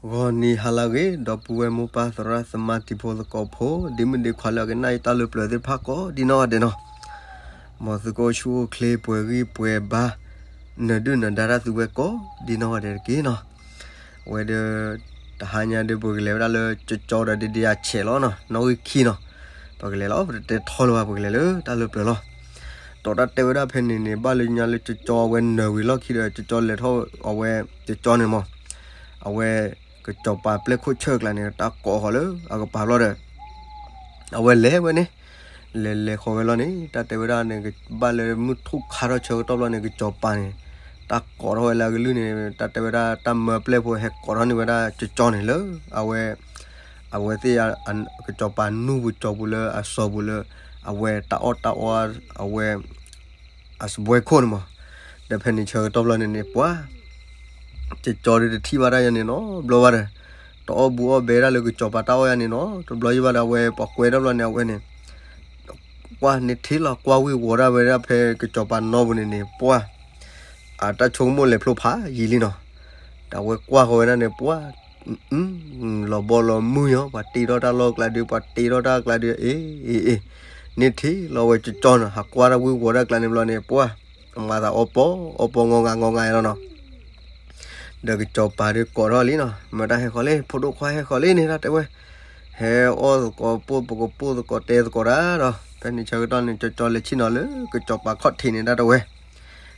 ဂီၤနံၤဟါလၢအဂ့ၤ ဒီပုၢ်ဝဲၢ်မိၢ်ပၢ်သရၣ်သမါတံၤဖိသကိးဖိ ဒ့မုၣ်ဒ့ခွါလၢအကနၣ်ယတၢ်လၢပျၢၤသ့ၣ်တဖၣ်ကိးဒံနီၢ်ဂၤဒဲးနီၤ, မ်သုကအိၣ်ဆူၣ်အိၣ်ချ့ပှဲၤဂံၢ်ပှဲၤဘါ, နဒုၣ်နဒါတၢ်သုဝဲကိးဒံနီၢ်ဂၤဒဲးတက့ၢ်နီၤ. အဝဲဒီး တဟါညါဒီးပကလဲၤဝဲဒၣ်လၢကၠီကၠီဒီးဒ့ဒ့အဆဲးလီၤနီၤ, နီၣ်ဂံၢ်ခံနီၤ, ပကလဲၤလီၤ ပတတဲထီလၢၤဘၣ် ပကလဲၤလၢတၢ်လၢပျၢၤလီၤ. ဒီးတၢ်တဲဝဲဒၣ်ဖဲန့ၣ်န့ၣ် ဘၣ်လၢညါလၢကၠီကၠီအဝဲနၢၤဝံၤလီၢ်ခံဒီး ကၠီကၠီလဲၤထီၣ်အဝဲ ကၠီကၠီန့ၣ်မး, အဝဲ ကစီၤပၤပျဲၢ်ခိၣ်ဆၢၣ်ကျါန့ၣ် တၢ်ကိးဃီၤလၢအကပၤဘျီဒီး အဝဲလဲၤဝဲန့ၣ်, လဲၤလဲၤဃီၤဝဲလီၤန့ၣ် တၢ်တဲဝဲဒၣ်န့ၣ် ဘၣ်လၢမုၢ်ထူၣ်ခါထီၣ်ဆၢကတီၢ်ဘျီန့ၣ် ကစီၤပၤန့ၣ် တၢ်ကိးထီၣ်ဝဲလၢအကလုၢ်န့ၣ် တၢ်တဲဝဲဒၣ်တၢ်မၢပျဲၢ်ဖိဟဲကိးထီၣ်န့ၢ်ဝဲဒၣ်ကၠီကၠီန့ၣ်လၢ အဝဲ အဝဲသ့ၣ် ကစီၤပၤနူၢ်ပူၤကၠီပူၤလၢအစိၤပူၤလၢ အဝဲတၢ်အီၣ်တၢ်အီအဝဲ အစပွဲခိၣ်န့ၣ်မး, ဒီးဖဲန့ၣ်ဆၢကတီၢ်ဘျီန့ၣ်န့ၣ် ပှၤ ကၠီကၠီဒီးတထံၣ်ဘၣ်တၢ်ယၤန့ၣ်နီၤ ဘျီဘၣ်ဒီး တအီၣ်ဘူးအီၣ်ဘဲဒၣ်လၢကစီၤပၤတၢ်အီၣ်ယၤန့ၣ်နီၤ တဘျီယံၣ်ဘၣ်ဒီး အဝဲပှၤကွဲထီၣ်ဘျီန့ၣ် အဝဲန့ၣ် ကွၢ်န့ၣ်ထံၣ်လီၤ ကွၢ်ဝံၣ်ဝီၤဒၣ်ဝဲဒၣ်ဖဲကစီၤပၤနီၢ်ပူၤန့ၣ်န့ၣ် ပှၤ အတၢ်ဆိကမိၣ်လဲၤဖျိဖးယံာ်လံနီၤ, ဒီးအဝဲကွၢ်ဃီၤဝဲဒၣ်န့ၣ် ပှၤ လီၤဘီလီၤမုၢ်ညီ ပှၤတ့ထီၣ်တၢ်လီၢ်ကျါဒီး ပှၤတ့ထီၣ်တၢ်ကျါဒီး အ့ အ့ အ့ န့ၣ်ထံၣ်လီၤဝဲကၠီကၠီနီၤ ဟးကွၢ်တၢ်ဝံၣ်ဝီၤဒၣ်ကျါန့ၣ်ဘျီန့ၣ် ပှၤ အမၤသးအီပီ အီပီငီငါငီငါလီၤနီၤ, ဒီးကစီၤပၤဒီးကိးထီၣ်လံနီၤ မၢတၢ်ဟဲဃီၤလံ ဖိဒိၣ်ခွါဟဲဃီၤလံန့ၣ် တၢ်တဲဝဲ ဟဲအီၣ်သကိးပိၢ်ပကပိၢ်သကိးတဲသကိးတၢ်ဒီး ဖဲန့ၣ်ဆၢကတီၢ်န့ၣ် ကၠီကၠီလဲၤဆ့ၣ်နီၤလၢကစီၤပၤခီၣ်ထံးန့ၣ် တၢ်တဲဝဲ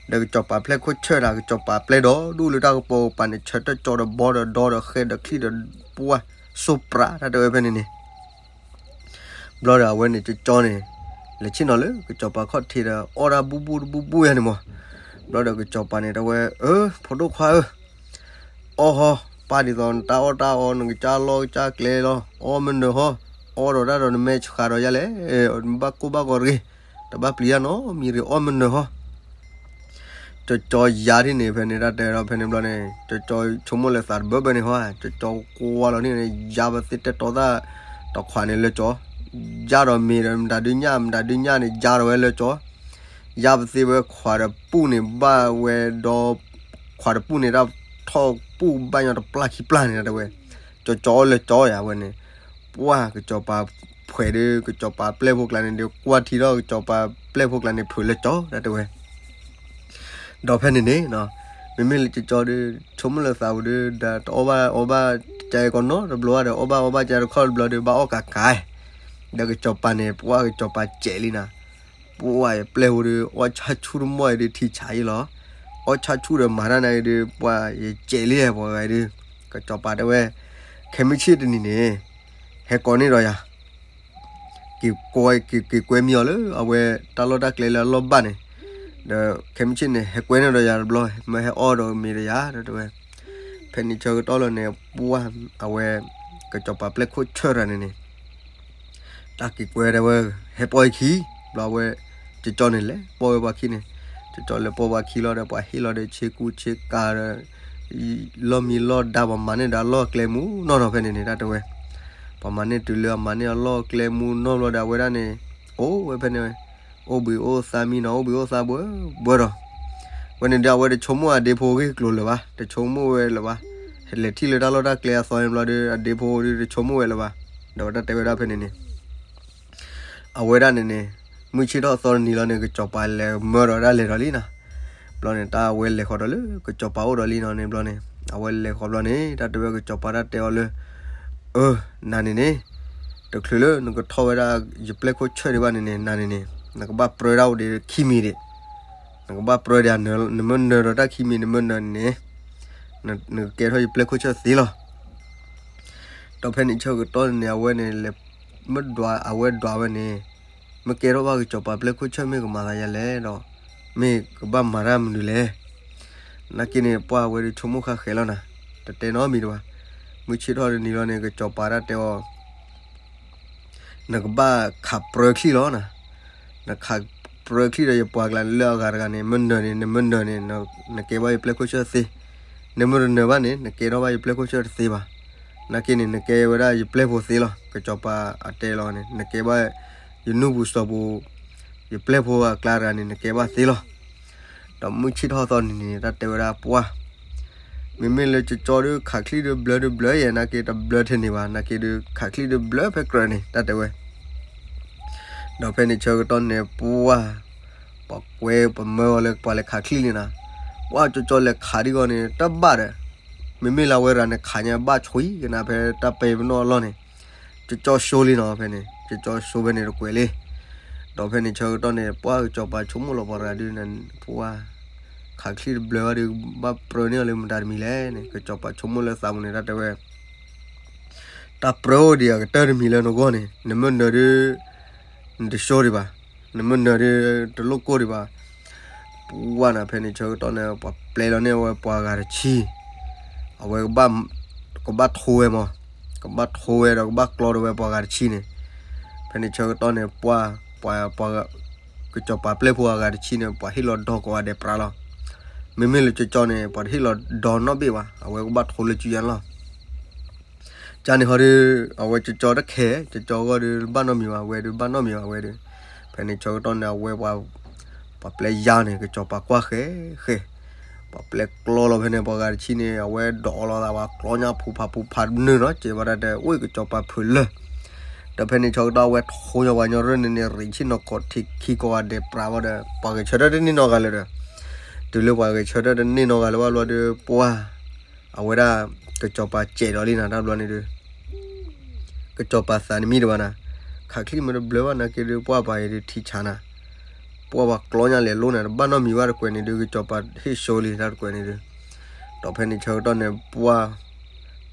ဒီးကစီၤပၤပျဲၢ်ခိၣ်ဆၢၣ်တၢ် ကစီၤပၤပျဲၢ်ဒီးဒူၣ်လၢတၢ်ကပီၤကပၤန့ၣ် ဆၢတၢ်ကၠီဒီးဘီဒီးဒီဒီးဃဲဒီးချံၣ်ဒီးပှၢ် စိးပြး တၢ်တဲဝဲဖဲန့ၣ်န့ၣ် ဘျီဒီးအဝဲန့ၣ်ကၠီကၠီန့ၣ် လဲၤဆ့ၣ်နီၤလၢကစီၤပၤခီၣ်ထံးဒီး အီၣ်တၢ်ဘူၣ်ဘူၣ်တဘူၣ်ဘူၣ်ယၤန့ၣ်မး, ဘျီဒီးကစီၤပၤန့ၣ်တဲဝဲ အၢ ဖိဒိၣ်ခွါဧၢ အီၣ်ဟီ ပၢ်ဒ်သိးနတၢ်အီၣ်တၢ်အီ နကစၢ်လီၢ်ကစၢ်ကျဲလီၤ အီၣ်မနုၤဟီ, အီၣ်ဒီးတၢ်ဒီးနမဲာ်ဆှးဒီးယၤလဲၣ်, နဘၣ်ကိၢ်ဘၣ်ဂီၤတဂ့ၤ, တဘၣ်ပျံၤတၢ်နီတမံၤတဂ့ၤ အီၣ်မနုၤဟီ. ကၠီကၠီယါဒ်န့ၣ် ဖဲန့ၣ်တၢ်တဲဒီးဖဲန့ၣ်ဘျီန့ၣ် ကၠီကၠီဆိကမိၣ်လၢသးတဘၢဘၢန့ၣ်ဟီ, ကၠီကၠီကွၢ်လီၤန့ၣ် ယါပသ့တၢ်တီသၣ်တခွးန့ၣ်လၢကၠီ, ယါဒီးမ့ၤဒီးမတၤဒုညၣ် မတၤဒုညၣ်န့ၣ် ယါဒီးဝဲလၢကၠီ ယါပသ့ဝဲခွးဒီးပူၣ်န့ၣ် ဘၣ်ဝဲဒီး ခွးဒီးပူၣ်န့ၣ် တၢ်ထီၣ်ပူၣ်ဘၣ်ညီတပျၢ်ခံပျၢ်န့ၣ် တၢ်တဲဝဲ, ကၠီကၠီအီၣ်လၢကၠီယါဝဲန့ၣ်, ပှၢ်ကစီၤပၤဖှဲးဒီး ကစီၤပၤပျဲၢ်ဖိကျါန့ၣ်ဒီး ကွၢ်ထံထီၣ်ကစီၤပၤပျဲၢ်ဖိကျါန့ၣ် ဖုးလၢကၠီ တၢ်တဲဝဲ ဒီးဖဲန့ၣ်န့ၣ် မ့မ့ၢ်လၢကၠီကၠီဒီး ဆိကမိၣ်လၢသးပူၤဒီး ဒီးတအီၣ်ဘၣ်အီဘၣ်ကၠီကိးနီတဘျီဘၣ်ဒီး အီၣ်ဘၣ်အီဘၣ်ကၠီတခီတဘျီဒီး ဘၣ်အီၣ်ကးကး, ဒီးကစီၤပၤန့ၣ် ပှၢ်ကစီၤပၤစဲးလံနၤ, ပှၢ်ယပျဲၢ်ဖိဒီး အီၣ်ဆၣ်ဆူၣ်တမီၢ်အံၤဒီး ထံဆးအံၤလီၤ, အီၣ်ဆၣ်ဆူၣ်ဒီးမၤတၢ်နၤအံၤဒီး ပှၢ်ယစဲးလံပှၤဂၤအံၤဒီး, ကစီၤပၤတဲဝဲ, ခဲမုၢ်ဆ့ၣ်တနံၤန့ၣ် ဟဲကိးန့ၢ်ဒီးယၤ က့ၤကွဲမံအီၤလၢအဝဲတၢ်လီၢ်တၢ်ကျဲလၢအလီၢ်ဘၣ်န့ၣ်, ဒီးခဲမုၢ်ဆ့ၣ်န့ၣ် ဟဲကွဲန့ၢ်ဒီးယၤတဘျီ မ့ၢ်ဟဲအီၣ်ဒီးမ့ၤဒီးယၤ တဲဝဲ, ဖဲန့ၣ်ဆၢကတီၢ်လီၤန့ၣ် ပှၢ်အဝဲ ကစီၤပၤပျဲၢ်ခိၣ်ဆၢၣ်တၢ်န့ၣ်န့ၣ် တၢ်က့ၤကွဲတဲဝဲ ဟဲပိာ်အခံ, ဘျီဝဲ ကၠီကၠီန့ၣ်လဲၤပိာ်ဝဲပှၤခံန့ၣ်, ကၠီကၠီလဲၤပိာ်ပှၤခံလီၤဒီး ပှၤဟ့ၣ်လီၤဒီးဆ့ကူဆ့ကၤဒီး လီၢ်မံလီၢ်ဒါ ပှၤမၤန့ၢ်ဒီးအလီၢ်အကျဲမူနီၢ်နီၢ်ဖဲန့ၣ်န့ၣ် တၢ်တဲဝဲ, ပှၤမၤန့ၢ်တုၤလၢအမၤန့ၢ်အလီၢ်အကျဲမူနီၢ်ဘျီဒီး အဝဲဒၣ်န့ၣ် အိၣ်ဝဲဖဲန့ၣ်ဝဲ, အိၣ်ဘှံးအိၣ်သါမံနီၤ အိၣ်ဘှံးအိၣ်သါဘှဲဘှဲဒီး ဝဲန့ၣ်ဒီး အဝဲတဆိကမိၣ်အဒ့ဖိဂ့ၢ်ကျိၤလၢၤဘၣ်, တဆိကမိၣ်ဝဲလၢၤဘၣ်, လဲၤထံၣ်လၢတၢ်လီၢ်တၢ်ကျဲအသီန့ၣ်ဘျီဒီး အဒ့ဖိဒီးတဆိကမိၣ်ဝဲလၢၤဘၣ်, ဒီးဝဲတၢ်တဲဝဲဒၣ်ဖဲန့ၣ်န့ၣ် အဝဲဒၣ်န့ၣ်န့ၣ် မုၢ်ဆ့ၣ်ထီၣ်အသီတနံၤလီၤန့ၣ် ကစီၤပၤလဲၤမၢဒီးဒၣ်လဲၤဒီးလံနီၤ, ဘျီန့ၣ် တၢ်အဝဲလဲၤဃီၤဒီးလၢကစီၤပၤအိၣ်ဒီးလံနီၤန့ၣ်ဘျီန့ၣ် အဝဲလဲၤဃီၤဘျီန့ၣ် တၢ်တဲဝဲကစီၤပၤတၢ်တဲအီၤလၢ အၢ နၤန့ၣ်န့ၣ် တချုးလၢနကထီၣ်ဝဲဒၣ်ယပျဲၢ်ခိၣ်ဆၢၣ်ဒံးဘၣ်န့ၣ်န့ၣ် နၤန့ၣ်န့ၣ် နကဘၣ်ပြၢဒၣ်အိၣ်ဒံးခံမံၤဒံး, နကဘၣ်ပြၢဒံး နမ့ၢ်နၢၤဒီးတၢ်ခံမံၤ နမ့ၢ်နၢၤန့ၣ်န့ၣ် နကကဲထီၣ်ယပျဲၢ်ခိၣ်ဆၢၣ်သ့လီၤ. ဒီးဖဲန့ၣ်ဆၢကတီၢ်န့ၣ် အဝဲန့ၣ်လဲၤ မ့ၢ်ဒွး အဝဲဒွးဝဲန့ၣ် မ့ၢ်ကဲထီၣ်ဘၣ်ကစီၤပၤပျဲၢ်ခိၣ်ဆၢၣ် မ့ၢ်ကမၤသးယၤလဲၣ်ဒီး မ့ၢ်ကဘၣ်မၤတၢ်မနုၤလဲၣ်. နာ်က့န့ၣ် ပှၢ်ဝဲဒၣ်ဆိကမိၣ်ဃၣ်ဃဲၤလီၤနၤ, တတဲနီတမံၤတဘၣ်. မုၢ်ဆ့ၣ်ထီၣ်တနံၤလီၤန့ၣ် ကစီၤပၤတၢ်တဲအီၤ နကဘၣ်ခးပြၢချံၣ်လီၤနၤ. နခးပြၢချံၣ်ဒီးယပှၤကျါလၢအဂၤတဂၤန့ၣ် မ့ၢ်နၢၤန့ၣ် နမ့ၢ်နၢၤန့ၣ် နကဲဘၣ်ယပျဲၢ်ခိၣ်ဆၢၣ်သ့, နမ့ၢ်တနၢၤဘၣ်န့ၣ် နကဲထီၣ်ဘၣ်ယပျဲၢ်ခိၣ်ဆၢၣ်တသ့ဘၣ်. နာ်က့န့ၣ် နကဲဝဲဒၣ်ယပျဲၢ်ဖိသ့လီၤ. ကစီၤပၤအတဲလီၤန့ၣ် နကဲဘၣ်ယနူၢ်ပူၤစီၤပူၤ ယပျဲၢ်ဖိအကျါတဂၤန့ၣ် နကဲဘၣ်သ့လီၤ. ဒီးမုၢ်ဆ့ၣ်ထီၣ်သီနံၤန့ၣ် တၢ်တဲဝဲဒၣ်ပှၢ် မ့မ့ၢ်လၢကၠီကၠီဒီး ခးချံၣ်ဒီးဘျၢဒီးဘျၢယဲ နာ်က့တဘျၢထဲန့ၣ်ဘၣ်, နာ်က့ဒီး ခးချံၣ်ဒီးဘျၢဖဲကြၢးန့ၣ် တၢ်တဲဝဲ. ဒီးဖဲန့ၣ်ဆၢကတီၢ်န့ၣ် ပှၢ် ပှၤကွဲပမၢအီၤလၢပှၤလဲၤခးချံၣ်လံနီၤ, ပှၢ်ကၠီကၠီလဲၤခးဒ်ဂီၢ်န့ၣ် တဘၣ်ဒီး, မ့မ့ၢ်လၢအဝဲရၤန့ၣ် ခးညါဘၣ်ဆွံကနၣ်ဖဲတၢ်ပဲပနီၣ်အလီၢ်န့ၣ်, ကၠီကၠီဆိလံနီၤ ဖဲန့ၣ် ကၠီကၠီဆိဖဲန့ၣ်တကွဲးလံ. ဒီးဖဲန့ၣ်ဆၢကတီၢ်န့ၣ် ပှၢ်ကၠီပၤဆိကမိၣ်လီၤပှၤတဂၤဒုး ပှၢ် ခးချံၣ်တဘျၢဘၣ်ဒီး ဘၣ်ပြၢန့ၢ်အီၤလၢမတၤတမံၤလဲၣ်န့ၣ် ကၠီပၤဆိကမိၣ်လၢသးပူၤန့ၣ် တၢ်တဲဝဲ တၢ်ပြၢအိၣ်ဒံးအကတၢၢ်တမံၤလၢနဂီၢ်န့ၣ် နမ့ၢ်နၢၤဒီး နတဆိဒံးဘၣ်, နမ့ၢ်နၢၤဒီး တလိၣ်ကိၢ်ဒံးဘၣ်. ပှၢ်နၤ ဖဲန့ၣ်ဆၢကတီၢ်န့ၣ် ပှၤပျဲလီၤန့ၢ်ဝဲပှၤဂၤတဆံ, အဝဲ ကဘၣ်ထိဝဲမး, ကဘၣ်ထိဝဲဒီးကဘၣ်ကျီဒီးဝဲပှၤဂၤတဆံန့ၣ်, ဖဲန့ၣ်ဆၢကတီၢ်န့ၣ် ပှၢ် ပှၤ ပှၤ ကၠီပၤပျဲဖိအဂၤတဆံန့ၣ် ပှၤဟ့ၣ်လီၤဒီကိးဂၤဒဲးပြးလီၤ. မ့မ့ၢ်လၢကၠီကၠီန့ၣ် ပှၤတဟ့ၣ်လီၤဒီနီတဘ့ၣ်ဘၣ်, အဝဲကဘၣ်ထိလၢစုညါလီၤ. ကန့ၣ်ဟီဒီး အဝဲကၠီကၠီတခဲ, ကၠီကၠီအဂီၢ်ဒီး ဘၣ်နီတမံၤဘၣ်, အဝဲဒီး ဘၣ်နီတမံၤဘၣ် အဝဲဒီး, ဖဲန့ၣ်ဆၢကတီၢ်န့ၣ် အဝဲ ပှၤပျဲယါန့ၣ် ကၠီပၤကွၢ်ဃဲဃဲ, ပှၤပျဲကျီလီၤဖဲန့ၣ် ပှၤဂၤတဆံန့ၣ် အဝဲဒိးလီၤသး ပှၤကျီညါဖူးဖးဖူးဖးနုာ်နီၤ ကဲဘၣ်တၢ်တဲ အိၣ်ကၠီပၤဖုးလၢ ဒီးဖဲန့ၣ်ဆၢကတီၢ် အဝဲထိညါပှၤညီရၢၢ်န့ၣ်န့ၣ် ရံးဆ့ၣ်နီၤခီၣ်ထံးခံကိးဂၤဒဲးပြးဘၣ်ဒီး ပှၤဂဲၤဆၢထၢၣ်တန့ၢ်နီတဂၤလၢၤဒီး, တုၤလၢပှၤဂဲၤဆၢထၢၣ်တန့ၢ်နီတဂၤလၢၤဘၣ်ဘျီဒီး ပှၢ် အဝဲဒၣ် ကၠီပၤစဲးဒီးလံနၤ တၢ်ဘျီန့ၣ်ဒီး ကၠီပၤသးနမံတဘၣ်နၤ, ခးချံၣ်မ့ၢ်တဘျၢဘၣ်နာ်က့ဒီး ပှၢ်ပှၤအံၤဒီးထံဆးနၤ, ပှၢ်ပှၤကျီညါလဲၤလိနၤ တဘၣ်နီတမံၤဘၣ်တကွဲးန့ၣ်ဒီး ကၠီပၤဟ့ၣ်ဆိလံတၢ်တကွဲးန့ၣ်ဒီး, ဒီးဖဲန့ၣ်ဆၢကတီၢ်န့ၣ် ပှၢ်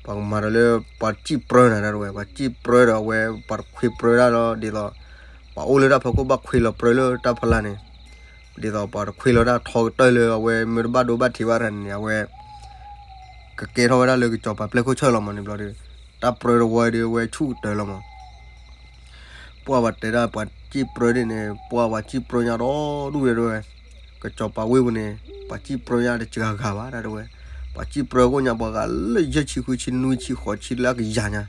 ပှၤကမၤဒီးလၢ ပှၤစံၣ်ပြၢနၤ တၢ်တဝဲ ပှၤစံၣ်ပြၢဒီးအဝဲ ပှၤတခွ့ပြၢတၢ်လီၤ ဒ်သိး ပှၤအိၣ်လၢတၢ်ဖီခိၣ်ဘၣ်ခွ့လီၤပြၢလၢတၢ်ဖီလာ်န့ၣ်, ဒ်သိးပှၤတခွ့လီၤတၢ်ထီကတၢၢ်လၢအဝဲမ့ၢ်တဘၣ်ဒိဘၣ်ထံးဘၣ်တၢ်န့ၣ် အဝဲ ကကဲထီၣ်ဝဲဒၣ်လၢကၠီပၤပျဲခိၣ်ဆၢၣ်လီၤမးန့ၣ်ဘျီဒီး, တၢ်ပြၢတဝီဒီးအဝဲဆူၣ်ကတၢၢ်လီၤမး ပှၢ်ပှၤတဲဒၣ်ပှၤစံၣ်ပြၢဒ်န့ၣ် ပှၢ်ပှၤစံၣ်ပြၢညါဒီဒူၣ်ဒီးတဝဲ, ကၠီပၤဝ့ၢ်ပူၤန့ၣ် ပှၤစံၣ်ပြၢညါတစှၤဂၤဘၣ်တၢ်တဝဲ, ပှၤစံၣ်ပြၢကိၣ်ညါပှၤဂၤလၢယဲၢ်ဆံဃုဆံနွံဆံဃိးဆံလၢအကယၤညါ,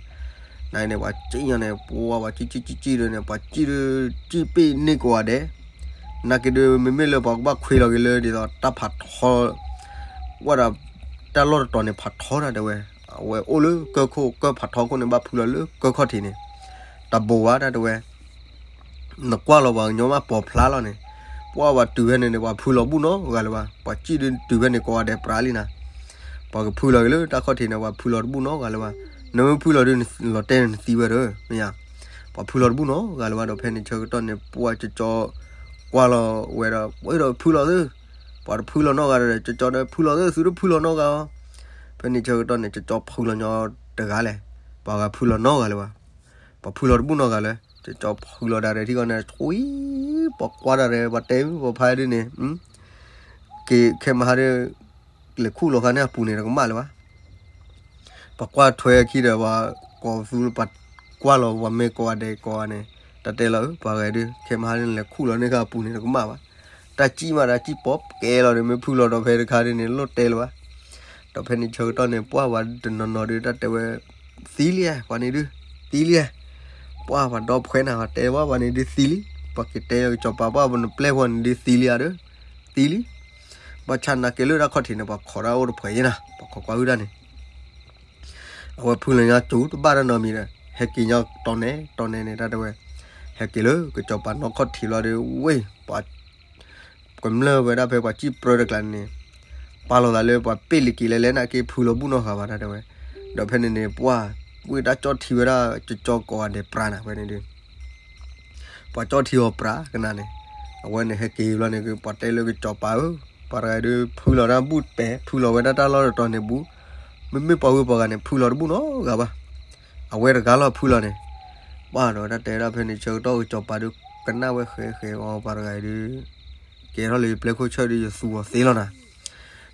နန့ၣ် ပှၤစံၣ်ညါန့ၣ် ပှၢ်ပှၤစံၣ်စံၣ်စံၣ်စံၣ်ဒီးန့ၣ် ပှၤစံၣ်ဒီး စံၣ်ပ့ၣ်န့ၢ်ကိးဂၤဒဲး, နာ်က့ဒီး မ့မ့ၢ်လၢပှၤကဘၣ်ခွ့လီၤက့ၤလၢဒ်သိးတၢ်ဖးထီ ဝဲဒၣ် တၢ်လီၢ်တတီၤန့ၣ်ဖးထီတၢ်တဝဲ, အဝဲအိၣ်လၢကၢခိၣ်ကၢဖးထီခိၣ်န့ၣ် ဘၣ်ဖုလီၤလၢကၢခီၣ်ထံးန့ၣ်, တဘိးဘၣ်တၢ်တဝဲ, နကွၢ်လီၤပှၤကညီမးပိာ်ဖျါလီၤန့ၣ်, ပှၢ်ပှၤတုၤဖဲန့ၣ်န့ၣ် ပှၤဖုလီၤဘူၣ်နီတဂၤလၢၤဘၣ်, ပှၤစံၣ်ဒီးတုၤဖဲန့ၣ်ကိးဂၤဒဲးပြးလံနၤ, ပှၤကဖုလီၤက့ၤလၢတၢ်ခီၣ်ထံးန့ၣ် ပှၤဖုလီၤတဘူၣ်နီတဂၤလၢၤဘၣ်, နမ့ၢ်ဖုလီၤဒုးနလီၤတဲာ်နသံဝဲဒီး မ့ၢ်ဧါ, ပှၤဖုလီၤတဘူၣ်နီတဂၤလၢၤဘၣ်ဒီး ဖဲန့ၣ်ဆၢကတီၢ်န့ၣ် ပှၢ်ကၠီကၠီ ကွၢ်လီၤဝဲဒီး ဝဲဒီးဖုလီၤသု, ပှၤတဖုလီၤနီတဂၤဒီး ကၠီကၠီဒီး ဖုလီၤသု သုတဖုလီၤနီတဂၤအီၤ, ဖဲန့ၣ်ဆၢကတီၢ်န့ၣ် ကၠီကၠီဖုလီၤညီတဂၤလဲၣ်, ပှၤဂၤဖုလီၤနီတဂၤလၢၤဘၣ်, ပှၤဖုလီၤတဘူၣ်နီတဂၤလၢၤ, ကၠီကၠီဖုလီၤဒၣ်ရဲၣ်ထံၣ်ဃီန့ၣ် ဆွံ, ပှၤကွၢ်တၢ်ရဲၣ် ပှၤတဲမုၢ်ပှၤဖါဒ်န့ၣ် က့ၤခဲမဟါဒီး လဲၤခူၣ်လီၤခါန့ၣ်အပူၤန့ၣ် တကမၣ်လၢၤဘၣ်, ပှၤကွၢ်ထွဲခံဒီး ပှၤကိးသူ ပှၤကွၢ်လီၤ ပှၤမ့ၢ်ကိးဂၤဒဲးကိးဂၤန့ၣ် တၢ်တဲလီၤဧၢ ပှၤဂၤဒုး ခဲမဟါန့ၣ် လဲၤခူၣ်လီၤန့ၢ်ခါအပူၤန့ၣ် တကမၣ်ဘၣ်, တၢ်စံၣ်မး တၢ်စံၣ်ပိာ်ကဲလီၤဒီး မ့ၢ်ဖုလီၤဒီးဖဲတခါဒ်န့ၣ် လိၣ်တဲလၢၤဘၣ်, ဒီးဖဲန့ၣ်ဆၢကတီၢ်န့ၣ် ပှၢ်ပှၤတနီၤနီၤဒုး တၢ်တဲဝဲ သံလံဧါ ပှၤန့ၣ်ဒုး သံလံဧါ, ပှၢ်ပှၤဒီဖှဲနၤ ပှၤတဲဝဲ ပှၤန့ၣ်ဒုးသံလံ, ပှၤကတဲကစီၤပၤ ပှၢ်ပနပျဲၢ်ပှၤန့ၣ်ဒုးသံလံဧါဒီး သံလံ, ဘၣ်ဆၣ်နာ်က့လၢတၢ်ခီၣ်ထံးန့ၣ် ပှၤခိးတၢ်အိၣ်တဖှဲးယဲနၤ ပှၤခိးကွၢ်ဟုၣ်တၢ်န့ၣ် အဝဲဖုလီၤညါစူၤတဘၣ်တၢ်နီတမံၤဒီး ဟဲက့ၤညီတီၤနဲၤတီၤနဲၤန့ၣ် တၢ်တဲဝဲ ဟဲက့ၤလၢကစီၤပၤနီၢ်ခီၣ်ထံးလီၤဒီး ဝ့ၢ် ပှၤ ကမျၢၢ်ဝဲဒၣ်ဖဲပှၤစံၣ်ပြၢတကျါန့ၣ် ပာ်လီၤသးလၢပှၤပ့ၢ်လံၤက့ၤလဲၤလဲၤနာ်က့ဖုလီၤဘူၣ်နီတဂၤဘၣ် တၢ်တဲဝဲ, ဒီးဖဲန့ၣ်န့ၣ် ပှၢ် ဝ့ၢ်တၢ်ကၠီၣ်ထံဝဲဒၣ်ကကၠီၣ်ကိးဂၤဒဲးပြးနၤ ဖဲန့ၣ်ဒီး ပှၤကၠီၣ်ထံအီၤပြးကနၣ်န့ၣ်, အဝဲန့ၣ်ဟဲက့ၤဘျီန့ၣ် ပှၤတဲလၢကစီၤပၤဧၢ, ပှၤတဂၤဒုးဖုလီၤတၢ်ဘူၣ်ပဲာ် ဖုလီၤဝဲဒၣ်တၢ်လီၢ်တတီၤန့ၣ်ဘူး, မ့မ့ၢ်ပှၤဝ့ၢ်ပှၤဂၤန့ၣ် ဖုလီၤတဘူၣ်နီတဂၤဘၣ်, အဝဲတဂၤလီၤဖုလီၤန့ၣ်, ပှၢ်ဒီးတၢ်တဲဒၣ်ဖဲန့ၣ်ဆၢကတီၢ်ကစီၤပၤဒုးကနၣ်ဝဲဃဲဃဲအီၤ ပှၤတဂၤဒုး ကဲထီၣ်လၢယပျဲၢ်ခိၣ်ဆၢၣ်ဒုးယသူအီၤသ့လီၤနၤ,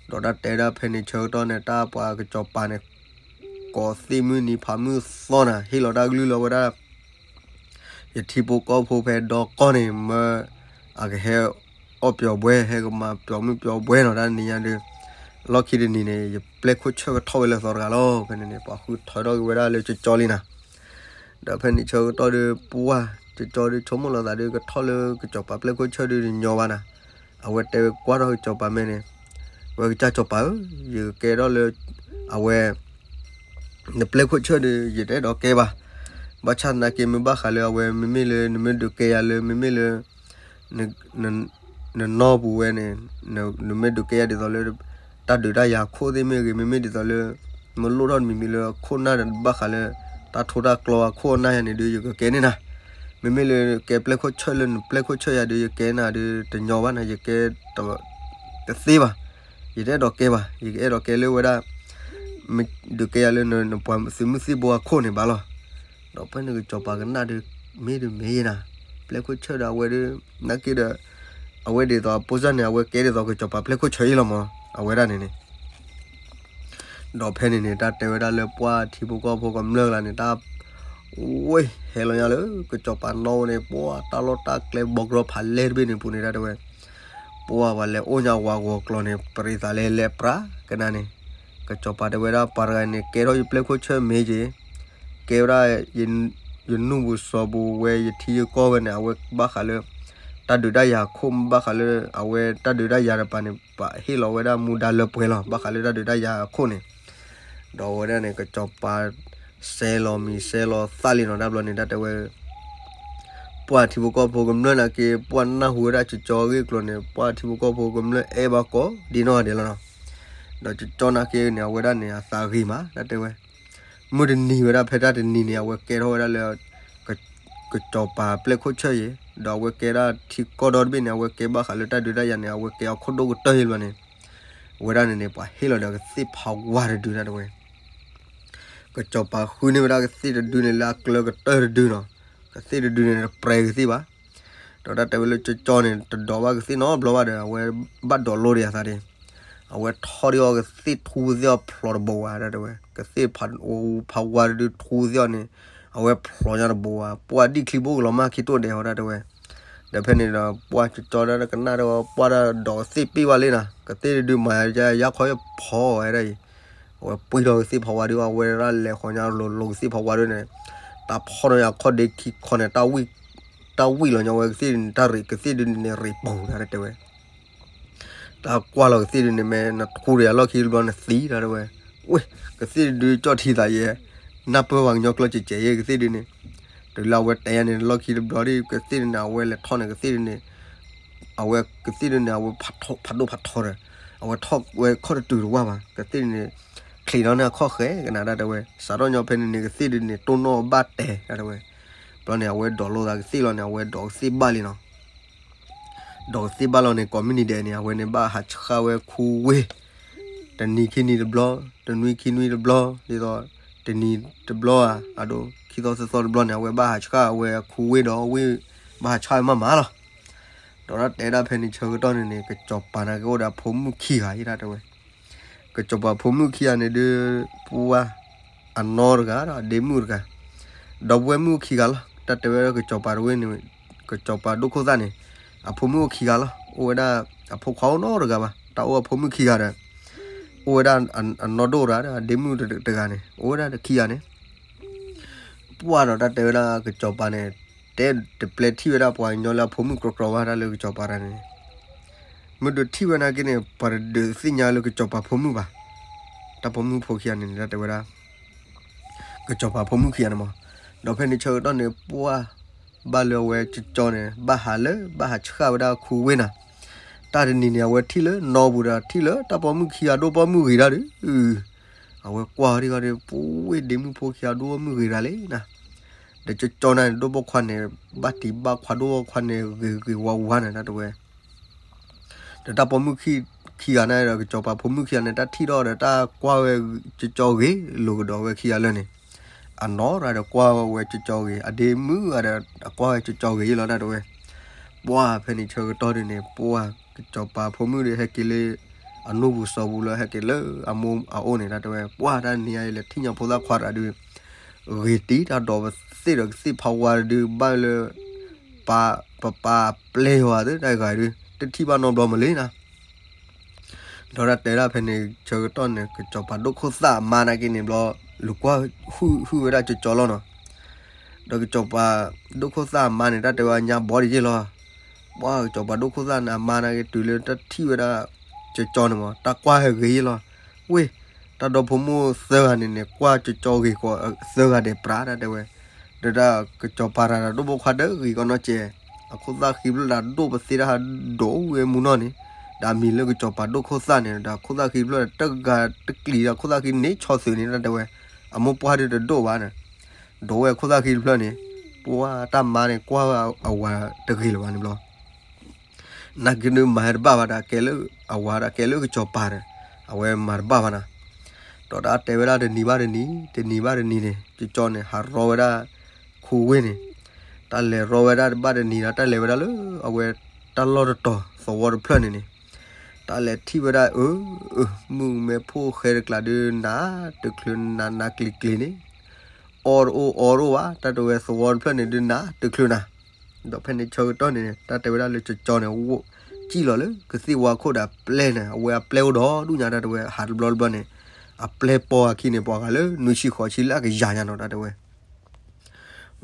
ဒီးတၢ်တဲဒၣ်ဖဲန့ၣ်ဆၢကတီၢ်န့ၣ် တၢ်ပှၤကစီၤပၤန့ၣ် ကိးသ့ၣ်မုၢ်နံၤဖးမုၢ်သီနၤ ဟ့ၣ်လီၤတၢ်ကလုၢ်လီၤဝဲဒၣ် ယထံဖိကီၢ်ဖိဖဲဒီကီၢ်န့ၣ် မၢအကဟဲအီၣ်ပျီၤဘှဲ ဟဲကမၤပျီၤမုၢ်ပျီၤဘှဲနီၤ တၢ်နံၤညါဒုး လီၢ်ခံတနံၤန့ၣ် ယပျဲၢ်ခိၣ်ဆၢၣ်ကထီၣ်ဝဲလၢသီတဂၤလီၤ ဖဲန့ၣ်န့ၣ် ပှၤဃုထၢထီၣ်က့ၤဝဲဒၣ်လၢကကၠီလံနၤ ဒီးဖဲန့ၣ်ဆၢကတီၢ်ဒုး ပှၢ် ကကၠီဒုးဆိကမိၣ်လီၤသးဒုး ကထီၣ်လၢကစီၤပၤပျဲၢ်ခိၣ်ဆၢၣ်ဒုးတညီဘၣ်နၤ, အဝဲတဲဝဲကွၢ်ထီၣ်ကစီၤပၤမဲာ်န့ၣ်, ဝဲကစၢ်စီၤပၤဧၢ, ယကကဲထီၣ်လၢ အဝဲ နပျဲၢ်ခိၣ်ဆၢၣ်ဒီး ယတအဲၣ်ဒိးကဲဘၣ်. ဘၣ်ဆၣ်သနာ်က့ မ့ၢ်ဘၣ်ဃးလၢအဝဲ မ့မ့ၢ်လၢ နမ့ၢ်ဒုးကဲယၤလၢ မ့မ့ၢ်လၢ နနီၢ်ပူၤဝဲန့ၣ်, နမ့ၢ်ဒုးကဲယၤဒ်သိးလၢ တၢ်ဒုးတၢ်ယၤအခိၣ်သ့ၣ်မ့ၢ်ဂ့ၤ, မ့မ့ၢ်ဒ်သိးလၢ မ့ၢ်လိၣ်ထီၣ်မံၤမံၤလၢအခိၣ်နၢ်ဒီး ဘၣ်ဃးလၢ တၢ်ထိတၢ်ကျီအခိၣ်အနၢ်ယၤန့ၣ်ဒီး ယကကဲန့ၢ်နၤ. မ့မ့ၢ်လၢကဲပျဲၢ်ခိၣ်ဆၢၣ်လၢနပျဲၢ်ခိၣ်ဆၢၣ်ယၤဒီး ယကဲနၤဒီး တညီဘၣ်နၤ, ယကဲ တသ့ဘၣ်. ယတအဲၣ်ဒိးကဲဘၣ်. ယကအဲၣ်ဒိးကဲလၢဝဲဒၣ် မ့ၢ်ဒုးကဲယၤလၢနပှၤသုးမုၢ်သံၣ်ဘိအခိၣ်န့ၣ်ဘၣ်လီၤ. ဒီးဖဲန့ၣ်ကစီၤပၤကနၣ်ဒီး မ့ၢ်တမ့ၢ်ယဲနၤ, ပျဲၢ်ခိၣ်ဆၢၣ်ဒီးအဝဲဒီး နာ်က့ဒီး အဝဲဒ်သိးအပိၢ်စၢ်န့ၣ် အဝဲကဲဒ်သိးကစီၤပၤပျဲၢ်ခိၣ်ဆၢၣ်အံၤလီၤမး, အဝဲဒၣ်န့ၣ်န့ၣ် ဒီးဖဲန့ၣ်န့ၣ် တၢ်တဲဝဲဒၣ်လၢပှၢ်ထံဖိကီၢ်ဖိကမျၢၢ်လၢန့ၣ် တၢ် ဝဲ ဟဲလီၤညါလၢ ကစီၤပၤနီၣ်ဝဲန့ၣ် ပှၢ်တၢ်လီၢ်တၢ်ကျဲ ဘီကရီဖးလဲၢ်တဘ့ၣ်န့ၣ်ပူၤန့ၣ် တၢ်တဲဝဲ ပှၢ်ပှၤလဲၤအိၣ်ညါဝၤဂီၤကျီၤန့ၣ် ပရံးသးလဲလဲပြးကနၣ်န့ၣ်, ကစီၤပၤတဲဝဲဒၣ် ပှၤတဂၤန့ၣ် ကဲထီၣ်ယပျဲၢ်ခိၣ်ဆၢၣ်မ့ၢ်က့ၤ, ကဲဝဲဒၣ် ယနူၢ်ပူၤစီၤပူၤဝဲ ယထံယကီၢ်ဝဲန့ၣ် အဝဲဘၣ်ဃးလၢ တၢ်ဒုးတၢ်ယၤအခိၣ် ဘၣ်ဃးလၢ အဝဲတၢ်ဒုးတၢ်ယၤတပၤန့ၣ် ပှၤဟ့ၣ်လီၤဝဲဒၣ်မူဒါလၢပှဲၤလီၤ ဘၣ်ဃးလၢတၢ်ဒုးတၢ်ယၤအခိၣ်န့ၣ်, ဒီးအဝဲဒၣ်န့ၣ် ကစီၤပၤ စဲးလီၤမံၤစဲးလီၤသၣ်လံနီၤ တၢ်ဘျီန့ၣ် တၢ်တဲဝဲ ပှၢ်ထံဖိကီၢ်ဖိကမျၢၢ်နာ်က့ ပှၢ်နၢ်ဟူဝဲဒၣ်ကၠီကၠီအဂ့ၢ်အကျိၤန့ၣ် ပှၢ်ထံဖိကီၢ်ဖိကမျၢၢ်အဲၣ်ဘၣ်ကိးဒ်နီၢ်ဂၤဒဲးလီၤနီၤ, ဒီးကၠီကၠီနာ်က့န့ၣ် အဝဲဒၣ်န့ၣ် အသးဂ့ၤမး တၢ်တဲဝဲ, မုၢ်တနံၤဝဲဒၣ်ဖဲတၢ်တနံၤန့ၣ် အဝဲကဲထီၣ်ဝဲဒၣ်လၢ ကစီၤပၤပျဲၢ်ခိၣ်ဆၢၣ်ယဲၤ ဒီးအဝဲကဲဒၣ်ထံကီၢ်ဒီတဘ့ၣ်န့ၣ် အဝဲကဲဘၣ်ဃးလၢတၢ်ဒုးတၢ်ယၤန့ၣ် အဝဲကဲအခိၣ်ဒိၣ်ကတၢၢ်ယဲၤဘျီန့ၣ်, အဝဲဒၣ်န့ၣ်န့ၣ် ပှၤဟ့ၣ်လီၤဒီးကသ့ၣ်ဖးဝါတဒု တၢ်တဲဝဲ ကစီၤပၤဃုန့ၢ်ဝဲဒၣ်ကသ့ၣ်တဒုန့ၣ်လၢအကျၢၤကတၢၢ်တဒုနီၤ, ကသ့ၣ်တဒုန့ၣ် တပြဲၤကသ့ၣ်ဘၣ်. ဒီးတၢ်တဲဝဲလၢကၠီကၠီန့ၣ် တဒိးဘၣ်ကသ့ၣ်နီတဘျီဘၣ်ဒီး အဝဲဘၣ်ဒိးလိဒီးအသးဒၣ်, အဝဲထီၣ်ဒံးအီၤကသ့ၣ်ထူသ့ၣ်အီၤဖျိးတဘိဝဲ တၢ်တဲဝဲ ကသ့ၣ်ဖးဝါတဒုထူသ့ၣ်အီၤန့ၣ် အဝဲဖျိးညါတဘိဝဲ ပှၢ်ဒံၣ်ချံဘိကလီၤမၢ်ခံတိၣ်ဒဲးဟီ တၢ်တဲဝဲ ဒီးဖဲန့ၣ်ဒီး ပှၢ်ကၠီကၠီဒၣ်ကနၣ်ဒီး ပှၢ်ဒၣ်ဒိးကသ့ၣ်ပ့ၢ်ဘၣ်လံနီၤ, ကသ့ၣ်တဒုမၤယါခီယဖီဝဲဒၣ်အံၤ, အဝဲပှ့ၤထီၣ်ကသ့ၣ်ဖးဝါဒု အဝဲဒၣ်လဲၤဃီၤညါလိၤလိၤကသ့ၣ်ဖးဝါဒုန့ၣ်, တၢ်ဖီၣ်ထီၣ်ညါခီၣ်ဒ့ခံခီန့ၣ် တၢ်ဝံၣ်လီၤညါဝဲကသ့ၣ်ဒုန့ၣ် တၢ်ရ့းကသ့ၣ်ဒုန့ၣ်ရ့းပူၤ တၢ်တဲဝဲ တၢ်ကွၢ်လီၤကသ့ၣ်ဒုန့ၣ် မ့ၢ်နထူဒီးယၤလီၢ်ခံတဘျီနသံ တၢ်တဲဝဲ, ဝ့ၢ် ကသ့ၣ်တဒုကၠီၣ်ထံသးယဲ, နၢ်ပၢၢ်ဝဲကညီကျိာ်ကဲးကဲးယဲ ကသ့ၣ်ဒုန့ၣ်, တုၤလၢအဝဲတဲယါန့ၣ် လီၢ်ခံတဘျီဒ် ကသ့ၣ်ဒုန့ၣ် အဝဲလဲၤထီၣ်န့ၣ် ကသ့ၣ်ဒုန့ၣ် အဝဲကသ့ၣ်ဒုန့ၣ် အဝဲဖးဒိၣ်ဖးထီဒီး အဝဲထီၣ်ဝဲခီၣ်တတုၤတဝၢ်ဘၣ် ကသ့ၣ်ဒုန့ၣ်, ချံးထီၣ်န့ၢ်အခီၣ်ဃဲကနၤ တၢ်တဲဝဲ စးထီၣ်ညီဖဲန့ၣ်န့ၣ် ကသ့ၣ်ဒုန့ၣ် တိၢ်နီၣ်ဘၣ်တဲာ် တၢ်တဲဝဲ, ဘျီန့ၣ် အဝဲဒိးလိသးကသ့ၣ်လီၤန့ၣ် အဝဲဒိးကသ့ၣ်ဘၣ်လံနီၤ ဒိးကသ့ၣ်ဘၣ်လီၤန့ၣ် ကိးမုၢ်နံၤဒဲးန့ၣ် အဝဲန့ၣ်ဘၣ်ဟးဆှၣ်ဝဲခူဝ့ၢ်, တနံၤခံနံၤတဘျီ, တနွံခံနွံတဘျီ, ဒ်သိး တနံၤတဘျီဧါ, အဒိ ခံသီသၢသီတဘျီန့ၣ် အဝဲဘၣ်ဟးဆှၣ်ဝဲခူဝ့ၢ်ဒီးဝ့ၢ်, ဘၣ်ဟးဆှၣ်ဝဲမးမးလီၤ. ဒီးတၢ်တဲဒၣ်ဖဲန့ၣ်ဆၢကတီၢ်န့ၣ်န့ၣ် ကစီၤပၤန့ၣ်ကအိၣ်ဒီးအဖိမုၣ်ခံဂၤအံၤ တၢ်တဲဝဲ ကစီၤပၤဖိမုၣ်ခံဂၤန့ၣ်ဒုး ပှၢ် အနီၢ်တဂၤဒီးအဒ့မုၣ်တဂၤ, ဒီပုၢ်ဝဲၢ်မုၣ်အိၣ်ခံဂၤလီၤ. တၢ်တဲဝဲဒၣ်ကစီၤပၤတဝ့ၢ်န့ၣ်, ကစီၤပၤဒိၣ်ခိၣ်သၣ်န့ၣ်, အဖိမုၣ်အိၣ်ခံဂၤလီၤ. အိၣ်ဝဲဒၣ် အဖိခွါအိၣ်နီတဂၤဘၣ်. တၢ်အိၣ်အဖိမုၣ်ခံဂၤဒီး အိၣ်ဝဲဒၣ်အနီၢ်ဒိၣ်တဂၤဒီးအဒ့မုၣ်တဂၤန့ၣ် အိၣ်ဝဲဒၣ်ခံဂၤန့ၣ် ပှၢ်ဒီးတၢ်တဲဝဲဒၣ်ကစီၤပၤန့ၣ် တဲတပျဲထံၣ်ဝဲဒၣ်ပှၤကညီလၢအဖိမုၣ်ကြီကြီဘၣ် တၢ်လၢကစီၤပၤတဂၤန့ၣ်, မ့ၢ်ဒုးထံၣ်ဝဲနာ်က့န့ၣ် ပှၤတဒုးသ့ၣ်ညါလၢကစီၤပၤဖိမုၣ်ဘၣ်. တၢ်ပိာ်မုၣ်ဖိခံဂၤန့ၣ် တၢ်တဲဝဲဒၣ် ကစီၤပၤဖိမုၣ်ခံဂၤန့ၣ်မး, ဒီးဖဲန့ၣ်ဆၢကတီၢ်န့ၣ် ပှၢ်ဘၣ်လၢအဝဲကၠီကၠီန့ၣ် ဘၣ်ဟးလၢ ဘၣ်ဟးဆှၣ်ဝဲဒၣ်ခူဝ့ၢ်နၤ, တၢ်တနံၤန့ၣ် အဝဲထံၣ်လၢနီၢ်ပူၤဒီးထံၣ်လၢတၢ်ပိာ်မုၣ်ခံဂၤဒိၣ်ပိာ်မုၣ်ဂ့ၤတၢ်ဒုး, အဝဲကွၢ်ဒံးဃီဒီး ပဝ့ၢ်ဒ့မုၣ်ဖိခံဂၤဒိၣ်ပိာ်မုၣ်ဂ့ၤတၢ်လံနၤ, ဒီးကၠီကၠီန့ၣ် ဒိၣ်ပိာ်ခွါန့ၣ် ဘၣ်တံၤဘၣ်ခွါဒိၣ်ပိာ်ခွါန့ၣ် ဂ့ၤဂ့ၤဝါဝါန့ၣ် တၢ်တဲဝဲ ဒီးတၢ်ပိာ်မုၣ်ခံဂၤန့ၣ်ဒီး ကစီၤပၤဖိမုၣ်ခံဂၤန့ၣ် တၢ်ထံၣ်ထီၣ်ဒီးတၢ်ကွၢ်ဝဲကၠီကၠီဂ့ၤလိာ်ကဒီးဝဲခံဂၤလၢာ်န့ၣ်, အနီၢ်ရၤဒီးကွၢ်ဝဲကၠီကၠီဂ့ၤ, အဒ့မုၣ်ဂၤဒီးအကွၢ်ဝဲကၠီကၠီဂ့ၤယဲလီၤ တၢ်တဲဝဲ, ပှၢ်ဖဲန့ၣ်ဆၢကတီၢ်ဒုးန့ၣ် ပှၢ်ကစီၤပၤဖိမုၣ်ဒီးဟဲက့ၤလၢ အနီၢ်ပူၤစီၤပူၤလၢဟဲက့ၤလၢအမိၢ်အအိၣ်န့ၣ် တၢ်တဲဝဲ ပှၢ်တၢ်နံၤအံၤလဲၤထံၣ်ညါဖိသၣ်ခွါတဂၤဒုး ဂ့ၤတံၢ်တၢ်ဒိးပသ့ၣ်ဒီးကသ့ၣ်ဖးဝါတဒုး ဘၣ်လၢ ပ ပပာ်ပျဲယွၤသ့ၣ်တဂၤဒုး တထံၣ်ဘၣ်နီတဘျီမးလံနၤ, ဒီးတၢ်တဲဒၣ်ဖဲန့ၣ်ဆၢကတီၢ်န့ၣ် ကစီၤပၤဒိၣ်ခိၣ်သၣ်အမါနာ်က့န့ၣ်ဘျီ လူၤကွၢ်ဟုၣ်ဟုၣ်ဝဲဒၣ်ကၠီကၠီလီၤနီၤ, ဒီးကစီၤပၤဒိၣ်ခိၣ်သၣ်အမါန့ၣ် တၢ်တဲဝဲညါဘီတယ့ၢ်လီၤ, ပှၢ်ကစီၤပၤဒိၣ်ခိၣ်သၣ်န့ၣ်အမါနာ်က့ တုၤလၢတၢ်ထံၣ်ဝဲဒၣ် ကၠီကၠီန့ၣ်မး တၢ်ကွၢ်ဟဲဂ့ၤလီၤ. ဝ့ၢ်, တၢ်ဒီဖိမိၢ်သၢဂၤန့ၣ်န့ၣ် ကွၢ်ကၠီကၠီဂ့ၤကီးသၢဂၤဒဲးပြး တၢ်တဲဝဲ, ဒီးတၢ်ကၠီပၤတၢ် တၢ်ဒိၣ်ဖိခွါဒၢဂ့ၤကီးနီၢ်ကဲး, အခိၣ်သၣ်ဃံဖျၢၣ်ဒီးဒိၣ်ပသ့တၢ်ဟးဒိၣ်ဝဲမူနီၢ်န့ၣ်, ဒီးအမံၤလၢကၠီပၤဒိၣ်ခိၣ်သၣ်န့ၣ် ဒီးအခိၣ်သၣ်ဃံဖျၢၣ်တဂၤတကျံၤဒီးအခိၣ်သၣ်ဃံန့ၣ်ဆီၣ်သုးန့ၣ် တၢ်တဲဝဲ, အမိၢ်ပှၢ်ဒုးတဒိၣ်ဘၣ်န့ၣ်, ဒိၣ်ဝဲအခိၣ်သၣ်ဃံတဖျၢၣ်န့ၣ်, ပှၢ်တၢ်မါန့ၣ် ကွၢ်ဝဲအဝၤတဂ့ၤလၢၤဘၣ်န့ၣ်ဘျီ နာ်က့ဒုးမၤဟဲတဘၣ်ဘၣ်ဒီး ကဲလၢအဝၤဒီးကဲလၢကၠီပၤဒီး အဝဲမၤတဘၣ်ဘၣ်နီၤ. ဒီးတၢ်တဲဝဲဒၣ်တနံၤဘၣ်တနံၤ တနံၤဘၣ်တနံၤန့ၣ် ကၠီကၠီန့ၣ် ဟးရီဝဲဒၣ်ခူဝ့ၢ်န့ၣ်, တၢ်လဲၤရီဝဲဒၣ်တဘၣ်တနံၤဒီး တၢ်လဲၤဝဲဒၣ်လၢအဝဲတၢ်လီၢ်တတီၤသဝီတဖျၢၣ်န့ၣ်န့ၣ်, တၢ်လဲၤထံၣ်ဝဲဒၣ်အၢ, အၢ, မုၣ်ကမဲဖိၣ်ဃဲတကျါဒုး နးတချုးနးနးကျံၤကျံၤန့ၣ်, အီၣ်တအိၣ်အီတအိၣ်ဘၣ် တၢ်တဲဝဲသဝီတဖျၢၣ်န့ၣ်ဒုး နးတချုးနၤ ဒီးဖဲန့ၣ်ဆၢကတီၢ်န့ၣ် တၢ်တဲဝဲဒၣ်လၢကၠီကၠီန့ၣ် ကံၣ်လီၤလၢကသ့ၣ်ဝါခိၣ်ဒီးအပျဲၢ်န့ၣ် အဝဲအပျဲၢ်အိၣ်ဒီးဒူၣ်ညါ တၢ်တဲဝဲ ဟးတဘျီတဘျီန့ၣ် အပျဲၢ်ပိာ်အခံန့ၣ် ပှၤဂၤလၢနွံဆံဃိးဆံလၢအကယၤညါနီၤ တၢ်တဲဝဲ.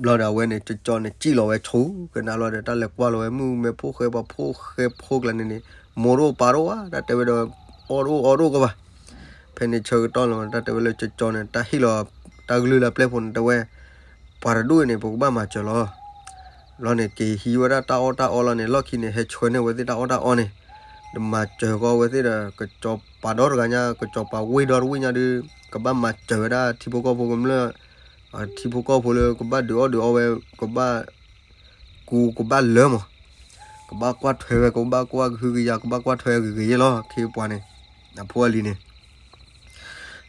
ဘျီဒီးအဝဲန့ၣ် ကၠီကၠီန့ၣ် ကံၣ်လီၤဝဲဆိကနၣ်လီၤဒီး တၢ်လဲၤကွၢ်လီၤဝဲမုၣ်မဲဖိၣ်ဃဲ ပှၤဖိၣ်ဃဲဖိကျါန့ၣ်န့ၣ် မိၢ်တအိၣ်ပၢ်တအိၣ်ဘၣ် တၢ်တဲဝဲဒီး အီၣ်တအိၣ်အီတအိၣ်ကီးဘၣ်. ဖဲန့ၣ်ဆၢကတီၢ်လီၤ တၢ်တဲဝဲလၢကၠီကၠီန့ၣ် တၢ်ဟ့ၣ်လီၤတၢ်ကလုၢ်လၢအပျဲၢ်ဖိန့ၣ် တဲဝဲ ပှၤတဒူၣ်အံၤန့ၣ် ပကဘၣ်မၤစၢၤလီၤ. ဘျီန့ၣ် က့ၤဟံးဝဲဒၣ်တၢ်အီၣ်တၢ်အီလီၤန့ၣ် လီၢ်ခံန့ၣ် ဟဲဆှၢန့ၢ်ဝဲသ့ၣ်တၢ်အီၣ်တၢ်အီန့ၣ်, ဒီးမၤစၢၤဃီဝဲသ့ၣ်ဒီး ကစီၤပၤဒီတဂၤညါ ကစီၤပၤဝ့ၢ်ဒီတဝ့ၢ်ညါဒုး ကဘၣ်မၤစၢၤဝဲဒၣ်ထံဖိကီၢ်ဖိကမျၢၢ်, ထံဖိကီၢ်ဖိလၢကဘၣ်ဒုးအီၣ်ဒုးအီဝဲ ကဘၣ်ကူကဘၣ်လၢမး, ကဘၣ်ကွၢ်ထွဲဝဲ ကဘၣ်ကွၢ်ကဟုကယာ် ကဘၣ်ကွၢ်ထွဲဂ့ၤဂ့ၤယဲၢ်လီၤ ခ့ပှၤန့ၣ်, အဖိအလံၤန့ၣ်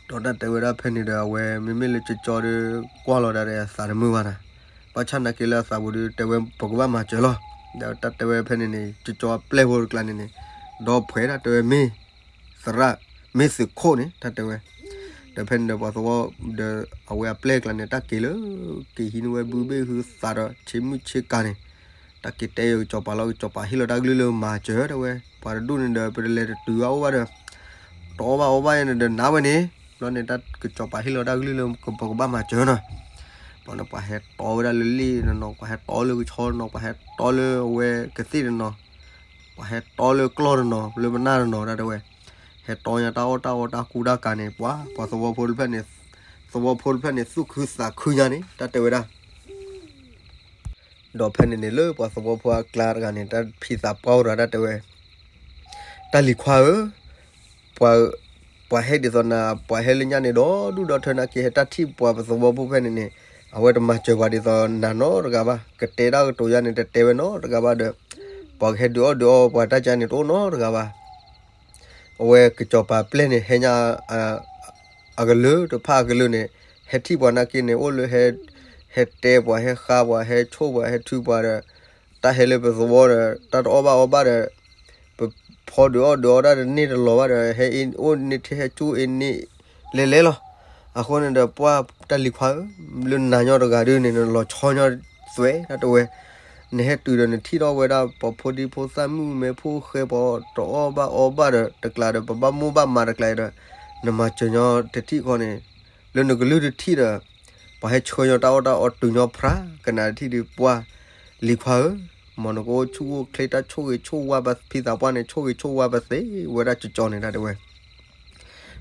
ဒီးတၢ်တဲဝဲဒၣ်ဖဲန့ၣ်ဒီး အဝဲမ့မ့ၢ်လၢကၠီကၠီဒီး ကွၢ်လီၤဒၣ်ဒီးအသးတမုာ်ဘၣ်နီၤ, ဘၣ်ဆၣ်နာ်က့လၢအသးပူၤဒီး တဲဝဲပကဘၣ်မၤစၢၤလီၤ. ဒီးတၢ်တဲဝဲဖဲန့ၣ်န့ၣ် ကၠီကၠီအပျဲၢ်ဖိတကျါန့ၣ်န့ၣ် ဒီဖှဲးတၢ်တဲဝဲမ့ၢ် သရၣ် မ့ၢ်သုးခိၣ်န့ၣ် တၢ်တဲဝဲ, ဒီးဖဲန့ၣ်ဒီးပှၤသဝီ ဒီးအဝဲအပျဲၢ်ကျါန့ၣ် တၢ်က့ၤလၢ က့ၤဟံးန့ၢ်ဝဲဘုဘ့ၣ်ဟုသးဒီးဆ့မုၢ်ဆ့ကၤန့ၣ်, တၢ်က့ၤတဲယကစီၤပၤလီၤ ကစီၤပၤဟ့ၣ်လီၤတၢ်ကလုၢ်လၢမၤစၢၤတဲဝဲ, ပှၤတဒူၣ်န့ၣ်ဒီး ပတလဲၤတတုၤဘၣ်အိၣ်ဘၣ်ဒီး တအီၣ်ဘၣ်အီဘၣ်ယဲန့ၣ်ဒီးနးဝဲန့ၣ်, ဘျီန့ၣ် တၢ်ကစီၤပၤဟ့ၣ်လီၤတၢ်ကလုၢ်လၢပကဘၣ်မၤစၢၤနီၤ, ဘျီန့ၣ် ပှၤဟဲတီဝဲဒၣ်လၢလ့ၣ်တနီၤ ပှၤဟဲတီလၢကဆီတနီၤ ပှၤဟဲတီလၢအဝဲကသ့ၣ်တနီၤ ပှၤဟဲတီလၢကျီၢ်တနီၤ လၢပနၢ်တနီၤ တၢ်တဲဝဲ, ဟဲတီညါတၢ်အီၣ်တၢ်အီတၢ်ကူတၢ်ကၤန့ၣ် ပှၤ ပှၤသဝီဖိတဖျၢၣ်န့ၣ်, သဝီဖိတဖျၢၣ်န့ၣ် သူၣ်ခုသးခုညါန့ၣ် တၢ်တဲဝဲဒၣ်. ဒီးဖဲန့ၣ်န့ၣ် လၢပှၤသဝီဖိအကျါတဂၤန့ၣ် တၢ်ဖံးသးပှၢ်အိၣ်ဒီးတၢ်တဲဝဲ, တၢ်လံၤခွါဧၢ, ပှၤ, ပှၤဟဲဒ်သိးနၤ ပှၤဟဲလၢညါန့ၣ်ဒီးဒူၣ်ဒီထၢနာ်က့ ဟဲတၢ်ထံၣ်ပှၤပသဝီဖိဖဲန့ၣ်န့ၣ်, အဝဲတမၤစၢၤပှၤဒ်သိးနၤနီတဂၤဘၣ်, ကတဲတၢ်ကတိၤယါန့ၣ် တတဲဝဲနီတဂၤဘၣ်ဒီး, ပှၤကဟဲဒုးအီၣ်ဒုးအီပှၤတၢ်ကါန့ၣ် တအိၣ်နီတဂၤဘၣ်. အဝဲကစီၤပၤပျဲၢ်န့ၣ် ဟဲညါ အကလုာ်တဖၣ်အကလုာ်န့ၣ်, ဟဲထံၣ်ပှၤနာ်က့န့ၣ် အိၣ်လၢ ဟဲတဲပှၤ ဟဲဃါပှၤ ဟဲဆိၣ်ပှၤ ဟဲထုပှၤဒီး, တၢ်ဟဲလၢပသဝီဒီး တၢ်တအီၣ်ဘၣ်အီဘၣ်ဒီး, ပဖီဒုးအီၣ်ဒုးအီတၢ်တန့ၢ်တလီၤဘၣ်ဒီး ဟဲအ့ၣ်အိၣ်န့ၢ်ထဲဟဲကၠူအ့ၣ်န့ၢ်လဲၤလဲၤလီၤ. အဃိန့ၣ်ဒီး ပှၤတၢ်လံၤခွါဧၢ, လၢနၤညီတဂၤဒုန့ၣ် နလီၤဆီညီသွဲ တၢ်တဲဝဲ နဟဲတုၤဒီးနထံၣ်ထီၣ်ဝဲဒၣ် ပှၤဖိဒံဖိသၣ်မုၣ်မဲဖိဃဲပှၤတအီၣ်ဘၣ်အီဘၣ်ဒီး တကျါဒီး ပဘၣ်မိၢ်ဘၣ်မးတကျါဒီး နမၤစၢၤညီတထံၣ်ဃီန့ၣ်, လၢနကလုၢ်တထံၣ်ဒီး ပှၤဟဲဆှၢညီတၢ်အီၣ်တၢ်အီတုၤညီဖြါကနၣ်တထံၣ်ဒီး ပှၤလံၤခွါဧၢ, မ်နကအိၣ်ဆူၣ်အိၣ်ချ့တၢ်ဆိၣ်ဂ့ၤဆိၣ်ဝါပှၤဖံသးပှၢ်န့ၣ် ဆိၣ်ဂ့ၤဆိၣ်ဝါပှၤသ့ဝဲဒၣ်ကၠီကၠီန့ၣ် တၢ်တဲဝဲ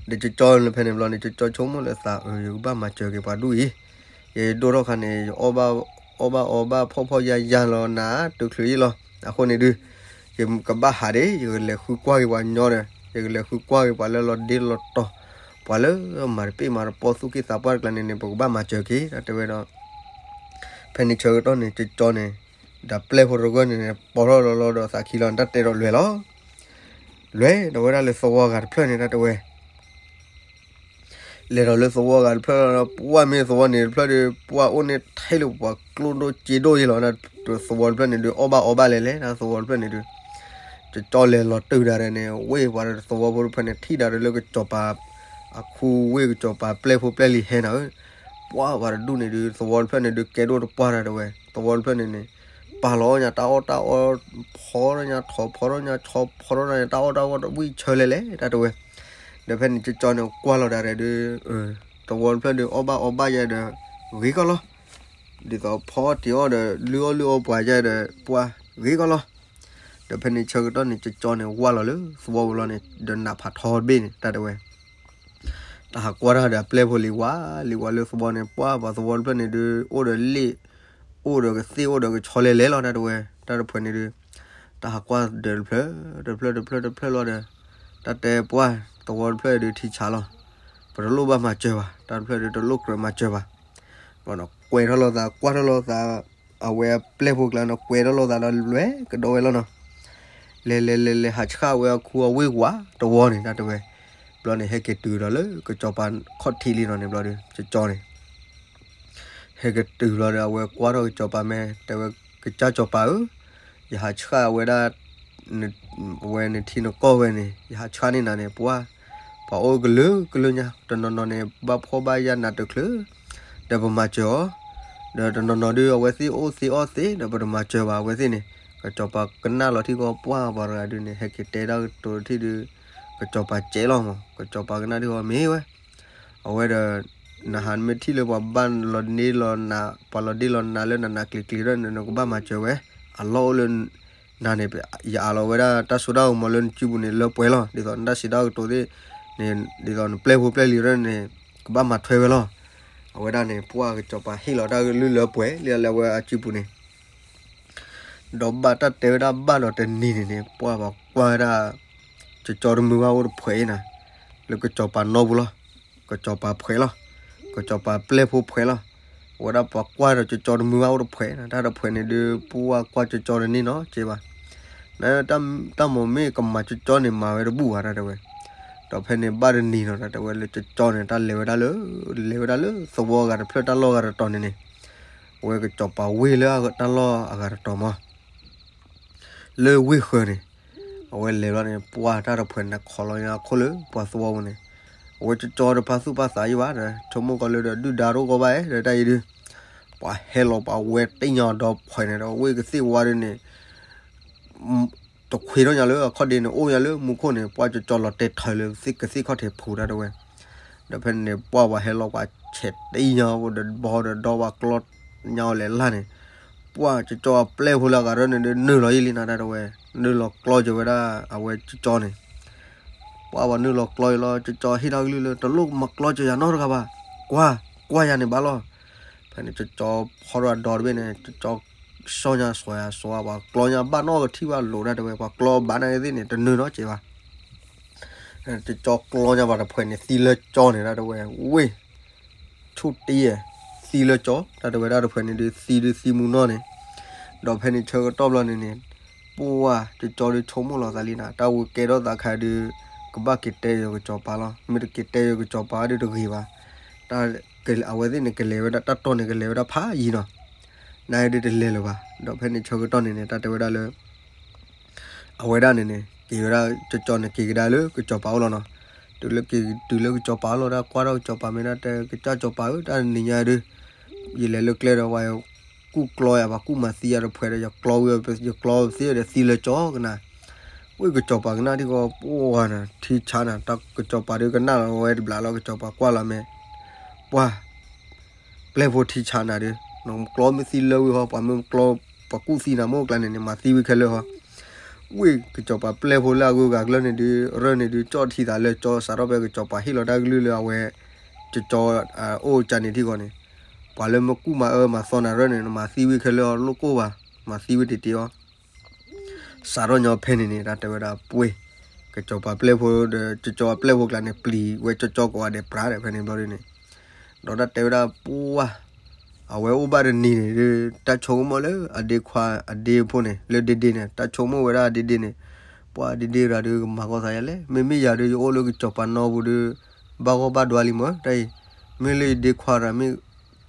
ဒီးကၠီကၠီလၢဖဲန့ၣ်ဘျီန့ၣ် ကၠီကၠီဆိကမိၣ်လၢသး အၢ ယကဘၣ်မၤစၢၤက့ၤပှၤဒူၣ်အံၤ, ယဒိၣ်ထီၣ်ခါန့ၣ် ယအီၣ်ဘၣ်အီဘၣ်ဖှီၣ်ဖှီၣ်ယာ်ယာ်လီၤနၤ တုၤချုးယံာ်လီၤ. အဃိန့ၣ်ဒုး ယကဘၣ်ဟးဒ့ ယကလဲၤဃုကွၢ်က့ၤပှၤညီဒီး ယကလဲၤဃုကွၢ်က့ၤပှၤလၢလီၤဒ့လီၤတီၤ, ပှၤလၢမၤတပ့ၢ်မၤတပီၢ်သူၣ်က့သးပှၢ်တကျါန့ၣ်န့ၣ် ပကဘၣ်မၤစၢၤက့ၤ တၢ်တဲဝဲဒီး ဖဲန့ၣ်ဆၢကတီၢ်န့ၣ် ကၠီကၠီန့ၣ် ဒီးပျဲၢ်ဖိတဂၤန့ၣ်န့ၣ် ပိာ်ထီၣ်လီၤလီၤဒီးသးခံလီၤ တၢ်တဲဒီးလွဲၢ်လီၤ. လွဲၢ်ဒီးဝဲဒၣ်လၢသဝီဂၤတဖျၢၣ်န့ၣ် တၢ်တဲဝဲ လဲၤဒီးလၢသဝီဂၤတဖျၢၣ်လီၤဒီး ပှၢ်မ့ၢ်သဝီန့ၣ်တဖျၢၣ်ဒီး ပှၢ်အိၣ်န့ၢ်ထဲလၢပှၤကျိၣ်ဒိၣ်စ့ဒိၣ်ယဲလီၤ. သဝီတဖျၢၣ်န့ၣ်ဒုး အီၣ်ဘၣ်အီဘၣ်လဲၣ်လဲၣ် တၢ်သဝီတဖျၢၣ်န့ၣ်ဒုး ကၠီကၠီလဲၤလီၤတုၤဒၣ်ဒီးန့ၣ် ဝ့ၢ်ပှၤဒီးသဝီဖိတဖျၢၣ်န့ၣ် ထံၣ်ဒၣ်ဒီးလၢကစီၤပၤ အခူဝ့ၢ်ကစီၤပၤပျဲၢ်ဖိပျဲၢ်လံၤဟဲနၤဧၢ, ပှၢ်ပှၤတဒူၣ်န့ၣ်ဒုး သဝီတဖျၢၣ်န့ၣ်ဒုး ကဲဒိၣ်တပှၢ်တၢ်တဲဝဲ သဝီတဖျၢၣ်န့ၣ်န့ၣ် ပာ်လီၤအီၣ်ညါတၢ်အီၣ်တၢ်အီ ဖီထီၣ်ညါထီၣ် ဖီထီၣ်ညါဆီ ဖီထီၣ်ညါတၢ်အီၣ်တၢ်အီဝံၣ်ဆၢလဲၣ်လဲၣ် တၢ်တဲဝဲ ဒီးဖဲန့ၣ်ကၠီကၠီန့ၣ် ကွၢ်လီၤဒၣ်ဒီး သဝီတဖျၢၣ်ဒုး အီၣ်ဘၣ်အီဘၣ်ယဲဒီး ဂ့ၤကီလီၤ. ဒ်သိးဖီအီၣ်တ့ၤအီၣ်ဒီး လုၢ်အီၣ်လုၢ်အီပှၤယဲဒီး ပှၢ်ဂ့ၤကီလီၤ. ဒီးဖဲန့ၣ်ဆၢကတီၢ်န့ၣ် ကၠီကၠီန့ၣ် ဝၢ်လီၤလၢသဝီပူၤလီၤန့ၣ် ဒီးနးဖးထီတဘ့ၣ်န့ၣ် တၢ်တဲဝဲ တၢ်ဟးကွၢ်တၢ်ဒီးအပျဲၢ်ဖိလံၤဝါလံၤဝါလၢသဝီန့ၣ် ပှၢ်ပှၤသဝီတဖျၢၣ်န့ၣ်ဒုး အိၣ်ဒီးလ့ၣ် အိၣ်ဒီးကသ့ၣ်အိၣ်ဒီးကဆီလဲၤလဲၤလီၤ တၢ်တဲဝဲ တၢ်တဖုန့ၣ်ဒုး တၢ်ဟးကွၢ်ဒီးတဖျၢၣ် တဖျၢၣ်တဖျၢၣ်တဖျၢၣ်လီၤဒီး တၢ်တဲပှၢ်သဝီတဖျၢၣ်ဒုးထံဆးလီၤ ပတလိၣ်ဘၣ်မၤစၢၤဘၣ် တၢ်တဖျၢၣ်ဒုးတလိၣ်ကြၢးမၤစၢၤဘၣ် ကွဲးထီၣ်လိာ်သး ကွၢ်ထီၣ်လိာ်သး အဝဲအပျဲၢ်ဖိကျါနီၤ ကွဲးထီၣ်လိာ်သးဒီးလွဲကဒီးဝဲလီၤနီၤ လဲၤလဲၤလဲၤလဲၤဟးဆှၣ်ဝဲအခူအဝ့ၢ်ဝါတဝီန့ၣ် တၢ်တဲဝဲ ဘျီန့ၣ် ဟဲက့ၤတုၤဒီးလၢကစီၤပၤခီၣ်ထံးလံနီၤန့ၣ် ဘျီဒုး ကစီၤန့ၣ် ဟဲက့ၤတုၤဘျီဒီး အဝဲကွၢ်ထီၣ်ကစီၤပၤမဲ တဲဝဲ ကစၢ်စီၤပၤဧၢ, ယဟးဆှၣ်ဝဲဒၣ် ဝဲနထံနကီၢ်ဝဲန့ၣ် ယဟးဆှၣ်န့ၢ်နၤန့ၣ် ပှၢ် ပှၤအိၣ်ကလုာ်ကလုာ်ညါ တနီၤနီၤန့ၣ် ဘၣ်ဖှီၣ်ဘၣ်ယာ်နးတချုး ဒီးပမၤစၢၤအီၤ, ဒီးတနီၤနီၤဒုး အဝဲသ့ၣ်အိၣ်သ့အီၣ်သ့ ဒီးပတမၤစၢၤဘၣ်အဝဲသ့ၣ်န့ၣ် ကစီၤပၤကနၣ်လီၤထံကီၢ် ပှၢ်ပှၤတဂၤဒုးန့ၣ် ဟဲက့ၤတဲတၢ်ကတိၤထံၣ်ဒုး ကစီၤပၤကဲလီၤမး ကစီၤပၤကနၣ်ထံကီၢ်မ့ၢ်ဝဲ အဝဲဒီး နဟးမ့ၢ်ထံၣ်လၢပှၤဘၣ်လီၤန့ၢ်လီၤနး ပှၤလီၤဒ့လီၤနးလၢနးနးကျံၤကျံၤဒီး နကဘၣ်မၤစၢၤဝဲ အလီၢ်အိၣ်လၢ နၤန့ၣ် ယအးလီၤဝဲဒၣ်တၢ်စိတၢ်ကမီၤလၢနစုပူၤန့ၣ် လၢပှဲၤလီၤ ဒ်သိးနတၢ်စံးတၢ်ကတိၤသ့ၣ်န့ၣ် ဒ်သိးနပျဲၢ်ဖိပျဲၢ်လံၤဒီးန့ၣ် ကဘၣ်မၤထွဲဝဲလီၤ. အဝဲဒၣ်န့ၣ် ပှၢ်ကစီၤပၤဟ့ၣ်လီၤတၢ်ကလုၢ်လၢပှဲၤလံလၢအဝဲအစုပူၤန့ၣ် ဒီးဘၣ်တၢ်တဲဝဲဒၣ်ဘၣ်ဒီးတနံၤန့ၣ်န့ၣ် ပှၢ်ပှၤကွၢ်ဝဲဒၣ် ကကၠီတမုၢ်ဘၣ်အိၣ်တဖှဲးအံၤနၤ လၢကစီၤပၤနီၢ်ပူၤလီၤ. ကစီၤပၤဖှဲးလီၤ. ကစီၤပၤပျဲၢ်ဖိဖှဲးလီၤ. အဝဲဒၣ်ပှၤကွၢ်ဒီးကကၠီတမုၢ်ဘၣ်အိၣ်တဖှဲးနၤ တၢ်တဖှဲးန့ၣ်ဒုး ပှၢ်ကွၢ်ကကၠီတန့ၢ်နီတစဲးဘၣ်. နတၢ်မိၢ်မ့ၢ်ကမၤကကၠီန့ၣ် မၤဝဲတဘူၣ်ဘၣ် တၢ်တဲဝဲ. ဒီးဖဲန့ၣ်ဘၣ်တနံၤနီၤ တၢ်တဲဝဲလၢကကၠီန့ၣ် တၢ်လဲၤဝဲဒၣ်လၢ လဲၤဝဲဒၣ်လၢသဝီအဂၤတဖျၢၣ်တၢ်လီၢ်အဂၤတတီၤန့ၣ်န့ၣ် အဝဲကစီၤပၤဝ့ၢ်လၢတၢ်လီၢ်အဂၤတတီၤမး လၢဝ့ၢ်ဃၢၤန့ၣ် အဝဲလဲၤဘျီန့ၣ် ပှၢ်တၢ်တဖှဲးန့ၣ် ခိးလီၤညါအခိၣ်လၢပှၤသဝီပူၤန့ၣ် အဝဲကကၠီတပာ်သူၣ်ပာ်သးယံၤဘၣ်ဒီး ဆိကမိၣ်ကီးလၢဒီးဒုၣ်ဒါတအိၣ်ကီဘၣ်ဒီးတၢ်အံၤဒုး ပှၤဟဲလီၤပှၤဝဲတ့ၢ်ညါအီၤဒီးဖှဲးန့ၣ်ဒီး ဝ့ၢ်ကသ့ၣ်ဝါဒုးန့ၣ် တခွ့ထီၣ်ညါလၢအခီၣ်ဒ့န့ၣ် အိၣ်ညါလၢမူခိၣ်န့ၣ် ပှၢ်ကကၠီလီၤတဲာ်ထၢၣ်လၢကသ့ၣ်ခီၣ်ထံးဖူးတၢ်တဲဝဲ. ဒီးဖဲန့ၣ် ပှၢ်ပှၤဟဲလီၤပှၤဆဲးတ့ၢ်ညါအိၣ်ဒီးဘီဒီးဒီပှၤကျီညါအီၤလဲၤလၢ်န့ၣ် ပှၢ်ကကၠီအပျဲၢ်ဖိလၢအဂၤရၢန့ၣ်ဒုး နုာ်လီၤယံာ်လံနၤတၢ်တဲဝဲ နုာ်လီၤကျီကၢၤဝဲဒၣ်အဝဲကကၠီန့ၣ် ပှၢ်ပှၤနုာ်လီၤကျီယံာ်လီၤ ကကၠီဟ့ၣ်ထီၣ်ကလုၢ်လၢ တလိၣ်မၤကျီကၢၤယၤနီတဂၤဘၣ် ကွၢ် ကွၢ်ယၤန့ၣ်ဘၣ်လီၤ. ဖဲန့ၣ် ကကၠီဖီထီၣ်အဒီတဘ့ၣ်န့ၣ် ကကၠီ စီၣ်ညါစီၤယၤစီၤ ပှၤကျီညါဘၣ်နီၢ်ကထံၣ်ဘၣ်လိာ်တၢ်တဲဝဲ ပှၤကျီဘၣ်နာ်က့သ့ၣ်န့ၣ် တနုာ်နီတစဲးဘၣ်. ကကၠီကျီညါပှၤတဖှဲးန့ၣ် သံလၢကၠီန့ၣ် တၢ်တဲဝဲ ဝ့ၢ် ဆူၣ်တ့ၢ် သံလၢကၠီ တၢ်တဲဝဲဒၣ်တဖှဲးန့ၣ်ဒုး သံဒုးသံမူနီၢ်န့ၣ် ဒီးဖဲန့ၣ်ဆၢကတီၢ်ဘျီန့ၣ်န့ၣ် ပှၢ်ကကၠီဒုးဆိကမိၣ်လီၤသးလံနၤ တၢ်ဝဲကဲထီၣ်သးခါဒုး ကဘၣ်က့ၤတဲယၤကစီၤပၤလီၤ မ့ၢ်တက့ၤတဲယၤကစီၤပၤဒုးတဂ့ၤဘၣ် တၢ် အဝဲသ့ၣ်န့ၣ် ကလဲၤဝဲဒၣ်တၢ်တီၢ်န့ၣ် ကလဲၤဝဲဒၣ်ဖးယံၤနီၤ နဒုးတလဲၤလၢၤဘၣ် ဒီးဖဲန့ၣ်ဆၢကတီၢ်န့ၣ်န့ၣ် တၢ်တဲဝဲဒၣ်လၢ အဝဲဒၣ်န့ၣ်န့ၣ် က့ၤဝဲဒၣ်ကကၠီန့ၣ် က့ၤကဒါလၢကစီၤပၤအိၣ်လီၤနီၤ တုၤလၢက့ၤတုၤလၢကစီၤပၤအိၣ်လီၤ တၢ်ကွၢ်ထီၣ်ကစီၤပၤမ့ၢ်ဒၣ်တဲ ကစၢ်စီၤပၤဧၢ တၢ်တနံၤညါဒုး ယလဲၤလၢကျဲဒီး ပှၤကူၣ်ကျီယၤ ပှၤကူၣ်မၤသံယၤတဖှဲးဒီး ယကျီဝံၤ ယကျီသ့ဒီး သံလၢကၠီကနၤ ဝ့ၢ်ကစီၤပၤကနၣ်ထံကီၢ် ပှၢ်နၤ ထံဆါနၤ တၢ်ကစီၤပၤဒုးကနၣ်လီၤဝဲတဘျီလီၤ ကစီၤပၤကွၢ်လီၤမ့ၢ် ပှၢ် ပျဲၢ်ဖိထံဆါနၤဒုး နကျီမ့ၢ်သံလၢဝံၤဟီ ပှၤမ့ၢ်ကျီ ပှၤကူၣ်သံနၤမ့ၢ်အိၣ်ကျါန့ၣ်န့ၣ် မၤသံဝံၤခဲလၢာ်ဟီ ဝ့ၢ်ကစီၤပၤပျဲၢ်ဖိလၢအဂုၤအဂၤကျၢၢ်န့ၣ်ဒုး ရၢၢ်န့ၣ်ဒုး ကၠီၣ်ထံသးလၢကၠီ စးထီၣ်ဖဲကစီၤပၤဟ့ၣ်လီၤတၢ်ကလုၢ်လၢအဝဲ ကကၠီ အိၣ်ကၢန့ၣ်ထံကီၢ်န့ၣ် ပှၤလၢမ့ၢ်ကူၣ်မၤအၢမၤသီနၤရၢၢ်န့ၣ် နမၤသံဝံၤခဲလၢာ်အီၤ လိၣ်ကိၢ်ဘၣ် မၤသံဝံၤတ့ၢ်တ့ၢ်အီၤ စးထီၣ်ညီဖဲန့ၣ်န့ၣ် တၢ်တဲဝဲဒၣ်ပှ့ၤ ကစီၤပၤပျဲၢ်ဖိဒီး ကကၢအပျဲၢ်ဖိကျါန့ၣ် ပျံၤဝဲကကၢကိးဂၤဒဲးပြးဒီးဖဲန့ၣ်ဘျီဒုးန့ၣ် ဒီးတၢ်တဲဝဲဒၣ်ပှၢ် အဝဲအိၣ်ဘၣ်တနံၤန့ၣ်ဒုး တၢ်ဆိကမိၣ်လၢအဒ့ခွါအဒ့ဖိန့ၣ် လၢဒ့ဒ့န့ၣ် တၢ်ဆိကမိၣ်ဝဲဒၣ်အဒ့ဒ့န့ၣ် ပှၢ်ဒ့ဒ့ရၤဒုးကမၤကီၢ်သးယၤလဲၣ် မ့မ့ၢ်ယၤဒုး ယအိၣ်လၢကစီၤပၤနီၢ်ပူၤဒုး ဘၣ်ဂီၢ်ဘၣ်ဒွါလံမၢ် တၢ်အံၤ မ့ၢ်လၢယဒ့ခွါရၤမ့ၢ်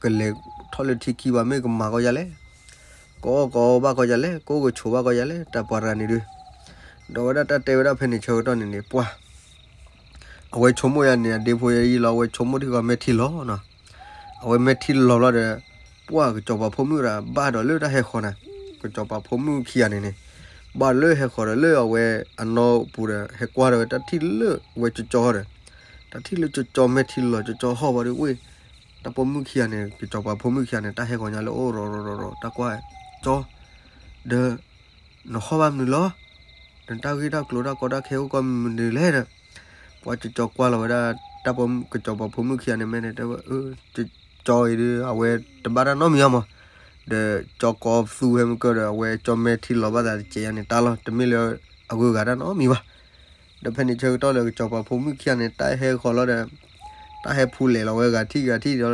ကလဲၤထီၣ်လၢထံခံဘၣ် မ့ၢ်ကမၤကီၢ်ယၤလဲၣ် ကအီၣ်ကအီဘၣ်ကီၢ်ယၤလဲၣ် ကအိၣ်ကဆိးဘၣ်ကီၢ်ယၤလဲၣ် တၢ်ပှၤရၤန့ၣ်ဒုး ဒီးဝဲဒၣ်တၢ်တဲဝဲဒၣ်ဖဲန့ၣ်ဆၢကတီၢ်န့ၣ်န့ၣ် ပှၢ် အဝဲဆိကမိၣ်ယၤန့ၣ် အဒ့ဖိယၤယံၤလီၤ အဝဲဆိကမိၣ်ထံကီၢ်မဲာ်ထံလီၤနီၤ အဝဲမဲာ်ထံလီၤဘျီဒီး ပှၢ်ကစီၤပၤဖိမုၣ်ရၤ ဘၣ်ဒီးလၢတၢ်ဟဲဃီၤနၤ ကစီၤပၤဖိမုၣ်ခံဂၤန့ၣ်န့ၣ် ဘၣ်လၢဟဲဃီၤဒီးလၢအဝဲအနီၢ်ပူၤဒီး ဟဲကွၢ်ဒီးဝဲတၢ်ထံၣ်လၢဝဲကကၠီဒီး တၢ်ထံၣ်လၢကကၠီမဲာ်ထံလီၤ ကကၠီဟီၣ်ဘၣ်ဒီးဝ့ၢ် တၢ်ပိာ်မုၣ်ခံဂၤန့ၣ် ကစီၤပၤဖိမုၣ်ခံဂၤန့ၣ် တၢ်ဟဲဃီၤညါလၢအိၣ်ရီၤရီၤရီၤရီၤ တၢ်ကွၢ် ကၠီ ဒီး နဟီၣ်ဘၣ်မနုၤလီၤ နတၢ်ဂ့ၢ်တၢ်ကျိၤတၢ်ကီတၢ်ခဲအိၣ်ကီၢ်မနုၤလဲၣ်ဒီး, ပှၤကၠီကၠီကွၢ်လီၤဝဲဒၣ် တၢ်ပှၤကၠီၤပၤဖိမုၣ်ခံဂၤန့ၣ် မ့ၢ်န့ၣ် တဲဝဲ ကၠီကၠီအံၤဒီး အဝဲတဘၣ်တၢ်နီတမံၤအါမး, ဒီးကၠီကီသူဟဲမုၢ်ကၢၢ်ဒီး အဝဲကၠီမဲာ်ထံလီၤဘၣ်သးတစဲးယါန့ၣ် တၢ်လီၤ တမ့ၢ်လၢအဂုၤအဂၤတၢ်နီတမံၤဘၣ်. ဒီးဖဲန့ၣ်ဆၢကတီၢ်လၢကၠီၤပၤဖိမုၣ်ခံဂၤန့ၣ် တၢ်ဟဲဃီၤလီၤဒီး တၢ်ဟဲဖူလဲးလီၤဝဲဂၤထံၣ်ဂၤထံၣ်ဒီး တၢ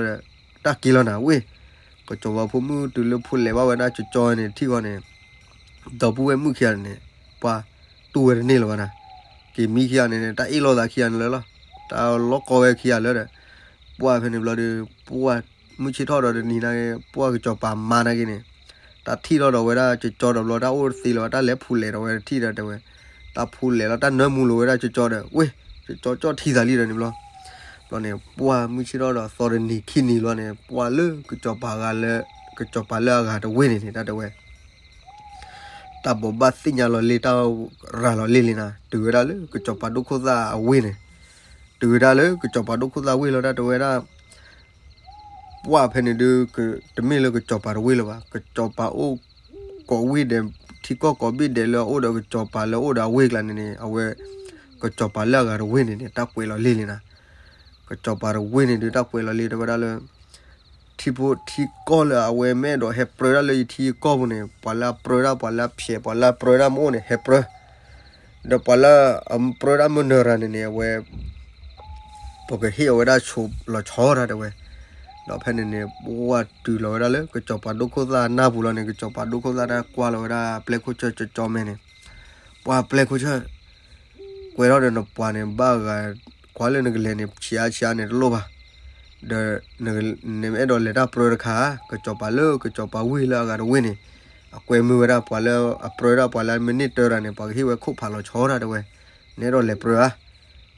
်က့ၤလီၤနၤဝ့ၢ်, ကၠီၤပၤဖိမုၣ်တုၤလၢဖူလဲးဘၣ်ဝဲဒၣ်ကၠီကၠီန့ၣ် ထံၣ်ဃီန့ၣ် ဒီပုၢ်ဝဲၢ်မုၣ်ခံဂၤန့ၣ် ပှၤတူၢ်ဝဲတန့ၢ်လၢၤဘၣ်နၤ, က့ၤမံခံဂၤန့ၣ် တၢ်အ့ၣ်လိာ်သးခံဂၤန့ၣ်လၢလီၤ, တၢ်လီၤကီဝဲခံဂၤလၢဒီး, ပှၤဖဲန့ၣ်ဘျီဒီး ပှၤမုၢ်ဆ့ၣ်ထီၣ်ဒီးတနံၤနာ်က့ ပှၤကၠီၤပၤမါနာ်က့န့ၣ် တၢ်ထံၣ်ထီၣ်ဒီးဝဲဒၣ်ကၠီကၠီဒီးဘျီ တၢ်အိၣ်တသ့လၢၤဘၣ် တၢ်လဲၤဖူလဲးဒီးဝဲတထံၣ်ဒီးတဲဝဲ, တၢ်ဖူလဲးလီၤ တၢ်နၢမူလိာ်ဝဲဒၣ်ကၠီကၠီဒီး ဝ့ၢ် ကၠီကၠီကၠီထံသးလံဒီးန့ၣ်ဘျီ ဘျီန့ၣ် ပှၤမုၢ်ဆ့ၣ်ထီၣ်ဒီးသီတနံၤခံနံၤလီၤန့ၣ် ပှၤလၢကၠီၤပၤဂၤလၢ ကၠီၤပၤလၢအဂၤတဝ့ၢ်န့ၣ်န့ၣ် တၢ်တဲဝဲ တၢ်ဘိးဘၣ်သ့ၣ်ညါလီၤလံ တၢ်ရၤလီၤလံလံနၤ တုၤဝဲဒၣ်လၢကၠီၤပၤဒိၣ်ခိၣ်သၣ်အဝ့ၢ်န့ၣ်, တုၤဝဲဒၣ်လၢကၠီၤပၤဒိၣ်ခိၣ်သၣ်ဝ့ၢ်လီၤ တၢ်တဲဝဲဒၣ် ပှၤဖဲန့ၣ်ဒုး တမ့ၢ်လၢကၠီၤပၤတဝ့ၢ်လၢၤဘၣ်, ကၠီၤပၤအိၣ်ကိးဝ့ၢ်ဒဲး ထံကီၢ်ကိးဘ့ၣ်ဒဲးလၢအအိၣ်ဒီးကၠီၤပၤလၢအအိၣ်ဒီးအဝ့ၢ်ကျါန့ၣ်န့ၣ် အဝဲ ကၠီၤပၤလၢအဂၤတဝ့ၢ်န့ၣ်န့ၣ် တၢ်ကွဲးလီၤလံလံနၤ, ကၠီၤပၤတဝ့ၢ်န့ၣ်ဒုး တၢ်ကွဲးလီၤလံ တဲဝဲဒၣ်လၢ ထံဖိထံကီၢ်လၢအဝဲမ့ၢ်အဲၣ်ဒိးဟဲပြၢတၢ်လၢယထံယကီၢ်ပူၤန့ၣ် ပှၤလၢအပြၢတၢ် ပှၤလၢအဖျဲး ပှၤလၢအပြၢတၢ်မ့ၢ်အိၣ်န့ၣ် ဟဲပြၢ, ဒီးပှၤလၢအပြၢတၢ်မ့ၢ်နၢၤတဂၤန့ၣ်န့ၣ် အဝဲ ပကဟ့ၣ်အဝဲဒၣ်ဆိးလီၤဆီတၢ်တဲဝဲ, ဒီးဖဲန့ၣ်န့ၣ် ပှၤတုၤလီၤဝဲဒၣ်လၢ ကစီၤပၤဒိၣ်ခိၣ်သၣ်အနၢ်ပူၤလီၤန့ၣ် ကစီၤပၤဒိၣ်ခိၣ်သၣ်တၢ်ကွၢ်လီၤဝဲဒၣ် ပျဲၢ်ခိၣ်ဆၢကၠီကၠီမဲာ်န့ၣ်, ပှၤပျဲၢ်ခိၣ်ဆၢ ကွဲးထီၣ်ဒီးနပှၤန့ၣ် ဘၣ်ဂၤ ကွၢ်လၢနကလဲၤန့ၣ် ဆံးအါဆံးအါန့ၣ်တလိၣ်ဘၣ်, ဒီး နမ့ၢ်အဲၣ်ဒိးလဲၤတၢ်ပြၢတခါ ကစီၤပၤလၢကစီၤပၤဝ့ၢ်လၢအဂၤတဝ့ၢ်န့ၣ် အကွဲမုာ်ဝဲဒၣ်ပှၤလၢအပြၢတၢ် ပှၤလၢမ့ၢ်န့ၢ်တၢတၢ်န့ၣ် ပှၤကဟ့ၣ်ဝဲခိၣ်ဖးလီၤဆီတၢ်တဲဝဲ, နအဲၣ်ဒိးလဲၤပြၢဧါ,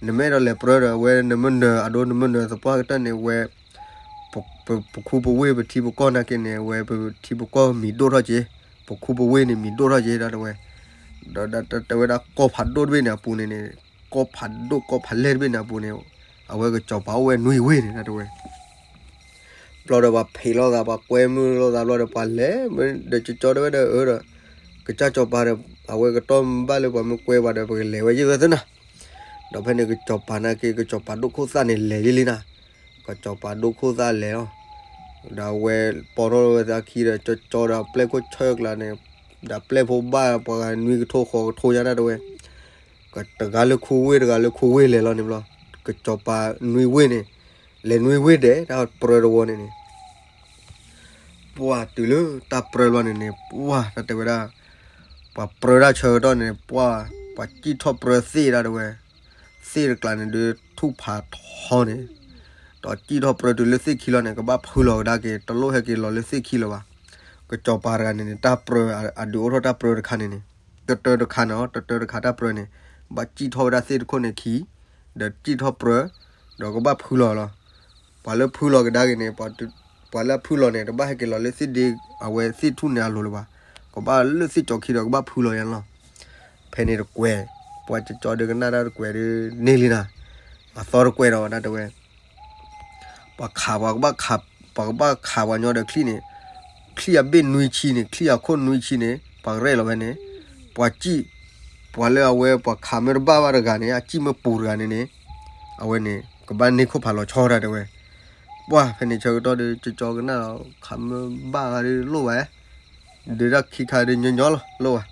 နမ့ၢ်အဲၣ်ဒိးလဲၤပြၢဒီး အဝဲနမ့ၢ်နၢၤအဒိ နမ့ၢ်နၢၤသပှၢ်ကတၢၢ်န့ၣ် ဝဲ ပခူပဝ့ၢ်ပထံပကီၢ်နာ်က့န့ၣ် အဝဲပထံပကီၢ်မံၤဒိၣ်ထီၣ်က့ၤ, ပခူပဝ့ၢ်န့ၣ်မံၤဒိၣ်ထီၣ်က့ၤ တၢ်တဲဝဲ, ဒီးတဲဝဲဒၣ်ကီၢ်ဖးဒိၣ်တဘ့ၣ်န့ၣ်အပူၤန့ၣ်န့ၣ်, ကီၢ်ဖးဒိၣ်ကီၢ်ဖးလဲၢ်တဘ့ၣ်န့ၣ်အပူၤန့ၣ်, အဝဲကစီၤပၤအိၣ်ဝဲနွံဝ့ၢ်န့ၣ် တၢ်တဲဝဲ ဘျီဒီးပှၤဖံးလိာ်သး ပှၤကွဲမုာ်လိာ်သးဘျီဒီး ပှၤလဲၤမ့ၢ်ဒီးကၠီကၠီတဲဝဲဒီးအၢဒီး, ကစၢ်စီၤပၤဒီး အဝဲကတီၢ်မ့ၢ်ဘၣ်လၢပှၤမ့ၢ်ကွဲပှၤဒီး ပကလဲၤဝဲယဲၢ်ဝဲသ့နၤ, ဒီးဖဲန့ၣ်ကစီၤပၤနာ်က့ ကစီၤပၤဒိၣ်ခိၣ်သၣ်န့ၣ် လဲၤယဲၢ်လံနၤ, ကစီၤပၤဒိၣ်ခိၣ်သၣ်လဲၤလီၤ, ဒီးအဝဲပိာ်ထီၣ်ဝဲသးခံဒီး ကၠီကၠီဒီးပျဲၢ်ခိၣ်ဆၢကျါန့ၣ်, ဒီးပျဲၢ်ဖိဘၣ်ပှၤဂၤနွံကထိဃိးကထိညါတၢ်တဲဝဲ တဂၤလၢခူဝ့ၢ် တဂၤလၢခူဝ့ၢ်လဲၤလီၤန့ၣ်ဘျီ, ကစီၤပၤနွံဝ့ၢ်န့ၣ်, လဲၤနွံဝ့ၢ်ဒဲး တၢ်ပြၢတဝီန့ၣ်န့ၣ်, ပှၤတုၤလၢတၢ်ပြၢလီၤန့ၣ်န့ၣ် ပှၤတၢ်တဲဝဲဒၣ်, ပှၤပြၢတၢ်ဆၢကတီၢ်န့ၣ် ပှၤ, ပှၤစံၣ်ထီၣ်ပြၢသ့ၣ်တၢ်တဲဝဲ, သ့ၣ်တကျါန့ၣ်ဒုးထူၣ်ဖးထီန့ၣ်, ဒီးစံၣ်ထီၣ်ပြၢတုၤလၢသ့ၣ်ခံလီၤန့ၣ် ကဘၣ်ဖုလီၤကဒါက့ၤ တလိၣ်ဟဲက့ၤလီၤလၢသ့ၣ်ခံလၢၤဘၣ်, ကစီၤပၤတဂၤန့ၣ်န့ၣ် တၢ်ပြၢ, အဒုးအိၣ်ထီၣ်တၢ်ပြၢတခါန့ၣ်န့ၣ်, တတၢတခါန့ၣ် တတၢတခါတၢ်ပြၢန့ၣ်, ဘၣ်စံၣ်ထီၣ်ဝဲဒၣ်သ့ၣ်တခိၣ်န့ၣ်ခံ, ဒီးစံၣ်ထီၣ်ပြၢ, ဒီးကဘၣ်ဖုလီၤလီၤ, ပှၤလၢဖုလီၤကဒါက့ၤန့ၣ်, ပှၤလၢအဖုလီၤန့ၣ် တဘၣ်ဟဲက့ၤလီၤလၢသ့ၣ်ဒ့ အဝဲသ့ၣ်ထူၣ်န့ၣ်အလိၤလၢၤဘၣ်, ကဘၣ်လၢသ့ၣ်ကၠီခံဒီးကဘၣ်ဖုလီၤယါလီၤ, ဖဲန့ၣ်တကွဲး, ပှၤကၠီကၠီဒုးကနၣ်တၢ်တကွဲးဒုးန့ၢ်လံနၤ, အသီတကွဲးဒီးတၢ်တဲဝဲ ပှၤခး, ပှၤကဘၣ်ခး, ပှၤကဘၣ်ခးပှၤညီဒီးချံၣ်န့ၣ်, ချံၣ်အဘ့ၣ်နွံဆံန့ၣ်, ချံၣ်အခိၣ်နွံဆံန့ၣ် ပှၤကရဲၣ်လီၤဝဲန့ၣ်, ပှၤစံၣ်, ပှၤလၢအဝဲပှၤခးမ့ၢ်တဘၣ်ဘၣ်တဂၤန့ၣ် အစံၣ်မ့ၢ်ပူၤတဂၤန့ၣ်န့ၣ်, အဝဲန့ၣ် ကဘၣ်န့ၢ်ခိၣ်ဖးလီၤဆီတၢ်တဲဝဲ, ပှၤဖဲန့ၣ်ဆၢကတီၢ်ဒီး ကၠီကၠီကနၣ်လီၤ ခးမ့ၢ်ဘၣ်ဂၤဒုးလိၣ်ဘၣ်, ဒုးတၢ်ခံခါဒုးညီညီလီၤ လိၣ်ဘၣ်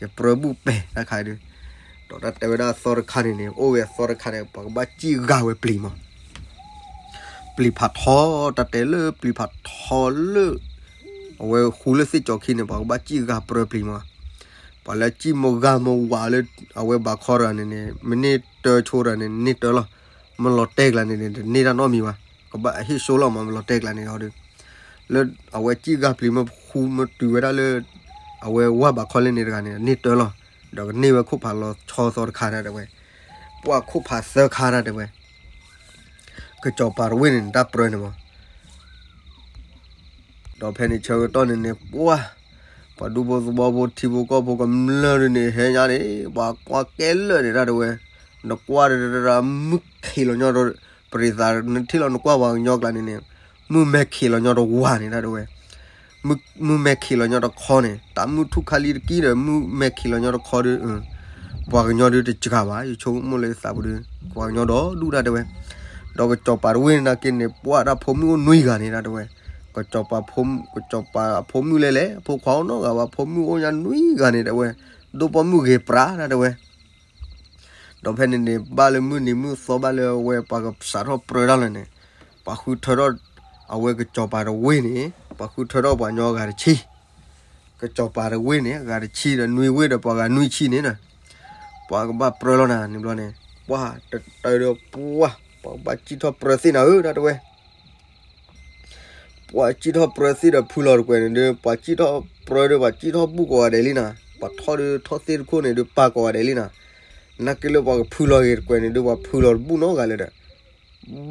ယပြၢဘူၣ်ပဲာ်တၢ်ခါဒုး, ဒီးတၢ်တဲဝဲဒၣ်အသီတခါန့ၣ်န့ၣ် အိၣ်ဝဲအသီတခါန့ၣ် ပှၤကဘၣ်စံၣ်ဂာ်ဝဲပျံၤမး, ပျံၤဖးထီ, တၢ်တဲလၢပျံၤဖးထီလၢ အဝဲဃူလၢသ့ၣ်ကၠီခံန့ၣ် ပှၤကဘၣ်စံၣ်ဂာ်ပြၢပျံၤမး, ပှၤလၢစံၣ်မ့ၢ်ဂာ်မ့ၢ်ဝးလၢ အဝဲဘးခီတဂၤန့ၣ်န့ၣ် မ့ၢ်န့ၢ်တၢဆိတဂၤန့ၣ် န့ၢ်တၢလီၤ, မ့ၢ်လီၤတဲာ်ကျါန့ၣ်န့ၣ် တန့ၢ်တၢ်နီတမံၤဘၣ်, ကဘၣ်ဟ့ၣ်စိလီၤမး မ့ၢ်လီၤတဲာ်ကျါန့ၣ်ဒီး လၢအဝဲစံၣ်ဂာ်ပျံၤမ့ၢ်ဃူမ့ၢ်တုၤဝဲဒၣ်လၢ အဝဲဝၢ်ဘးခီလၢန့ၣ်တဂၤန့ၣ် န့ၢ်တၢလီၤ, ဒီးကန့ၢ်ဝဲခိၣ်ဖးလီၤဆီသီတခါတၢ်တဲဝဲ, ပှၤခိၣ်ဖးသၢခါတၢ်တဲဝဲ, ကစီၤပၤတဝ့ၢ်န့ၣ် တၢ်ပြၢန့ၣ်မး ဒီးဖဲန့ၣ်ဆၢကတီၢ်န့ၣ်န့ၣ် ပှၤ, ပှၤဒူဖိသဝီဖိထံဖိကီၢ်ဖိကမျၢၢ်ဒုးန့ၣ် ဟဲညါန့ၣ် ပှၤကွၢ်ကဲလၢာ်န့ၣ်တၢ်တဲဝဲ, နကွၢ်တရၢ မုၢ်ခံးလီၤညီဒီး, ပရံသးနထံၣ်လီၤနကွၢ်ပှၤကညီကျါန့ၣ်န့ၣ်, မုၢ်မဲာ်ခံးလီၤညီတဝၤန့ၣ်တၢ်တဲဝဲ, မုၢ်မဲာ်ခံးလီၤညီတခီန့ၣ် တၢ်မုၢ်ထူၣ်ခါလံတကံၢ်ဒီး မုၢ်မဲာ်ခံးလီၤညီတခီဒီး ပှၤကညီဒုးတစှၤဘၣ် ယဆိကမိၣ်လၢယသးပူၤဒီး ပှၤကညီဒီဒူၣ်ဒၣ်တဲဝဲ, ဒီးကစီၤပၤတဝ့ၢ်န့ၣ်နာ်က့န့ၣ် ပှၤတၢ်ဖိမုၣ်အိၣ်နွံဂၤန့ၣ်ဒၣ်တဲဝဲ, ကစီၤပၤဖိ ကစီၤပၤအဖိမုၣ်လဲၣ်လဲၣ် အဖိခွါအိၣ်နီတဂၤဘၣ် ဖိမုၣ်အိၣ်ညါနွံဂၤန့ၣ်တဲဝဲ, ဒိၣ်ပိာ်မုၣ်ဂ့ၤပြးဒၣ်တဲဝဲ ဒီးဖဲန့ၣ်န့ၣ် ဘၣ်လၢမုၢ်နံၤမုၢ်သီဘၣ်လၢအဝဲ ပှၤကစးထီၣ်ပြၢတၢ်လၢန့ၣ်, ပှၤဃုထၢထီၣ် အဝဲကစီၤပၤတဝ့ၢ်န့ၣ် ပှၤဃုထၢထီၣ်ပှၤကညီအဂၤတဆံ, ကစီၤပၤတဝ့ၢ်န့ၣ် အဂၤတဆံဒီးနွံဝ့ၢ်ဒီးပှၤဂၤနွံဆံန့ၣ်, ပှၤကဘၣ်ပြၢလီၤနၤန့ၣ်ဘျီန့ၣ်, ပှၤတတၢဒီးပှၤ ပှၤကဘၣ်စံၣ်ထီၣ်ပြၢသ့ၣ်နၤဧၢဒၣ်တဲဝဲ ပှၤစံၣ်ထီၣ်ပြၢသ့ၣ်ဒီးဖုလီၤတကွဲးန့ၣ်ဒီး ပှၤစံၣ်ထီၣ်ပြၢဒီး ပှၤစံၣ်ထီၣ်ဘူၣ်ကိးဂၤဒဲးလံနၤ, ပှၤထီၣ်ဒီးထီၣ်သ့ၣ်တခိၣ်န့ၣ်ဒီး ပာ်ကိးဂၤဒဲးလံနၤ, နာ်က့လၢပှၤကဖုလီၤဂ့ၤတကွဲးန့ၣ်ဒီး ပှၤဖုလီၤတဘူၣ်နီတဂၤလၢၤဒီး,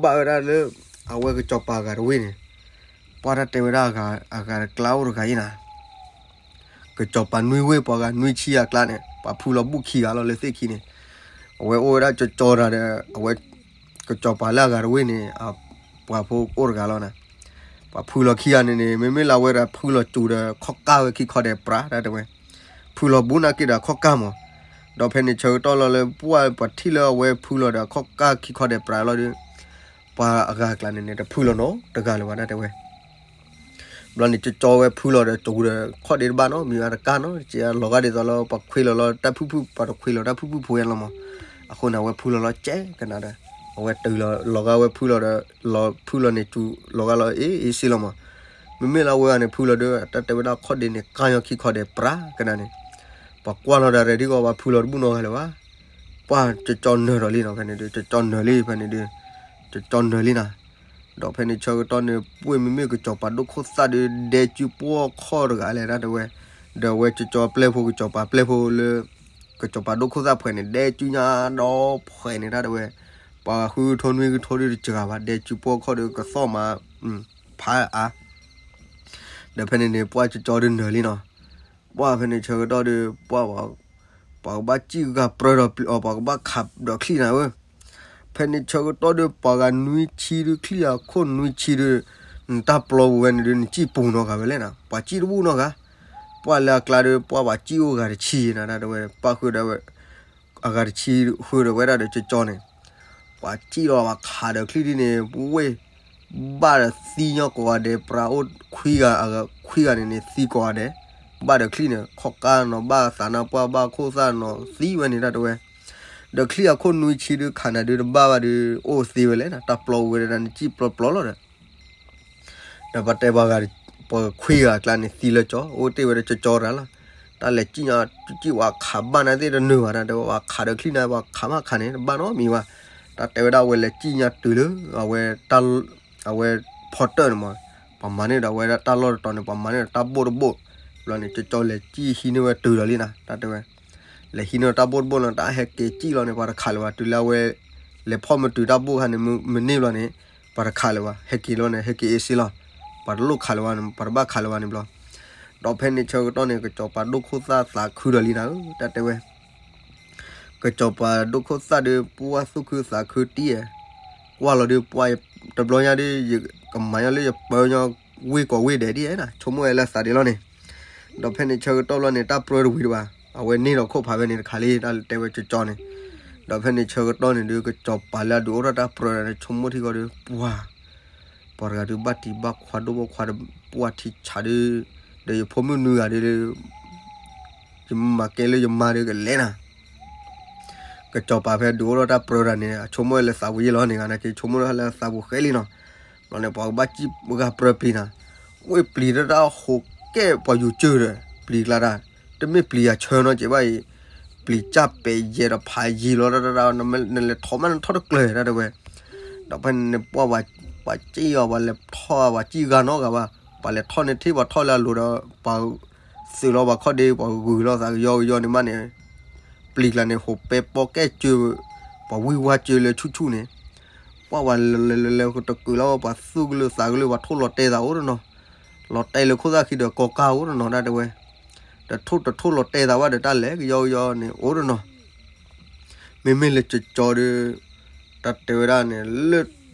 ဘၣ်ဝဲဒၣ်လၢ အဝဲကစီၤပၤအဂၤတဝ့ၢ်န့ၣ်, ပှၤတၢ်တဲဝဲဒၣ်အဂၤတကျါအိၣ်တဂၤအံၤနၤ ကစီၤပၤနွံဝ့ၢ်ပှၤဂၤနွံဆံအကျါန့ၣ် ပှၤဖုလီၤဘူၣ်ခံဂၤလီၤလၢသ့ၣ်ခံန့ၣ်, အဝဲအိၣ်ဝဲဒၣ်ကၠီကၠီတဂၤဒီး အဝဲ ကစီၤပၤလၢအဂၤတဝ့ၢ်န့ၣ် ပှၤဖိအိၣ်တဂၤလီၤနၤ, ပှၤဖုလီၤခံဂၤန့ၣ်န့ၣ် မ့မ့ၢ်လၢအဝဲဒီးဖုလီၤစူၤဒီးခီၣ်ကၢ်ဝဲခံခီဒဲးပြးဒၣ်တဲဝဲ, ဖုလီၤဘူးနာ်က့ဒီးအခီၣ်ကၢ်မး, ဒီးဖဲန့ၣ်ဆၢကတီၢ်လီၤလၢပှၤပှၤထံၣ်လၢအဝဲဖုလီၤဒီးအခီၣ်ကၢ်ခံခီဒဲးပြးလီၤဒီး ပှၤအဂၤအကျါန့ၣ်န့ၣ် တဖုလီၤနီတဂၤလၢၤဘၣ်ဒၣ်တဲဝဲ ဘျီန့ၣ် ကၠီကၠီဝဲဖုလီၤဒီး ကၠီဒီး ခီၣ်ဒ့တဘၣ်နီတမံၤဘၣ်တကၢ်နီတက့ၢ် လီၤဂာ်ဒ်သိးလၢ ပှၤခွ့လီၤလီၤတၢ်ဖုၣ်ဖုၣ် ပှၤတခွ့လီၤတၢ်ဖုၣ်ဖုၣ်ဖိဝဲလီၤမး, အဃိန့ၣ် အဝဲဖုလီၤလီၤကဲကနၤဒီး အဝဲတုၤလီၤလီၤဂာ်ဝဲဖုလီၤဒီး လီၤဖုလီၤန့ၣ် ကၠီလီၤဂာ်လီၤအ့ၣ်အ့ၣ်စ့လီၤမး, မ့မ့ၢ်လၢအဝဲဂၤန့ၣ်ဖုလီၤဒီး တၢ်တဲဝဲဒၣ်ခီၣ်ဒ့န့ၣ် ကၢ်ညီခံခီဒဲးပြးကနၤန့ၣ်, ပှၤကွၢ်လီၤဒီးရဲၣ်ဒ်ကီး ပှၤဖုလီၤတဘူၣ်နီတဂၤလၢၤဘၣ် ပှၤကၠီကၠီနၢၤဒီးလံနီၤ ဖဲန့ၣ်ဒီး ကၠီကၠီနၢၤလံ ဖဲန့ၣ်ဒီး ကၠီကၠီနၢၤလံနၤ, ဒီးဖဲန့ၣ်ဆၢကတီၢ်န့ၣ် ပှ့ၢ်မ့မ့ၢ်ကစီၤပၤဒိၣ်ခိၣ်သၣ်ဒီး ဒဲကုပှီၢ်ခီၣ်တဂၤလဲၣ်ဒၣ်တဲဝဲ, ဒီးအဝဲကၠီကၠီပျဲၢ်ဖိ ကစီၤပၤပျဲၢ်ဖိလၢ ကစီၤပၤဒိၣ်ခိၣ်သၣ်ဖှဲးန့ၣ် ဒဲကုညါဒီးဖှဲးန့ၣ်ဒၣ်တဲဝဲ, ပှၤဃုထိနွံကထိဒီးတစှၤဘၣ် ဒဲကုပှီၢ်ခီၣ်ဒီးကသီၣ်မး ဖးအါ ဒီးဖဲန့ၣ်န့ၣ် ပှၤကၠီကၠီဒီးနၢၤလံနီၤ, ပှၤဖဲန့ၣ်ဆၢကတီၢ်ဒီး ပှၤ ပှၤကဘၣ်စံၣ်ဂၤပြၢဒီးပျံၤအီၤ ပှၤကဘၣ်ခးဒီးချံၣ်နၤဧၢ, ဖဲန့ၣ်ဆၢကတီၢ်ဒီး ပှၤဂၤနွံဆံဒီး ချံၣ်အခိၣ်နွံဆံဒီး နတၢ်ပျီပူၤဝဲန့ၣ်ဒီး နစံၣ်ပူၤနီတဂၤဝဲလဲၣ်နီၤ ပှၤစံၣ်တဘူၣ်နီတဂၤ, ပှၤလၢအကျါဒီး ပှၤဘၣ်စံၣ်အိၣ်ဂၤတဆံနၤဒၣ်တဲဝဲ ပှၤဃုာ်ဒီးဝဲ အဂၤတဆံဃုာ်ဒီးဝဲဒၣ်ဒီးကၠီကၠီန့ၣ်, ပှၤစံၣ်လီၤပှၤခးဒီးချံၣ်ဒ်န့ၣ် ပဝဲၢ် ဘၣ်ဒီးသံညီကိးဂၤဒဲး ပြးအိၣ်ခွံဂၤ အဂၤခွံဂၤန့ၣ်န့ၣ် သံကိးဂၤဒဲး, ဘၣ်ဒီးချံၣ်န့ၣ် ခီၣ်ကၢ်နီၤ ဘၣ်သးနါပှၢ် ဘၣ်ခိၣ်သၣ်နီၤ သံဝဲန့ၣ်ဒၣ်တဲဝဲ, ဒီးချံၣ်အခိၣ်နွံဆံဒုး ခးနၤဒုးတဘၣ်ဘၣ်ဒီး အိၣ်သ့ဝဲလဲၣ်နီၤ တၢ်ပျီဝဲဒၣ်နစံၣ်ပျီပျီလီၤဒီး ဒီးပတဲပှၤဂၤ ပှၤခွံဂၤအကျါန့ၣ် သံလၢကၠီ အိၣ်တ့ၢ်ဝဲဒီးကၠီကၠီတဂၤလီၤ, တၢ်လဲၤစံၣ်ညီ စံၣ်ဝဲခးဘၣ်နၤသ့ၣ်တနၢၤဘၣ်ဒၣ်တဲဝဲ ပှၤခးဒီးချံၣ်နၤ ပှၤခးမးခးန့ၣ် တဘၣ်နီတမံၤဘၣ်, တၢ်တဲဝဲဒၣ်အဝဲလဲၤစံၣ်ညီတုၤလၢ အဝဲ အဝဲဖီတၢၣ်န့ၣ်မး, ပှၤမၤန့ၢ်ဒီးအဝဲဒၣ်တၢ်လီၢ်တတီၤန့ၣ် ပှၤမၤန့ၢ်ဒီးတၢ်ဘိၣ်တဘိၣ်, ဘျီန့ၣ် ကၠီကၠီလဲၤစံၣ်ဟံးန့ၢ်ဝဲတုၤလီၤလံနီၤ တၢ်တဲဝဲ လဲၤဟံးန့ၢ်တၢ်ဘိၣ်တဘိၣ်လီၤ တၢ်ဟဲက့ၤစံၣ်လီၤန့ၣ် ပှၤတခးလၢၤဘၣ် တုၤလၢအဝဲ လဲၤဖီၣ်မ့ၢ်တုၤတၢ်ဘိၣ်ခါန့ၣ် မ့ၢ်န့ၢ်ဘျီန့ၣ် ပှၤတခးလၢၤဘၣ် ဟဲက့ၤလီၤန့ၣ် ဟဲက့ၤအ့ၣ်စ့လီၤ, ပှၤတလိၣ်ခးလၢၤဘၣ်န့ၣ် ပှၤတဘၣ်ခးလၢၤဘၣ်န့ၣ်ဘျီ, ဒီးဖဲန့ၣ်ဆၢကတီၢ်န့ၣ် ကစီၤပၤဒိၣ်ခိၣ်သၣ်သးခုဒီးလံနၤဧၢ တၢ်တဲဝဲ ကစီၤပၤဒိၣ်ခိၣ်သၣ်ဒီး ပှၢ်သူၣ်ခုသးခုတံၢ်ဧဲ, ကွၢ်လီၤဒီးပှၢ် တဘျီညါဒီး ယကမၤညီလၢယပၢညီ ဝ့ၢ်ကိးဝ့ၢ်ဒဲးဒ်ဧဲနီၤ ဆိကမိၣ်ဝဲလၢသးဒ်လီၤန့ၣ်, ဒီးဖဲန့ၣ်ဆၢကတီၢ်လီၤန့ၣ် တၢ်ပြၢတဝံၤဒံးဘၣ်, အဝဲန့ၢ်ဒီးခိၣ်ဖးဝဲန့ၣ်တခါလံ တၢ်တဲဝဲကၠီကၠီန့ၣ်, ဒီးဖဲန့ၣ်ဆၢကတီၢ်န့ၣ်ဒီး ကစီၤပၤလၢအဒုးအိၣ်ထီၣ်တၢ်ပြၢန့ၣ် ဆိကမိၣ်ထံကီၢ်ဒီး ပှၢ် ပှၤတဂၤဒုးဘၣ်တံၤဘၣ်ခွါဒိၣ်ဘၣ်ခွါဒီး ပှၢ်ထံဆးဒီး ဒီးယဖိမုၣ်နွံဂၤဒီး ယမၤကဲလၢယမါဒီးကလဲၤနၤ ကစီၤပၤဖဲဒုးအိၣ်ထီၣ်တၢ်ပြၢတၢ်န့ၣ် အဆိကမိၣ်လၢသးပူၤယ့ၢ်လီၤန့ၣ်ဂၤနာ်က့ ဆိကမိၣ်လၢသးပူၤဃဲလံနီၤ, ဘျီန့ၣ် ပှၤကဘၣ်စံၣ်ဂၤပြၢပျံၤနၤ, ဝ့ၢ်ပျံၤတၢ်ဟူးကဲပှၤယူၤစၢၤဒီး ပျံၤကျါတၢ်, တမ့ၢ်ပျံၤယၤဆၢနီၤကဲဘၣ်အံၤ, ပျံၤကၢ်ပဲာ်ယဲၢ်ဒီးဖးယံၤလီၤတၢ်တၢ်တၢ်, နလဲၤထီၣ်မးနထီၣ်တကျၢၤတၢ်တဲဝဲ, ဒီးဖဲန့ၣ်ပှၢ် ပှၤစံၣ်အီၤ ပှၤလဲၤထီၣ် ပှၤစံၣ်ဂၤနီတဂၤဘၣ်, ပှၤလဲၤထီၣ်န့ၣ်ထံၣ်ပှၤထီၣ်လၢအလိၤဒီး ပှၤ သုးလီၤပှၤခီၣ်ဒ့ ပှၤဂုၤလီၤသးကယီကယီန့ၣ်မးန့ၣ်, ပျံၤကျါန့ၣ် ဟူးပဲပီၣ်ကဲစၢၤ, ပှၤဝံၢ်ဝါစၢၤလၢဆူၣ်ဆူၣ်န့ၣ်, ပှၢ်ပှၤလဲၤလဲၤလဲၤလဲၤတကုးလီၤ ပှၤသူၣ်ကလုာ်သးကလုာ် ပှၤထိၣ်လီၤတဲာ်သးအိၣ်တနီၤ, လီၤတဲာ်လၢခိၣ်သၣ်ခံဒီးကီကၢ်အိၣ်တနီၤဒၣ်တဲဝဲ, တထိၣ်တထိၣ်လီၤတဲာ်သးဘၣ်ဒီးတၢ်လဲၤကယီကယီန့ၣ်အိၣ်တနီၤ, မ့မ့ၢ်လၢကၠီကၠီဒီး တၢ်တဲဝဲဒၣ်န့ၣ် လၢ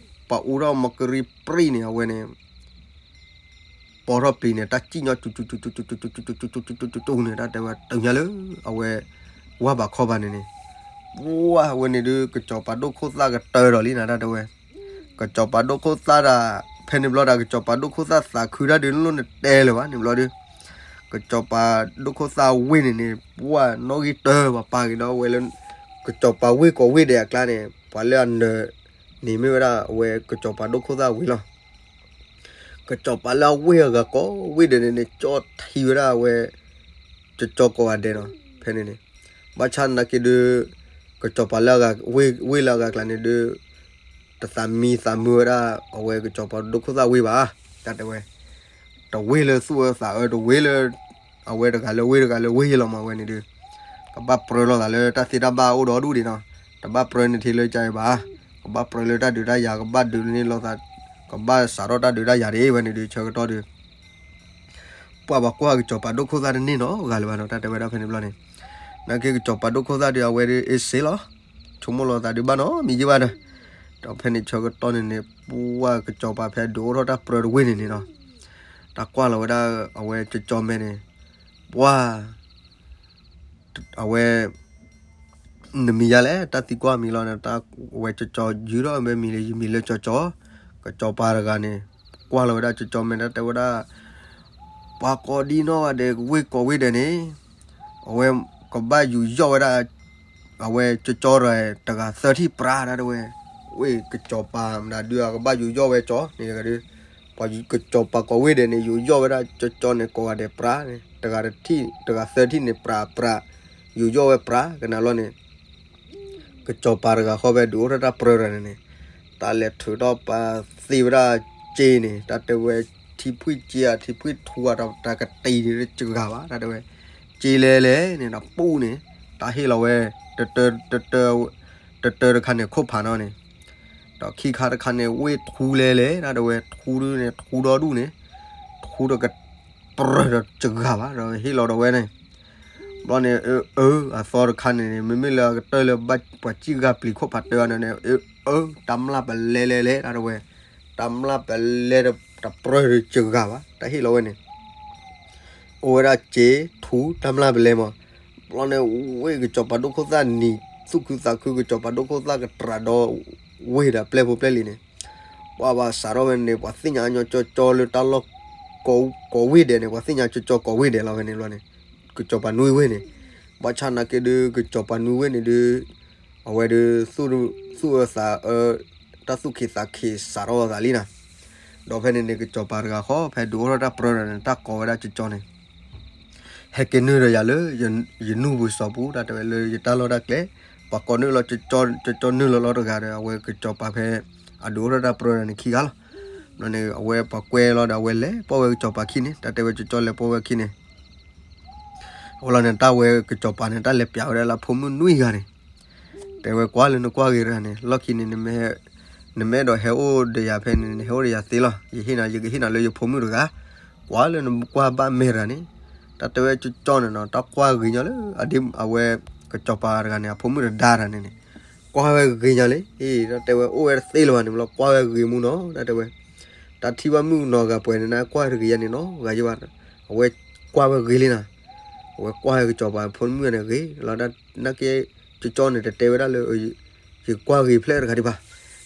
ပှၤအူထီၣ်မီၤကရံပြံၣ်န့ၣ် အဝဲန့ၣ် ပိာ်ထီၣ်ပျံၤန့ၣ် တၢ်စံၣ်ညီ စူၤစူၤစူၤစူၤန့ၣ် တၢ်တဲဝဲတုၤညါလၢ အဝဲ ဝၢ်ဘးခီဘးန့ၣ်န့ၣ်, ပှၢ်ဝဲန့ၣ်ဒုး ကစီၤပၤဒိၣ်ခိၣ်သၣ်ကတၢၢ်ဒီးလံနၤ တၢ်တဲဝဲ, ကစီၤပၤဒိၣ်ခိၣ်သၣ်ဒၣ် ဖဲန့ၣ်ဘျီဒီး ကစီၤပၤဒိၣ်ခိၣ်သၣ်သးခုတၢ်ဒုး နလိၣ်နတဲလၢၤဘၣ်န့ၣ်ဘျီဒီး, ကစီၤပၤဒိၣ်ခိၣ်သၣ်ဝ့ၢ်န့ၣ်န့ၣ် ပှၢ်နီၣ်ဂံၢ်တၢဘၣ်ပာ်က့ၤဒီးဝဲလၢ ကစီၤပၤဝ့ၢ်ကိးဝ့ၢ်ဒဲးအကျါန့ၣ် ပှၤလၢအနၢၤန့ၣ်မ့ၢ်ဝဲဒၣ် အဝဲကစီၤပၤဒိၣ်ခိၣ်သၣ်ဝံၤလီၤ. ကစီၤပၤလၢအဝ့ၢ်အဂၤကိးဝ့ၢ်ဒဲးန့ၣ်န့ၣ် ကၠီထံဝဲဒၣ်အဝဲ ကၠီကီးဂၤဒဲးနီၤ ဖဲန့ၣ်န့ၣ်, ဘၣ်ဆၣ်နာ်က့ဒုး ကစီၤပၤလၢအဂၤ ဝ့ၢ်လၢအဂၤကျါန့ၣ်ဒုး တသးမံသးမုာ်ဝဲဒၣ် အဝဲကစီၤပၤဒိၣ်ခိၣ်သၣ်ဝ့ၢ်ဘၣ်, တၢ်တဲဝဲ, တဝ့ၢ်လၢသူၣ်အၢသးအၢ တဝ့ၢ်လၢ အဝဲတဂၤလၢဝ့ၢ်တဂၤလၢဝ့ၢ်လီၤမး အဝဲန့ၣ်ဒုး ကဘၣ်ပြၢလိာ်သးလၢတၢ်သ့တၢ်ဘၣ်အိၣ်ဒီးဒူၣ်ဒံးနီၤ, တဘၣ်ပြၢန့ၢ်ထဲလၢကါအံၤဘၣ်, ကဘၣ်ပြၢလၢတၢ်ဒုးတၢ်ယၤ ကဘၣ်ဒုးန့ၢ်လိာ်သး, ကဘၣ်စးထီၣ်တၢ်ဒုးတၢ်ယၤဒံး ဝဲန့ၣ်ဒုး ဆၢကတီၢ်ဒုး ပှၤဘၣ်ကွၢ်ကစီၤပၤဒိၣ်ခိၣ်သၣ်တန့ၢ်နီတဂၤလၢၤဘၣ်နီၤ တၢ်တဲဝဲဒၣ်ဖဲန့ၣ်ဘျီန့ၣ်, နာ်က့ကစီၤပၤဒိၣ်ခိၣ်သၣ်ဒုး အဝဲဒုးအ့ၣ်စ့လီၤ, ဆိကမိၣ်လီၤသးဒုးဘၣ်နီတမံၤယံၢ်ဘၣ်ဒီး, ဒီးဖဲန့ၣ်ဆၢကတီၢ်န့ၣ်န့ၣ် ပှၢ်ကစီၤပၤဖဲဒုးအိၣ်ထီၣ်တၢ်ပြၢတဝ့ၢ်န့ၣ်န့ၣ်နီၤ, တၢ်ကွၢ်လီၤဝဲဒၣ် အဝဲကစီၤမဲန့ၣ်, ပှၢ် အဝဲ နမံၤယါလဲၣ် တၢ်သံကွၢ်မံၤလီၤန့ၣ် တၢ်ဝဲကၠီကၠီယုၢ်ထီၣ်ဝဲမံၤလၢ ယမံၤလၢကၠီကၠီ, ကစီၤပၤတဂၤန့ၣ် ကွၢ်လီၤဝဲဒၣ်ကၠီကၠီမဲာ် တၢ်တဲဝဲဒၣ် ပှၤကိးဒံနီၢ်ဂၤဒဲး ဝ့ၢ်ကိးဝ့ၢ်ဒဲးန့ၣ် အဝဲကဘၣ်ယူးယီၣ်ဝဲဒၣ် အဝဲကၠီကၠီတဂၤ တဂၤသၢထံၣ်ပြး တၢ်တဲဝဲ, ဝ့ၢ်ကစီၤပၤမတၤဒုး အကဘၣ်ယူးယီၣ်ဝဲကၠီန့ၣ် ပှၤကစီၤပၤကိးဝ့ၢ်ဒဲးန့ၣ် ယူးယီၣ်ဝဲဒၣ်ကၠီကၠီန့ၣ် ကိးဂၤဒဲးပြးန့ၣ် တဂၤတထံၣ် တဂၤသၢထံၣ်န့ၣ် ပြးပြး ယူးယီၣ်ဝဲပြးကနၤလီၤန့ၣ် ကစီၤပၤတဂၤဃီဖဲဒုးအိၣ်ထီၣ်တၢ်ပြၢတဂၤန့ၣ်န့ၣ် တၢ်လဲၤထုးထီၣ်ပာ်သ့ဝဲဒၣ်စ့န့ၣ် တၢ်တဲဝဲ ထံဖှံၣ်စ့ဧါ ထံဖှံၣ်ထူဧါ တၢ်ကတံၤန့ၣ်တစှၤဘၣ် တၢ်တဲဝဲ စ့လဲၤလဲၤန့ၣ် ဒီးပူန့ၣ် တၢ်ဟ့ၣ်လီၤဝဲ တတၢတခါန့ၣ် ခိၣ်ဖးနီၣ်န့ၣ် ဒီးခံခါတခါန့ၣ် ဝ့ၢ်ထူလဲၤလဲၤ တၢ်တဲဝဲ ထူဒုန့ၣ် ထူဒီဒူၣ်န့ၣ် ထူဒီးက ပြၢဒီးစှၤဘၣ် ဒီးဟ့ၣ်လီၤဒီးဝဲန့ၣ် ဘျီန့ၣ် အၢ အၢ အသီတခါန့ၣ်န့ၣ် မ့မ့ၢ်လၢအကတၢၢ်လၢဘၣ်ပှၤစံၣ်ဂၤပျံၤခိၣ်ဖးတၢ်အန့ၣ်န့ၣ် အၢ အၢ တၢ်မျၢ်ပလဲလဲလဲ တၢ်တဲဝဲ တၢ်မျၢ်ပလဲဒီးတၢ်ပြၢဒီးစှၤဘၣ် တၢ်ဟ့ၣ်လီၤဝဲန့ၣ် အိၣ်ဝဲဒၣ်စ့ ထူ တၢ်မျၢ်ပလဲမး ဘျီန့ၣ် ဝ့ၢ်ကစီၤပၤဒိၣ်ခိၣ်သၣ်နံၤ သူၣ်ခုသးခု ကစီၤပၤဒိၣ်ခိၣ်သၣ်ကတြးဒီး ဝ့ၢ်ဒီးပျဲၢ်ဖိပျဲၢ်လံၤန့ၣ် ပှၤဘၣ်စးထီၣ်ဝဲန့ၣ် ပှၤသ့ၣ်ညါညီကၠီကၠီလၢတၢ်လီၢ် ကိးဝ့ၢ်ဒဲးန့ၣ် ပှၤသ့ၣ်ညါကၠီကၠီကိးဝ့ၢ်ဒဲးလီၤ ဖဲန့ၣ်ဘျီန့ၣ် ကစီၤပၤနွံဝ့ၢ်န့ၣ် ဘၣ်ဆၣ်နာ်က့ဒုး ကစီၤပၤနွံဝ့ၢ်န့ၣ်ဒုး အဝဲဒုး သူၣ်အၢသးအၢ တၢ်သူၣ်က့ၤသးက့ၤစးထီၣ်အသးလံနီၤ ဒီးဖဲန့ၣ်န့ၣ် ကစီၤပၤတဂၤဃီ ဖဲဒုးအိၣ်ထီၣ်တၢ်ပြၢဒီးန့ၣ် တၢ်ကိးဝဲဒၣ်ကၠီကၠီန့ၣ် ဟဲက့ၤနုာ်ဒီးယၤလၢ ယနူၢ်ပူၤစီၤပူၤ တၢ်တဲဝဲလၢယတၢ်လီၢ်တၢ်ကျဲ ပှၤကိးနုာ်လီၤ ကၠီကၠီနုာ်လီၤလီၤတဂၤဒီး အဝဲကစီၤပၤဖဲ အဒုးအိၣ်ထီၣ်တၢ်ပြၢဒီးန့ၣ်ခံဂၤလီၤ ဘျီန့ၣ် အဝဲပှၤကွဲလီၤဒီး အဝဲလဲၤပိာ်ဝဲကစီၤပၤခံန့ၣ် တၢ်တဲဝဲကၠီကၠီလဲၤပိာ်ဝဲခံန့ၣ် အဝဲလီၤန့ၣ် တၢ်ဝဲကစီၤပၤန့ၣ် တၢ်လဲၤပျးဝဲဒၣ်လၢအဖိမုၣ်နွံဂၤန့ၣ် တဲဝဲကွၢ်လၢနကွၢ်ဂ့ၤတဂၤန့ၣ် လီၢ်ခံန့ၣ် နမ့ၢ်အဲၣ်ဒိးဟဲအိၣ်ဒီးယၤဖဲန့ၣ် နဟဲအိၣ်ဒီးယၤသ့လီၤ ယဟ့ၣ်နၤ ယကဟ့ၣ်နၤလၢယဖိမုၣ်တဂၤ ကွၢ်လၢနကွၢ်ဘၣ်မဲာ်တဂၤန့ၣ် တၢ်တဲဝဲကၠီကၠီန့ၣ်နီၤ တၢ်ကွၢ်ဂ့ၤညီလၢ အဝဲကစီၤပၤတဂၤန့ၣ် အဖိမုၣ်တဒါတဂၤန့ၣ်န့ၣ် ကွၢ်ဝဲဂ့ၤညီလံ တၢ်တဲဝဲအိၣ်ဝဲတသ့လၢၤဘၣ်န့ၣ်လီၤ ကွၢ်ဝဲဂ့ၤမူနီၤ တၢ်တဲဝဲ တၢ်ထံၣ်ဘၣ်မုၣ်နီၤဂၤပှဲၤန့ၣ် နကွၢ်တဂ့ၤယါန့ၣ်နီၤ ဂၤယဘၣ် အဝဲကွၢ်ဝဲဂ့ၤလံနီၤ အဝဲကွၢ်ဝဲကစီၤပၤဖိမုၣ်န့ၣ်ဂ့ၤလီၤ နာ်က့ ကၠီကၠီန့ၣ် တတဲဝဲဒၣ်လၢ ယကွၢ်ဂ့ၤဖျဲၣ်တဂၤဒံးဘၣ်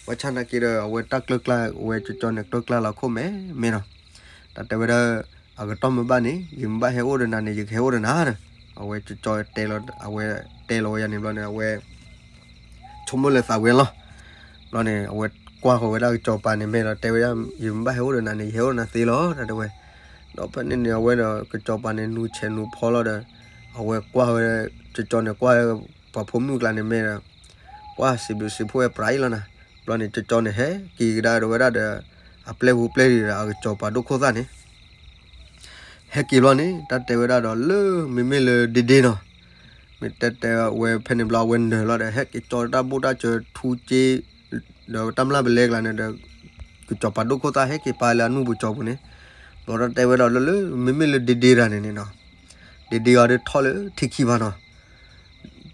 ဘၣ်ဆၣ်နာ်က့ဒီး အဝဲတၢ်ကျၢၢ်ကျါ အဝဲကၠီကၠီန့ၣ် ကျၢၢ်ကျါလီၤခိၣ်မဲမဲနီၤ တၢ်တဲဝဲဒၣ် အကတီၢ်မ့ၢ်ဘၣ်န့ၣ် ယမ့ၢ်ဘၣ်ဟဲအိၣ်ဒီးနၤန့ၣ် ယကဟဲအိၣ်ဒီးနၤဒီး အဝဲကၠီကၠီတဲလီၤ အဝဲတဲလီၤဝဲယါန့ၣ်ဘျီန့ၣ် အဝဲ ဆိကမိၣ်လၢသးဝဲလီၤ ဘျီန့ၣ် အဝဲကွၢ်ဃီၤဝဲဒၣ်ကစီၤပၤန့ၣ်မဲာ်ဒီး တဲဝဲဒၣ် ယမ့ၢ်ဘၣ်ဟဲအိၣ်ဒီးနၤန့ၣ် ယဟဲအိၣ်ဒီးနၤသ့လီၤ တၢ်တဲဝဲ ဒီးဖဲန့ၣ်န့ၣ် အဝဲဒီး ကစီၤပၤန့ၣ် နူဆဲးနူဖီလီၤဒီး အဝဲကွၢ်ဝဲ ကၠီကၠီန့ၣ် ကွၢ်ဝဲပှၤဖိမုၣ်ကျါန့ၣ်မဲာ်ဒီး ကွၢ်စံးဘျုးစံးဖှိၣ်ဝဲပြးအံၤလီၤနၤ ဘျီန့ၣ် ကၠီကၠီန့ၣ်ဟဲက့ၤကဒါဒီးဝဲဒၣ်ဒီး အပျဲၢ်ဖိပျဲၢ်လံၤဒီး အကစီၤပၤဒိၣ်ခိၣ်သၣ်န့ၣ် ဟဲက့ၤဘျီန့ၣ် တၢ်တဲဝဲဒၣ်ဒီးလၢမ့မ့ၢ်လၢဒ့ဒ့နီၤ မ့ၢ်တဲတဲဝဲဖဲန့ၣ်ဘျီ အဝဲနၢၤလီၤဒီး ဟဲက့ၤကၠီတၢ်ဘိၣ်တၢ်စၢၤထူစ့ ဒီးတၢ်မျၢ်ပလဲကျါန့ၣ်ဒီး ကစီၤပၤဒိၣ်ခိၣ်သၣ်ဟဲက့ၤပာ်လၢအနူၢ်ပူၤကၠီပူၤန့ၣ် ဘျီတၢ်တဲဝဲဒၣ်လၢလၢ မ့မ့ၢ်လၢဒ့ဒ့တဂၤန့ၣ်န့ၣ်နီၤ ဒ့ဒ့ဂၤဒီးထီၣ်လၢထံခံဘၣ်နီၤ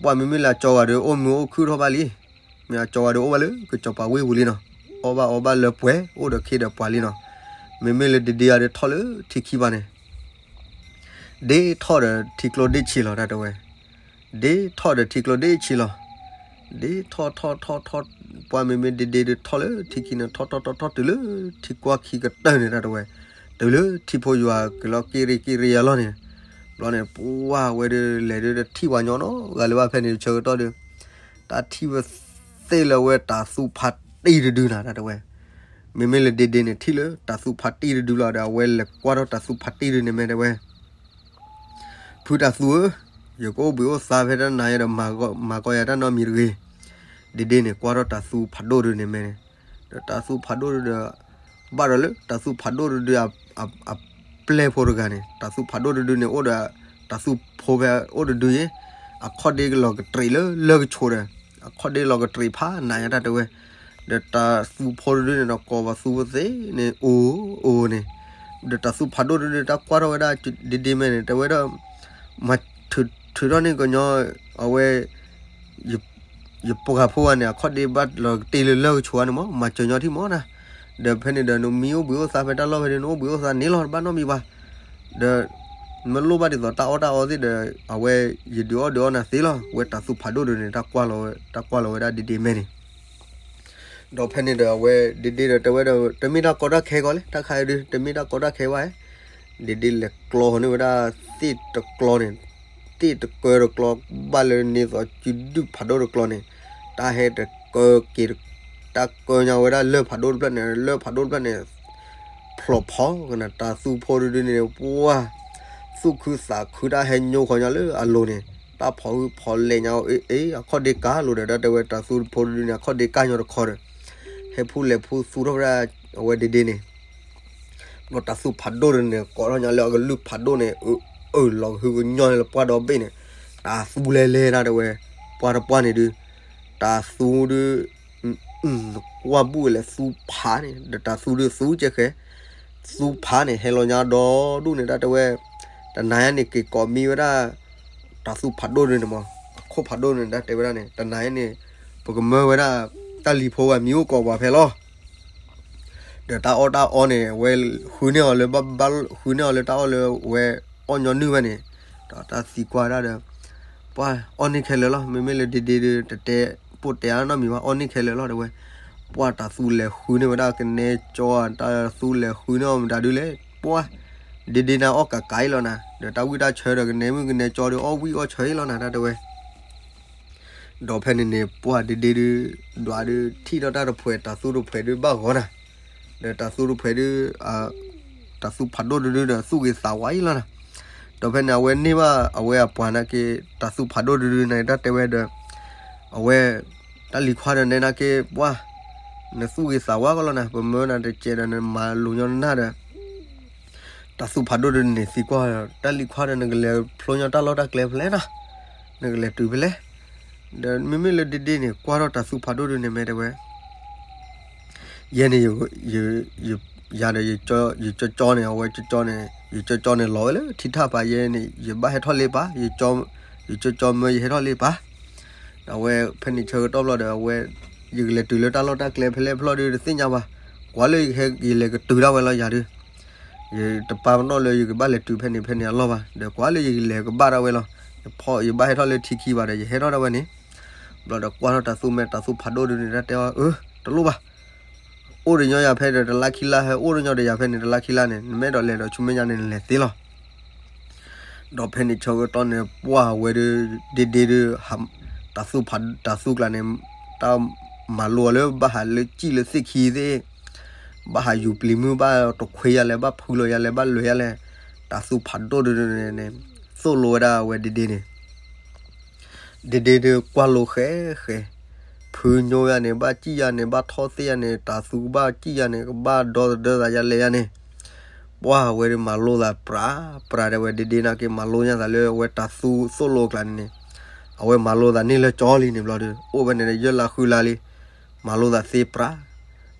ပှၤမ့မ့ၢ်လၢအကၠီဂၤဒီးအိၣ်မုာ်အိၣ်ခုၣ်ထီၣ်ဘၣ်လံ မ့ၢ်အကၠီဂၤဒီးအိၣ်ဘၣ်လၢကစီၤပၤဝ့ၢ်ပူၤလံနီၤ အီၣ်ဘၣ်အီဘၣ်လၢပှဲၤ အိၣ်ဒီးခ့ဒီးပှၤလံနီၤ မ့မ့ၢ်လၢဒ့ဒ့ဂၤဒီးထီၣ်လၢထံခံဘၣ်န့ၣ် ဒ့ထီၣ်ဒီးထံကျိဒ့ဆံးလီၤ တၢ်တဲဝဲ ဒ့ထီၣ်ဒီးထံကျိဒ့ဆံးလီၤ ဒ်ထီၣ်ထီၣ်ထီၣ်ထီၣ်, ပှၤမ့မ့ၢ်ဒ့ဒ့ဒီးထီၣ်လၢထံခံန့ၣ် ထီၣ်ထီၣ်ထီၣ်ထီၣ်တုၤလၢထံကွၢ်ခံကတၢၢ်န့ၣ် တၢ်တဲဝဲ, တုၤလၢထံဖိယွၤက့ၤလီၤက့ၤရ့က့ၤရ့ယၤလီၤန့ၣ်, ဘျီန့ၣ် ပှၤဝဲဒၣ်လဲၤဒုးတထံၣ်ပှၤညီနီတဂၤလၢၤဘၣ်ဖဲန့ၣ် ဆၢကတီၢ်ဒီး တၢ်ထံၣ်ဝဲသ့ၣ်လၢအဝဲတၤသူဖးတံၢ်တဒုနၤ တၢ်တဲဝဲ, မ့မ့ၢ်လၢဒ့ဒ့န့ၣ် ထံၣ်လၢတၤသူဖးတံၢ်တဒုလီၤဒီး အဝဲလဲၤကွၢ်ထီၣ်တၤသူဖးတံၢ်တဒုန့ၣ် မ့ၢ်တဲဝဲ, ဖုတၤသူဧၢ, ယကအိၣ်ဘှံးအိၣ်သါဖဲတၢ်နၤယၤဒီး မၤကီယၤတၢ်နီတမံၤတဂ့ၤ. ဒ့ဒ့န့ၣ် ကွၢ်ထီၣ်တၤသူဖးဒိၣ်တဒုန့ၣ် မ့ၢ်န့ၣ်, ဒီးတၤသူဖးဒိၣ်တဒုဒီး ဘၣ်ဒီးလၢတၤသူဖးဒိၣ်တဒုအပျဲၢ်ဖိတဂၤန့ၣ်, တၤသူဖးဒိၣ်တဒုန့ၣ် အိၣ်ဒီးတၤသူဖိဖဲအိၣ်တဒုယဲ, အခီၣ်ဒ့လီၤကတြံးလၢလၢၢ်ကဆိးဒီး အခီၣ်ဒ့လီၤကတြံးဖးနးညါ တၢ်တဲဝဲ, ဒီးတၤသူဖိတဒုန့ၣ်ဒီး ကိးပသူပသ့န့ၣ် အိၣ်အိၣ်န့ၣ်, ဒီးတၤသူဖးဒိၣ်တဒု တၢ်ကွၢ်ထီၣ်ဝဲဒၣ်ဒ့ဒ့ မ့ၢ်န့ၣ် တဲဝဲဒၣ်, မၤထုးထီၣ်န့ၢ်ကညီအဝဲ ယပှၤဖိဂၤန့ၣ် အခီၣ်ဒ့ဘၣ်လီၤကတ့လၢလၢၢ်ကဆိးန့ၣ်မး, မၤစၢၤညီထံၣ်မးနၤ, ဒီးဖဲန့ၣ်ဒီး နမ့ၢ်အိၣ်ဘှံးအိၣ်သါဖဲတၢ်လီၢ်ဖဲန့ၣ် နအိၣ်ဘှံးအိၣ်သါန့ၣ်လီၤ တဘၣ်နီတမံၤဘၣ်, ဒီး မ့ၢ်လိၣ်ဘၣ်ဒ်သိးတၢ်အီၣ်တၢ်အီသ့ၣ်ဒီး အဝဲ ယဒုးအီၣ်ဒုးအီနၤသ့လီၤ. ဝဲတၤသူဖးဒိၣ်တဒုန့ၣ် တၢ်ကွၢ်လီၤဝဲဒၣ်ဒ့ဒ့ မ့ၢ်န့ၣ်, ဒီးဖဲန့ၣ်ဒီး အဝဲဒ့ဒ့ဒီးတဲဝဲဒီး တမ့ၢ်တၢ်ကီတၢ်ခဲကီးလဲၣ်, တၢ်ခါအံၤဒုး တမ့ၢ်တၢ်ကီတၢ်ခဲဘၣ်, ဒ့ဒ့လဲၤကျီန့ၢ်ဝဲဒၣ်သ့ၣ်တကျီန့ၣ်, သ့ၣ်တကၢတကျီ ဘၣ်လၢန့ၢ်သိးစုဒုၣ်ဖးဒိၣ်တကျီန့ၣ်, တၢ်ဟဲတကၢက့ၤ, တၢ်ကၢညါဝဲဒၣ်လၢၢ်ဖးဒိၣ်တဖျၢၣ်န့ၣ်, လၢၢ်ဖးဒိၣ်တဖျၢၣ်န့ၣ် ဖျိးဖီကနၤ, တၤသူဖိတဒုန့ၣ် ပှၢ် သူၣ်ခုသးခု တၢ်ဟဲညိခီညါလၢအလိၤန့ၣ်, တၢ်ဖီၣ်ဟုၣ်ဖီၣ်လဲၢ်ညါအီၤ အ့ အခီၣ်ဒ့ကၢ်လိၤဒီး တၢ်တဲဝဲ တၤသူဖိတဒုန့ၣ် အခီၣ်ဒ့ကၢ်ညီတခီဒီး ဟဲဖူလဲၤဖူသူထီၣ်ဝဲဒၣ်အဝဲဒ့ဒ့န့ၣ်, ဒီးတၤသူဖးဒိၣ်တဒုန့ၣ် ကိးထီၣ်ညါလၢအကလုၢ်ဖးဒိၣ်န့ၣ် အၢ အၢၣ်လီၤကဟုကညီၢ်လၢပှၢ်ဒီဘ့ၣ်န့ၣ်, တၤသူလဲၤလဲၤ တၢ်တဲဝဲ, ပှၢ်တပှၢ်န့ၣ်ဒုး တၤသူဒုး ကွၢ်ဘူၣ်ဝဲလဲၤသူဖးန့ၣ် ဒီးတၤသူဒုးသူကဲဃဲ, သူဖးန့ၣ် ဟဲလီၤညါဒီဒူၣ်န့ၣ် တၢ်တဲဝဲ, တနၤညါန့ၣ် က့ၤကိးမံဝဲဒၣ် တၤသူဖးဒိၣ်ဒုးန့ၣ်မး, အခိၣ်ဖးဒိၣ်န့ၣ် တၢ်တဲဝဲဒၣ်န့ၣ် တနၤညါန့ၣ် ပကမၢဝဲဒၣ် တၢ်လံၤဖိဝဲမံအိၣ်ကိးပှၤဖဲလီၤ. ဒီးတၢ်အီၣ်တၢ်အီန့ၣ် အဝဲဃုန့ၢ်အီၤလၢဘၣ်ဘၣ် ဃုန့ၢ်အီၤလၢတၢ်အီၣ်လၢအဝဲအီၣ်ညီနုၢ်ဝဲန့ၣ်, ဒီးတၢ်သံကွၢ်ဒၣ်ဒီး ပှၢ်အီၣ်န့ၢ်ခဲလၢာ်လီၤ. မ့မ့ၢ်လၢဒ့ဒ့ဒုး တတဲပိာ်တဲအါနီတမံၤဘၣ် အီၣ်န့ၢ်ခဲလၢာ်လီၤ တဲဝဲ. ပှၢ်တၤသူလဲၤဃုန့ၢ်ဝဲဒၣ်ကနဲကၠီ, တၤသူလဲၤဃုန့ၢ်အီၤမတၤဒုးလဲၣ်, ပှၢ်ဒ့ဒ့န့ၣ်အီၣ်ကးကးအံၤလီၤနၤ, ဒီးတၢ်ဝံၣ်တၢ်ဆၢဒီးကနဲမုၢ်ကနဲကၠီဒုး အီၣ်ဝံၣ်အီၣ်ဆၢအံၤလီၤနၤ တၢ်တဲဝဲ. ဒီးဖဲန့ၣ်န့ၣ် ပှၢ်ဒ့ဒ့ဒုး ဒွးဒုးထံၣ်ထီၣ်တၢ်တဖှဲး တၤသူတဖှဲးဒုးဘၣ်ဂီၤနၤ, ဒီးတၤသူတဖှဲးဒုး တၤသူဖးဒိၣ်တဒုဒီးသူၣ်ဂ့ၤသးဝါအံၤလီၤနၤ. ဒီးဖဲန့ၣ် အဝဲန့ၢ်ဘၣ်အဝဲအပှၤနာ်က့ တၤသူဖးဒိၣ်တဒုန့ၣ် တၢ်တဲဝဲဒီး အဝဲ တၢ်လံၤခွါဒီးနဲနာ်က့ ပှၢ် နသူၣ်ဂ့ၤသးဝါကီးလီၤနၤ, ပမၢနၤတစဲးဒီးနမၤလိၤညီနၢ်ဒီး တၤသူဖးဒိၣ်ဒုးန့ၣ်သံကွၢ်, တၢ်လံၤခွါဒီးနကလဲၤဖျိညီတၢ်လီၢ်တၢ်ကျဲဖဲလဲၣ်နၤ, နကလဲၤတုၤဖဲလဲၣ်. ဒီးမ့မ့ၢ်လၢဒ့ဒ့န့ၣ် ကွၢ်ထီၣ်တၤသူဖးဒိၣ်ဒုးန့ၣ် မ့ၢ်တဲဝဲ ယဲန့ၣ် ယၤဒီး ယကၠီကၠီန့ၣ် အဝဲကၠီကၠီန့ၣ် ယကၠီကၠီန့ၣ်လီၤဝဲလၢထံထၣ်ပာ်ယဲန့ၣ် ယဘၣ်ဟဲထီၣ်လ့ပာ်, ယကၠီကၠီမၢယဟဲထီၣ်လ့ပာ်. ဒီးအဝဲဖဲန့ၣ်ဆၢကတီၢ်ဘျီဒီး အဝဲ ယကလဲၤတုၤလၢတၢ်လီၢ်တၢ်ကျဲဖဲလဲၣ်ဖျီၣ်ဒုးတသ့ၣ်ညါဘၣ်, ကွၢ်လၢယကဟဲ ယလဲၤကတုၤဒၣ်ဝဲလီၤယၤဒုး ယတပာ်ပနီၣ်လၢယကဘၣ်လဲၤတုၤဖဲန့ၣ်ဖဲန့ၣ်အလီၢ်ဘၣ်, ဒီးကွၢ်လၢယကလဲၤကဘၣ်ဒၣ်ဝဲလီၤ. ယဖီၣ် ယဘၣ်ဟဲထီၣ်လၢထံခံဘၣ်ဒီး ယဟဲထီၣ်ဒၣ်ဝဲန့ၣ်. ဘျီဒီးကွၢ်ထီၣ်တၤသူမဲာ် တၤသူဖးဒိၣ်ဒုးန့ၣ် တၢ်တဲအီၤ အၢ တလိၣ်ဘၣ်, အိၣ်ဒီးညီယၤဖဲဒီးတလါခံလါ ဟဲအိၣ်ဒီးညီဒီးယၤဖဲန့ၣ် တလါခံလါန့ၣ် နမ့ၢ်အဲၣ်ဒိးလဲၤဒီးဆူမဲာ်ညါန့ၣ် နလဲၤသ့လီၤ. ဒီးဖဲန့ၣ်ဆၢကတီၢ်န့ၣ် ပှၢ်ဝဲဒုး ဒ့ဒ့ဒုး ဟး တၤသူဖး တၤသူကျါန့ၣ် တၢ်မၤလိအီၤလၢဘၣ်ဟးလၢစံၣ်လၢသ့ၣ်ခံသ့ၣ်, ဘၣ်ဟးယူၤပျံၤမုၢ် ဘၣ်တခွ့ယၤလဲၣ် ဘၣ်ဖုလီၤယၤလဲၣ် ဘၣ်လဲၤယၤလဲၣ်, တၤသူဖးဒိၣ်ဒုးန့ၣ် သိၣ်လိဝဲဒၣ်ဝဲဒ့ဒ့န့ၣ် ဒ့ဒ့ဒုးကွၢ်လိဃဲဃဲ, ဖုညိယၤန့ၣ် ဘၣ်စံၣ်ယၤန့ၣ် ဘၣ်ထီၣ်သ့ၣ်ယၤန့ၣ် တၤသူကဘၣ်စံၣ်ယၤန့ၣ် ကဘၣ်ဒီသဒၢသးယၤလဲၤယၤန့ၣ်, ပှၢ်ဝဲဒုးမၤလိသးပြးပြး တဲဝဲ ဒ့ဒ့နာ်က့ မၤလိညါသးလၢအဝဲတၤသူသိၣ်လိအကျါန့ၣ်န့ၣ်, အဝဲမၤလိသးန့ၢ်လၢကၠီလံန့ၣ်ဘျီဒီး အိၣ်ဝဲန့ၣ်ဒီးယဲၢ်လါဃုလါလံ, မၤလိသးသ့ပြး.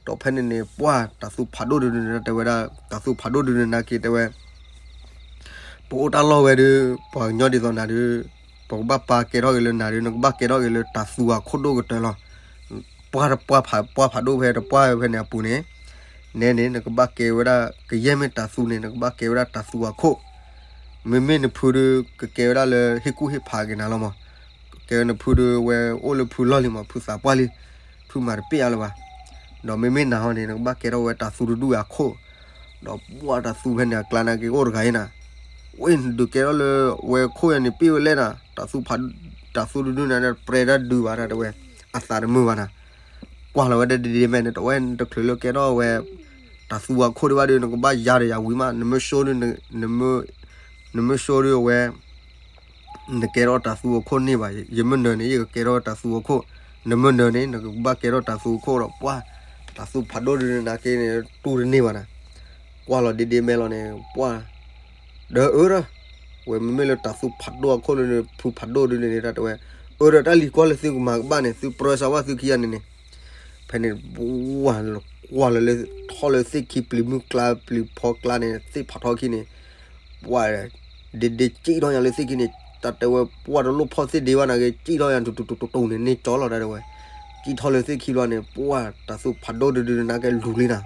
ဒီးဖဲန့ၣ်န့ၣ် ပှၢ်တၤသူဖးဒိၣ်ဒုးန့ၣ် တဲဝဲဒၣ် တၤသူဖးဒိၣ်ဒုးန့ၣ်နာ်က့ တဲဝဲ ပအိၣ်တၢ်လီၢ်ဝဲဒုး ပှၤကညီဒ်သိးနၤဒုး ပကဘၣ်ပာ်ကဲထီၣ်က့ၤလၢနၤဒုး နကဘၣ်ကဲထီၣ်က့ၤလၢတၤသူအခိၣ်ဒိၣ်ကတၢၢ်လီၤ. ပှၢ်တပှၢ်ဖး ပှၢ်ဖးဒိၣ်ဖဲတပှၢ်ဖဲန့ၣ်အပူၤန့ၣ် နဲန့ၣ် နကဘၣ်ကဲဝဲဒၣ် ကယဲၢ်မ့ၢ်တၤသူန့ၣ် နကဘၣ်ကဲဝဲဒၣ်တၤသူအခိၣ်, မ့မ့ၢ်နဖုဒုး ကကဲဝဲဒၣ်လၢဟ့ၣ်ကူၣ်ဟ့ၣ်ဖးက့ၤနၤလီၤမး. ကဲဝဲနဖုဒုးဝဲအိၣ်လၢဖုလီၢ်လံမး ဖုသးပှၢ်လံ, ဖုမၤတပ့ၢ်အါလၢၤဘၣ်. ဒီးမ့မ့ၢ်နၤဟီန့ၣ် နကဘၣ်ကဲထီၣ်ဝဲတၤသူတဒူၣ်အခိၣ်, ဒီးပှၢ်တၤသူဖဲန့ၣ်အကျါနာ်က့အိၣ်တဂၤအံၤနၤ, ဝဲနဒုးကဲထီၣ်လၢဝဲခိၣ်ယၤန့ၣ် ပ့ၢ်ဝဲလဲၣ်နၤ, တၤသူဖး, တၤသူတဒူၣ်နၤ ပြဲတၢ်ဒုးဘၣ်တၢ်တဲဝဲ, အသးတမုာ်ဘၣ်နၤ, ကွၢ်လီၤဝဲဒၣ်ဒ့ဒ့မဲာ်န့ၣ် တဝဲနတချုးလၢကဲထီၣ်ဝဲ တၤသူအခိၣ်ဒံးဘၣ်ဒုး နကဘၣ်ယၤဒီးယၤဝံၤမး နမ့ၢ်ဆိဒုး, နမ့ၢ်ဆိဒုးအဝဲ နကဲထီၣ်တၤသူအခိၣ်န့ၢ်ဘၣ်, ယမ့ၢ်နၢၤန့ၣ် ယကကဲထီၣ်တၤသူအခိၣ်, နမ့ၢ်နၢၤန့ၣ် နကဘၣ်ကဲထီၣ်တၤသူအခိၣ်ဒီး ပှၢ်တၤသူဖးဒိၣ်ဒုးနၤက့န့ၣ် တူၢ်တန့ၢ်ဘၣ်နၤ, ကွၢ်လီၤဒ့ဒ့မဲာ်လီၤန့ၣ် ပှၢ် ဒီးအၢဒီး ဝဲမ့မ့ၢ်လၢတၤသူဖးဒိၣ်အခိၣ်န့ၣ် ဖုဖးဒိၣ်ဒုးန့ၣ်န့ၣ် တၢ်တဲဝဲ, အၢဒီးတၢ်လံၤကွၢ်လၢသုကမၤကဘၣ်န့ၣ် သုပြၢစၢၤဝဲသုခံဂၤန့ၣ်န့ၣ်, ဖဲန့ၣ် ပှၢ်ကွၢ်လီၤလၢထီၣ်လၢသ့ၣ်ခံပျံၤမုၢ်ကျါပျံၤဖီကျါန့ၣ် သ့ၣ်ဖးထီခံန့ၣ်, ပှၢ် ဒ့ဒ့စံၣ်ထီၣ်ညါလၢသ့ၣ်ခံန့ၣ် တၢ်တဲဝဲ ပှၢ်တလိၣ်ဖီၣ်သ့ၣ်ဒ့ဘၣ်နာ်က့ စံၣ်ထီၣ်ညါတူတူတူတူန့ၣ် န့ၢ်ကၠီလီၤတၢ်တဲဝဲ, စံၣ်ထီၣ်လၢသ့ၣ်ခံဘျီန့ၣ် ပှၢ်တၤသူဖးဒိၣ်ဒုးဒုးနာ်က့လူၤလံနၤ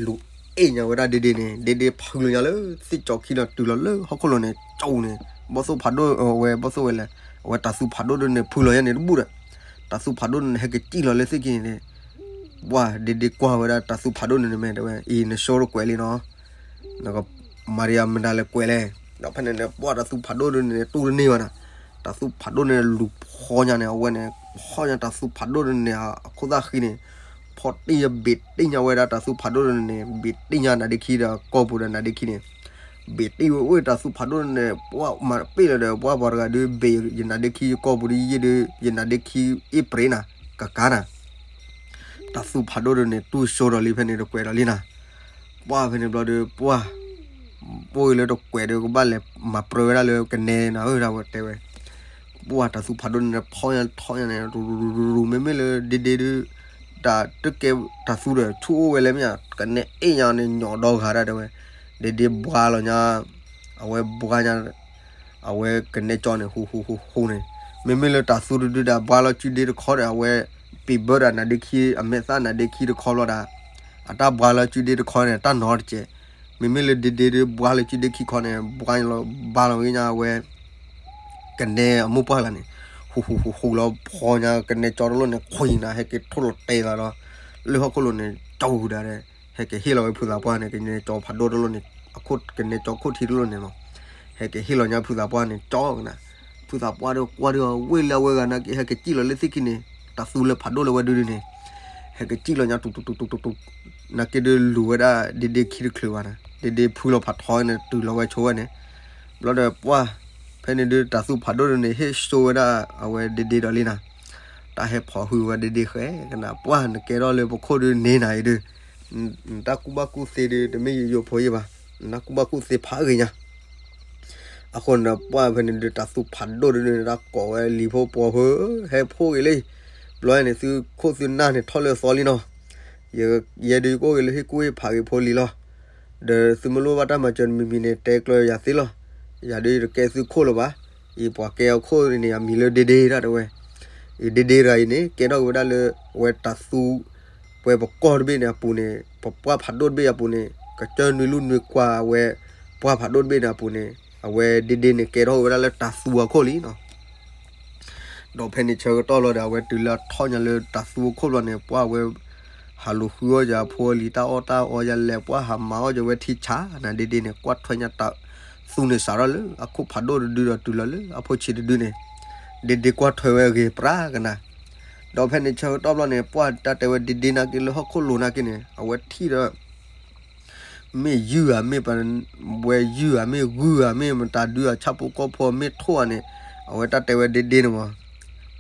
လူၤအ့ၣ်ညါဝဲဒၣ်ဒ့ဒ့န့ၣ် ဒ့ဒ့ဖုးလီၤညါလၢသ့ၣ်ကၠီခံဒီးတုၤလီၤလၢဟီၣ်ခိၣ်လိၤန့ၣ် ကၠီန့ၣ် ဘီၣ်သိၣ်ဖးဒိၣ်ဝဲ ဘီၣ်သိၣ်ဝဲလဲၣ်, အဝဲတၤသူဖးဒိၣ်ဒုးန့ၣ် ဖုးလီၤညါန့ၣ်တဘူၣ်ဒီး တၤသူဖးဒိၣ်န့ၣ် ဟဲကစံၣ်လီၤလၢသ့ၣ်ခံန့ၣ် ပှၢ်ဒ့ဒ့ကွၢ်ဝဲဒၣ်တၤသူဖးဒိၣ်န့ၣ်န့ၣ် မ့ၢ်တဲဝဲ အံၤနဆိတကွဲးလံနီၤ နကမၤဒံးမတၤလဲၣ်ကွဲးလဲၣ်, ဒီးဖဲန့ၣ်န့ၣ် ပှၢ်တၤသူဖးဒိၣ်ဒုးန့ၣ် တူၢ်တန့ၢ်ဘၣ်နၤ, တၤသူဖးဒိၣ်န့ၣ်လူၤဖီညါန့ၣ် အဝဲန့ၣ် ဖီညါတၤသူဖးဒိၣ်ဒုးန့ၣ် အခိၣ်သၣ်ဃံန့ၣ် ဖီတ့ၢ်ညါဘ့ၣ်တ့ၢ်ညါဝဲဒၣ်တၤသူဖးဒိၣ်ဒုးန့ၣ် ဘ့ၣ်တ့ၢ်ညါနါဒ့ခံဒီးကီၢ်ပူၤဒီးနါဒ့ခံန့ၣ်, ဘ့ၣ်တ့ၢ်ဝဲအိၣ်တၤသူဖးဒိၣ်ဒုးန့ၣ် ပှၢ်မၤတပ့ၢ်လၢၤဒီး ပှၢ်ပှၤတဂၤဒုး ဘ့ၣ်ယနါဒ့ခံယကီၢ်ပူၤဒုးယံာ်ဒုး ယနါဒ့ခံအ့ၣ်ပြ့းနၤ ကကါနၤ တၤသူဖးဒိၣ်ဒုးန့ၣ် တူၢ်ဆိဒီးလံဖဲန့ၣ်တကွဲးဒီးလံနၤ, ပှၢ်ဖဲန့ၣ်ဘျီဒုး ပှၢ် ပှၢ်ဂ့ၤလၢတကွဲးဒီး ကဘၣ်လဲၤမၤပြၢဝဲဒၣ်လၢကနဲနၤဧၢ ဒၣ်ဝဲတဲဝဲ, ပှၢ်တၤသူဖးဒိၣ်န့ၣ် ဖီညါထီညါန့ၣ် ရူၤရူၤရူၤရူၤ မ့မ့ၢ်လၢဒ့ဒ့ဒုး တၢ်တကဲတၤသူဒီး ဆူၣ်အိၣ်ဝဲလဲၣ်မ့ၢ်ဧါ ကနဲအ့ၣ်ညါန့ၣ် ညီဒီဂၤဒၣ်တဲဝဲ, ဒ့ဒ့ဘှါလီၤညါ အဝဲဘှါညါ အဝဲကနဲကၠီန့ၣ် ဟူးဟူးဟူးဟူးန့ၣ်, မ့မ့ၢ်လၢတၤသူတဒုဒီး ဘှါလီၤစုဒ့တခီဒီး အဝဲ ပံၤဘၢဒီးနါဒ့ခံ အမဲာ်သၣ်နါဒ့ခံတခီဘျီဒီး အတၢ်ဘှါလီၤစုဒ့တခီန့ၣ် တၢ်နီတစဲး, မ့မ့ၢ်လၢဒ့ဒ့ဒုး ဘှါလီၤစုဒ့ခံခီန့ၣ် ဘှါလီၤဘှါလီၤဝဲညါအဝဲ ကနဲအမိၢ်ပှၢ်လီၤန့ၣ်, ဟူးဟူးဟူးဟူးလီၤ ဖီညါကနဲကၠီတလိၣ်န့ၣ် ခွံနၤ ဟဲက့ၤထိၣ်လီၤတဲာ်လီၤဒီး လၢဟီၣ်ခိၣ်လိၤန့ၣ် ကၠီဟူးဒၣ်ဒီး ဟဲက့ၤဟ့ၣ်လီၤဝဲဖုသးပှၢ်န့ၣ် ကနဲကၠီဖးဒိၣ်တလိၣ်န့ၣ် အခိၣ်ကနဲကၠီခိၣ်ထံတလိၣ်န့ၣ်လီၤ, ဟဲက့ၤဟ့ၣ်လီၤညါဖုသးပှၢ်န့ၣ် ကၠီကနၤ, ဖုသးပှၢ်ဒီးကွၢ်ဒီးဝ့ၢ်လၢအဝဲဂၤနာ်က့ ဟဲက့ၤစံၣ်လီၤလၢသ့ၣ်ခံန့ၣ် တၤသူလၢဖးဒိၣ်လၢဝဲဒုဒုန့ၣ် ဟဲက့ၤစံၣ်လီၤညါတူတူတူတူတူတူ နာ်က့ဒုးလူၤဝဲဒၣ်ဒ့ဒ့ခံတချုးဘၣ်နၤ, ဒ့ဒ့ဖုလီၤဖးထီန့ၣ် တုၤလီၤဝဲဆိဝဲန့ၣ်, ဘျီဒီးပှၢ် ဖဲန့ၣ်ဒုးတၤသူဖးဒိၣ်ဒုန့ၣ် ဟ့ၣ်ဆိဝဲဒၣ်အဝဲဒ့ဒ့ဒီးလံနၤ, တၢ်ဟဲဖီၣ်ဟုၣ်ဝဲဒ့ဒ့ဃဲကနၤ ပှၢ်နကဲထီၣ်လၢပခိၣ်ဒုန့ၢ်နၤအံၤဒုး နတၢ်ကူၣ်ဘၣ်ကူၣ်သ့ဒုး တမ့ၢ်ယိယိဖိယ့ၢ်ဘၣ်, နတၢ်ကူၣ်ဘၣ်ကူၣ်သ့ဖးဂ့ၤညါ အဃိန့ၣ်ဒီး ပှၢ်ဖဲန့ၣ်ဒုး တၤသူဖးဒိၣ်ဒုန့ၣ် တၢ်ကိးဝဲလံၤဖိပှီၤဖိ ဟဲဖိဂ့ၤလံ, ဘျီန့ၣ် သုခိၣ်သုနၢ်န့ၣ် ထီၣ်လၢအသီလံနီၤ, ယဲဒုးယကအိၣ်ဂ့ၤလၢဟ့ၣ်ကူၣ်ဟ့ၣ်ဖးဂ့ၤဖိလံၤလီၤ, ဒီးသုမ့ၢ်လိၣ်ဘၣ်တၢ်မၤစၢၤတမံၤမံၤန့ၣ် တဲကျၢၤယၤသ့လီၤ, ယၤဒုးယတကဲသုခိၣ်လၢၤဘၣ်, အံၤပှၤကဲအခိၣ်န့ၣ် အမံၤလၢဒ့ဒ့တၢ်တဲဝဲ, အံၤဒ့ဒ့တဂၤအံၤန့ၣ် ကဲထီၣ်က့ၤဝဲဒၣ်လၢ အဝဲတၤသူ ပှဲၤပကီၢ်တဘ့ၣ်န့ၣ်အပူၤန့ၣ် ပပှၢ်ဖးဒိၣ်တဘ့ၣ်အပူၤန့ၣ် ကစၢၢ်နွံလူၢ်နွံကွၢ်အဝဲ ပှၢ်ဖးဒိၣ်တဘ့ၣ်န့ၣ်အပူၤန့ၣ် အဝဲဒ့ဒ့န့ၣ် ကဲထီၣ်ဝဲဒၣ်လၢတၤသူအခိၣ်လံနီၤ. ဒီးဖဲန့ၣ်ဆၢကတီၢ်လီၤဒီး အဝဲတုၤလၢအထီၣ်ညါလၢတၤသူအခိၣ်ဘျီန့ၣ် ပှၢ်ဝဲ ဟးလူၤဃုအီၣ်ယၤဖိအလံၤတၢ်အီၣ်တၢ်အီယၤလဲၣ် ပှၢ်ဟးမၤအီၣ်ယၤဝဲထံဆးနၤ ဒ့ဒ့န့ၣ် ကွၢ်ထွဲညါတၤသူန့ၣ်စးထီၣ်လၢအခိၣ်ဖးဒိၣ်တဒုဒီးတုၤလီၤလၢအဖိဆံးတဒုန့ၣ် ဒ့ဒ့ကွၢ်ထွဲဝဲအဂ့ၤပြးကနၤ. ဒီးဖဲန့ၣ်ဆၢကတီၢ်ဘျီန့ၣ် ပှၢ်တၢ်တဲဝဲဒ့ဒ့နာ်က့လၢဟီၣ်ခိၣ်လိၤနာ်က့န့ၣ် အဝဲထံၣ်ဒီး မ့ၢ်ယုၢ်ဧါ မ့ၢ်ပဝဲယုၢ်ဧါ မ့ၢ်ဂုၢ်ဧါ မ့ၢ်မတၤဒုဧါ ဆၣ်ဖိကီၢ်ဖိမ့ၢ်ထိၣ်ဧါန့ၣ် အဝဲတၢ်တဲဝဲဒ့ဒ့န့ၣ်မး